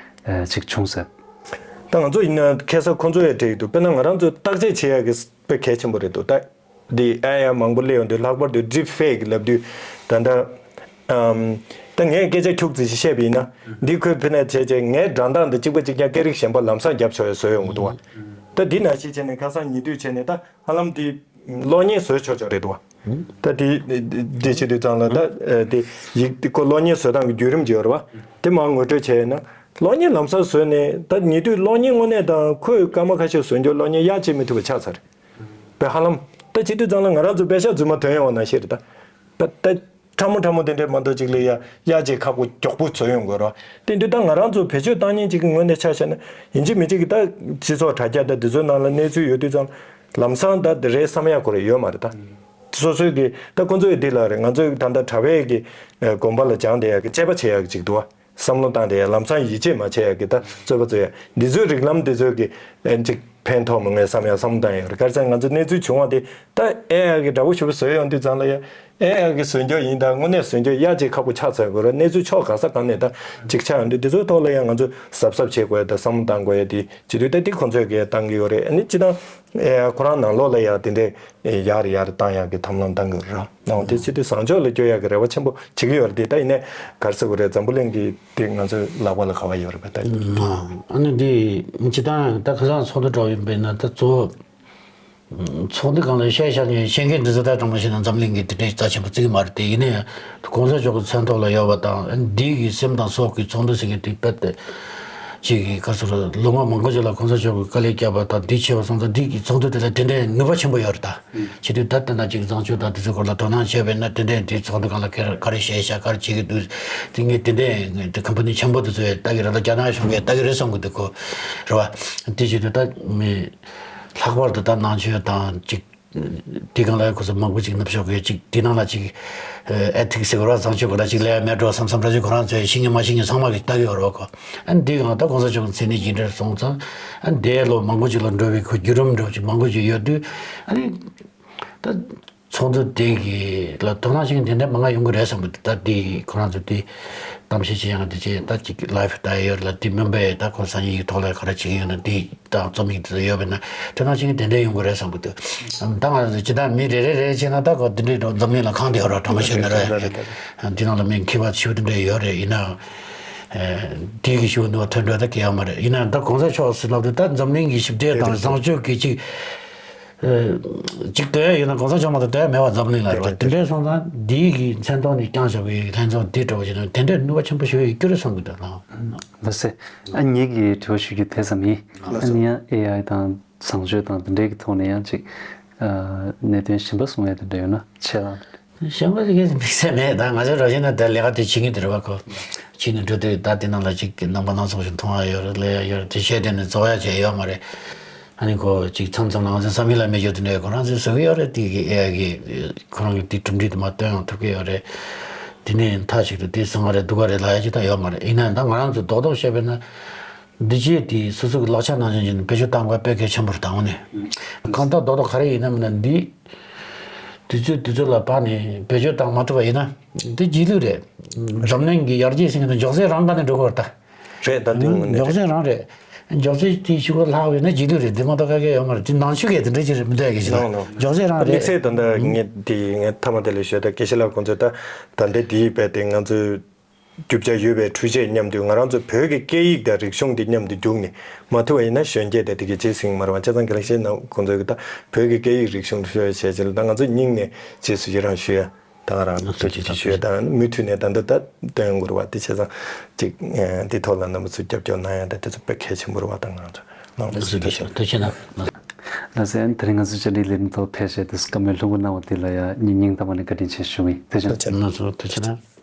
ཨ་ཅིག་བྱུང་ས། ད་ང་ཚོ་ཡིན་ན་ཁ་སང་ཁོང་ཚོ་ཡང་བྲིས་ཡོད་འདུག་དཔེར་ན་ང་རང་ཚོ་བརྟག་དཔྱད་བྱེད་ཡག་གི་དཔེ་གལ་ཆེན་པོ་རེད་འདུག་ད། འདི་ཨེ་ཨའི་མང་པོ་སླེབས་ཡོང་དུས་ལྷག་པར་དུ་ཌིབ་ཕེག་ལབ་དུས་ད་ལྟ་ཨམ། ད་ངས་སྐད་ཆ་ཁྱུག་ཙམ་ཞིག་བཤད་པ་ཡིན་ན། འདི་ཁོས་ཕི་ནས་བྱས་བྱས་ངའི་འགྲམ་དང་འདི་གཅིག་པ་གཅིག་རྐྱང་སྐད་རིགས་གཞན་པ་ལམ་སང་རྒྱབ་ཆོག་ཡ་བཟོས་ཡོང་གི་འདུག་བ། ད་འདི་ནང་བཞིན་བྱས་ནས་ཁ་སང་ཉེ་དུས་བྱས་ནས་ད་ཧ་ལམ་འདི་གློག་བརྙན་བཟོས་ཆོག་ཆོག་རེད་འདུག་བ། ད་འདི་འདི་བྱེད་དུས་ཙང་ལ་ད་འདི་ཡིག་འདི་ཁོ་གློག་བརྙན་བཟོ་སྟངས་ཀྱི་བརྒྱུད་རིམ་ཅིག་ཡོད་རེད་བ། དེ་མར་ངོ་སྤྲོད་བྱས་ཡོད་ན། གློག་བརྙན་ལམ་སང་བཟོས་ནས་ད་ཉེ་དུས་གློག་བརྙན་དངོས་གནས་དང་ཁོས་སྐར་མ་ཁ་ཤས་བཟོས་འཇོག་གློག་བརྙན་གཡག་ཅིག་མི་ཐུབ་པ་ཆགས་ཚར། བས་ཧ་ལམ་ད་བྱེད་དུས་ཙང་ལ་ང་རང་ཚོ་པད་ཤག་རྫུན་མ་ཐོན་ཡོང་བ་ནང་བཞིན་རེད་ད། ད་ད་ཕྲ་མོ་ཕྲ་མོ་དེ་འདྲས་མ་གཏོགས་ཅིག་ལ་ཡ་གཡག་ཅིག་ཁག་པོ་མགྱོགས་པོ་བཟོ་ཡོང་དགོས་རེད་བ། དེ་དུས་ད་ང་རང་ཚོ་བེད་སྤྱོད་བཏང་མཁན་ཅིག་གི་ངོས་ནས་ཆ་བཞག་ན་ཡིན་གཅིག་མིན་གཅིག་གི་ད་སྤྱི་ཚོགས་དྲ་རྒྱ་ད་འདི་ཚོའི་ནང་ལ་གནས་ཚུལ་ཡོད་དུས་ཙང་ལམ་སང་ད་དེ་རེད་བསམ་ཡག་ཁོ་རེ་ཡོད་མ་རེད་ད། སོ་སོའི་གི་ད་ཁོང་ཚོའི་འདི་ལ་རེད། ང་ཚོའི་ད་ལྟ་དྲ་བའི་གི་དགོན་པ་ལ་སྦྱངས་བསྡད་ཡག་གི་དཔྱད་པ་བྱེད་ཡག་གི་ཅིག་འདུག་བ། བསམ་བློ་བཏང་དེ་ལམ་སང་ཡིད་ཆེས་མ་བྱས་ཡག་གི་ད་རྩོད་པ་རྩོད་ཡག་འདི་ཚོའི་རིགས་ལམ་འདི་ཚོའི་གི་ཨེ་ཅིག་ཕན་ཐོགས་མི་ངོས་བསམ་ཡག་བསམ་བློ་བཏང་ཡོད་རེད། ག་རེ་ཟེར་ན་ང་ཚོ་གནས་ཚུལ་བྱུང་བ་དེ་ད་ཨེ་ཨའི་གི་འདྲ་པོ་ཞེ་པོ་བཟོས་ཡོང་དུས་ཙང་ལ་ཡ་ཨེ་ཨའི་གི་བཟོས་འཇོག་ཡིན་ད་དངོས་གནས་བཟོས་འཇོག་གཡག་ཅིག་ཁག་པོ་ཆགས་ཚར་དགོས་རེད། གནས་ཚུལ་ཕྱོགས་ག་ས་གང་ནས་ད་ཅིག་ཆགས་ཡོང་དུས་འདི་ཚོའི་ཐོག་ལ་ཡང་ང་ཚོ་གཟབ་གཟབ་བྱེད་དགོས་ཡ་ད་བསམ་བློ་བཏང་དགོས་ཡ་དེ་བྱེད་དུས་ད་དེ་ཁོང་ཚོས་གི་བཏང་གི་ཡོད་རེད། ཨ་ནི་སྤྱི་བཏང་ཨེ་ཨའི་ཁོ་རང་ནང་ལོགས་ལ་ཡ་དེ་འདྲས་ཡར་ཡར་བཏང་ཡག་གི་ཐབས་ལམ་བཏང་གི་ཡོད་རེད། ཨོ་དེ་སྲིད་དུས་བཟང་ཕྱོགས་ལ་བསྐྱོད་ཡག་གི་རེ་བ་ཆེན་པོ་བྱེད་ཀྱི་ཡོད་རེད། དེ་ད་ཡིན་ནའི་ག་རེ་ཟེར་དགོས་རེད། འཛམ་བུ་གླིང་གི་དེ་ང་ཚོའི་ལག་པ་ལ་ག་བ་ཡོད་རེད་པ་ད། ཨ་ནི་འདི་སྤྱི་བཏང་ད་ཁ་སང་ཚོགས་འདུ་འགྲོ་ཡིན་པས་ན་ད་གཙོ་བོ་ཚོགས་འདུ་སྒང་ལ་བཤད་བཞག་ནས་བཤད་མཁན་འདི་ཚོ་ད་དྲང་མོ་བཤད་ན་འཛམ་གླིང་གི་དེ་འདྲའི་རྩ་ཆེན་པོ་བརྩི་གི་མ་རེད་དེ། ཡིན་ནའི་གོང་ས་མཆོག་གི་མཚན་ཐོག་ལ་ཡོད་པ་དང་འདི་གི་སེམས་དང་སྲོག་གི་ཚོགས་འདུ་ཟེར་མཁན་དེ་དཔེ་དེ་ཅིག་གི་ག་ཚོད་ལོ་ངོ་མང་པོ་ཅིག་ལ་གོང་ས་མཆོག་གི་དཀའ་ལས་བརྒྱབ་པ་དང་འདི་བྱས་པ་སོང་ཙང་འདི་གི་ཚོགས་འདུ་དེ་ལ་དེ་འདྲའི་ནུས་པ་ཆེན་པོ་ཡོད་རེད་ད། བྱེད་དུས་ད་ལྟ་ན་ཅིག་བཟང་སྤྱོད་དང་དེ་ཚོའི་སྐོར་ལ་དོ་སྣང་བྱས་པས་ན་དེ་འདྲའི་དེ་ཚོགས་འདུ་སྒང་ལ་ག་རེ་ག་རེ་བཤད་ཤག་ག་རེ་བྱེད་ཀྱི་འདུག་དེ་ངས་དེ་འདྲའི་དེ་ཀམ་པ་ནི་ཆེན་པོ་དེ་ཚོས་ལྟ་གི་རེད་ལ་རྒྱ་ནག་གཞུང་གིས་ལྟ་གི་རེད་བསམ་གི་འདུག་གོ། རེད་བ། དེ་བྱེད་དུས་ད་མི་ལྷག་པར་དུ་ད་ནང་ཆོས་དང་ཅིག་དེ་སྒང་ལ་ཁོ་ཚོ་མང་པོ་ཅིག་ནུབ་ཕྱོགས་གི་ཅིག་དེ་ནང་ལ་ཅིག་ཨེ་ཐིག་སི་ཟེར་གི་རེད་བ། བཟང་སྤྱོད་སྐོར་ལ་ཅིག་ལས་མེད་འགྲོ་བསམ་བསམ་འདྲ་ཅིག་ཁོ་རང་ཚོས་ཤེས་ངེས་མ་ཤེས་ངེས་ཚང་མ་གིས་ལྟ་གི་ཡོད་རེད་བ་གོ། ཨ་ནི་འདི་སྒང་ད་གོང་ས་མཆོག་གི་མཚན་གནས་ཇི་འདྲར་སོང་ཙང་། ཨ་ནི་དེའི་ལོ་མང་པོ་ཅིག་ལ་འགྲོ་བའི་ཁོ་བརྒྱུད་རིམ་འདྲ་ཅིག་མང་པོ་ཅིག་ཡོད་དུས། ཨ་ནི་ད་ཚོགས་འདུ་དེ་གི་ལ་དོ་སྣང་བྱེད་མཁན་དེ་འདྲ་མང་ང་ཡོང་གི་རེད་བསམ་གི་འདུག་ད་དེ་ཁོ་རང་ཚོ་དེ་གཏམ་བཤད་བྱེད་ཡང་དེ་བྱས་ད་ཅིག་ལའེབ་ལྟ་ཡ་ཡོད་ལ་དེ་མིན་པའི་ད་ཁོ་སང་ཉིན་གྱི་ཐོག་ལ་ག་རེ་བྱེད་ཀྱི་ཡོད་ན་དེ་ད་རྩོམ་ཡིག་དེ་ཚོ་ཡོད་པས་ན་དོ་སྣང་བྱེད་མཁན་དེ་འདྲ་ཡོང་གི་རེད་བསམ་གི་འདུག་ད་ང་ཚོ་ཅི་ད་མི་རེ་རེ་རེ་བྱས་ན་ད་ཁོ་དེ་འདྲའི་འགྲོ་འཛམ་གླིང་ལ་གང་དེ་ཡོད་ར་གྲོགས་མོ་ཤོད་ན་རེད། དེ་ནང་ལ་མི་མཁས་པ་ཞུ་དེ་འདྲ་ཡོད་རེད། ཡིན་ན་དེ་གི་ཞུ་འདུག་ཐོན་འགྲོ་ད་གི་ཡོད་མ་རེད། ཡིན་ན་ད་གོང་ས་མཆོག་སུ་ལབ་དུས་ད་འཛམ་གླིང་གི་ཞི་བདེ་དང་བཟང་སྤྱོད་ཀྱི་ཅིག་ཅིག་ལྟོས་ཡིན་ན་གོང་ས་མཆོག་མ་གཏོགས་ལྟོས་མེད་པ་འཛམ་གླིང་ལ་རེད་བ། དེ་འདྲའི་སོང་ཙང་འདིའི་གི་མཚན་ཐོག་ནས་བསྐྱངས་བཞག་པའི་ལྷན་ཚོགས་འདི་འདྲ་བོ་ཞིག་ན་དེ་འདྲའི་ནུས་པ་ཆེན་པོ་ཞིག་ཡོད་རྒྱུ་རེད་བསམ་གི་འདུག་ལགས། ལགས་སེ། ཨ་ངེད་ཀྱི་དྲི་བ་ཞུ་རྒྱུ་དེ་ཙམ་ཡིན། ཨ་ནི་ཡང་ཨེ་ཨའི་དང་བཟང་སྤྱོད་དང་དེ་འདྲའི་གི་ཐོག་ནས་ཡང་ཅིག་གནད་དོན་གཞན་པ་གསུང་ཡ་དེ་འདྲ་ཡོད་ན་ཆེད་ལ། གཞན་པ་དེ་གས་དམིགས་བསལ་མེད། ད་ང་ཚོ་རང་བཞིན་ན་ད་ལས་ཀ་དེ་བྱེད་ཀྱི་འདུག་རེད་བ་ཁོ། བྱེད་ནས་འགྲོ་དུས་ད་དེ་ནང་ལ་ཅིག་རྣམ་པ་སྣ་ཚོགས་ཤིག་མཐོང་ཡ་ཡོད་རེད། ལས་ཡ་ཡོད་རེད། དེ་བཤད་དེ་ནས་རྫོགས་ཡ་བྱས་ཡོད་མ་རེད། ཨ་ནི་ཁོ་ཅིག་མཚམས་མཚམས་ལ་ང་ཚོ་བསམ་ཡུལ་ལ་མེད་རྒྱུ་དེ་འདྲའི་ཁོ་རང་ཚོས་བཟོ་གི་ཡོད་རེད། དེ་གི་ཨེ་གི་ཁོ་རང་གི་དེ་གྲུབ་འབྲས་དེ་མ་སྟོན་ཡང་ཐུབ་ཀྱི་ཡོད་རེད། དེ་ནས་མཐའ་གཅིག་ཏུ་དེ་བཟང་ག་རེད་སྡུག་ག་རེད་ལབ་ཡ་ཅིག་ད་ཡོད་མ་རེད། ཡིན་ན་ཡང་ད་ང་རང་ཚོས་རྡོག་རྡོག་བཤད་པས་ན། འདི་བྱས་དེ་སོ་སོ་གི་ལག་ཆ་ནང་བཞིན་བྱས་ནས་བེད་སྤྱོད་བཏང་དགོས་དཔེ་གལ་ཆེན་པོ་རེད་ད་འོ་ནས། གང་ལྟར་རྡོག་རྡོག་ག་རེ་ཡིན་ན་མིན་ན་འདི། དུས་ཚོད་དུས་ཚོད་ལ་བབས་ནས་བེད་སྤྱོད་བཏང་མ་ཐུབ་པ་ཡིན་ན། འདི་རྗེས་ལུས་རེད། འཛམ་གླིང་གི་ཡར་རྒྱས་ཟེར་མཁན་དེ་མགྱོགས་ཚད་རང་སྒང་ནས་འགྲོ་གི་ཡོད་རེད་ད། རེད་ད་འདི་དངོས་གནས་མགྱོགས་རེད། ཚད་རང་རེད། མགྱོགས་ཚད་དེ་ཤུགས་ལ་ལྷག་པས་ན་རྗེས་ལུས་རེད། འདི་མ་གཏོགས་ག་གེ་ཡོད་མ་རེད། དེ་ནང་ཆོས་གས་དེ་འདྲ་ཅིག་རེད་མི་འདུག་ག་གི་ཞིག་ལ། ནང་ནང་མགྱོགས་ཚད་རང་རེད། དམིགས་བསལ་ད་ལྟ་ངས་དེ་ངས་མཐའ་མ་དེ་ལ་ཞུས་ད་དགེ་བཤེས་ལགས་ཁོང་ཚོས་ད་ད་ལྟ་དེའི་རྦད་དེ་ང་ཚོའི་རྒྱུ་ཆ་ཡོད་པའི་འཕྲུལ་ཆས་མཉམ་དུ་ང་རང་ཚོ་བོད་ཀྱི་སྐད་ཡིག་དང་རིག་གཞུང་དེ་མཉམ་དུ་རྒྱུགས་ནས་མ་ཐུབ་པ་ཡིན་ན་གཞོན་སྐྱེས་དང་དེ་གའི་རྗེས་ཟིན་མ་རེད་བ། བྱས་ཙང་དགེ་བཤེས་ནང་ཁོང་ཚོས་ད་བོད་ཀྱི་སྐད་ཡིག་རིག་གཞུང་དེ་ཤོད་བྱས་ཅིག་ལ་ད་ང་ཚོ་སྙིང་ནས་རྗེས་སུ་ཡི་རང་ཞུ་ཡ། ད་ག་རང་ཐུགས་རྗེ་ཆེ་ཞུ་ཡ། ད་མུ་མཐུད་ནས་ད་འདི་ད་སྟོན་དགོས་རེད་བ། དེ་བྱས་ཙང་ཅིག་ཨ་འདི་ཐོག་ལ་རྣམ་པ་ཚོས་རྒྱབ་སྐྱོར་གནང་ཡ་ད་དེ་ཚོ་དཔེ་གལ་ཆེན་པོ་རེད་བ། ད་ང་ཚོ་ནང་ལ་ཐུགས་རྗེ་ཆེ་ཞུ། ཐུགས་རྗེ་གནང་། ལགས་སེ། དེ་རིང་ང་ཚོའི་བཅར་འདྲིའི་ལས་རིམ་ཐོག་ཕེབས་བྱས་དེ་བཀའ་མོལ་ལྷུག་པོ་གནང་བ་དེ་ལ་ཡ་སྙིང་སྙིང་ཐག་པ་ནས་བཀའ་དྲིན་ཆེ་ཞུ་གི་ཡིན། ཐུགས་རྗེ་གནང་། ཐུགས་རྗེ་གནང་། ལགས་སོ། ཐུགས་རྗེ་གནང་།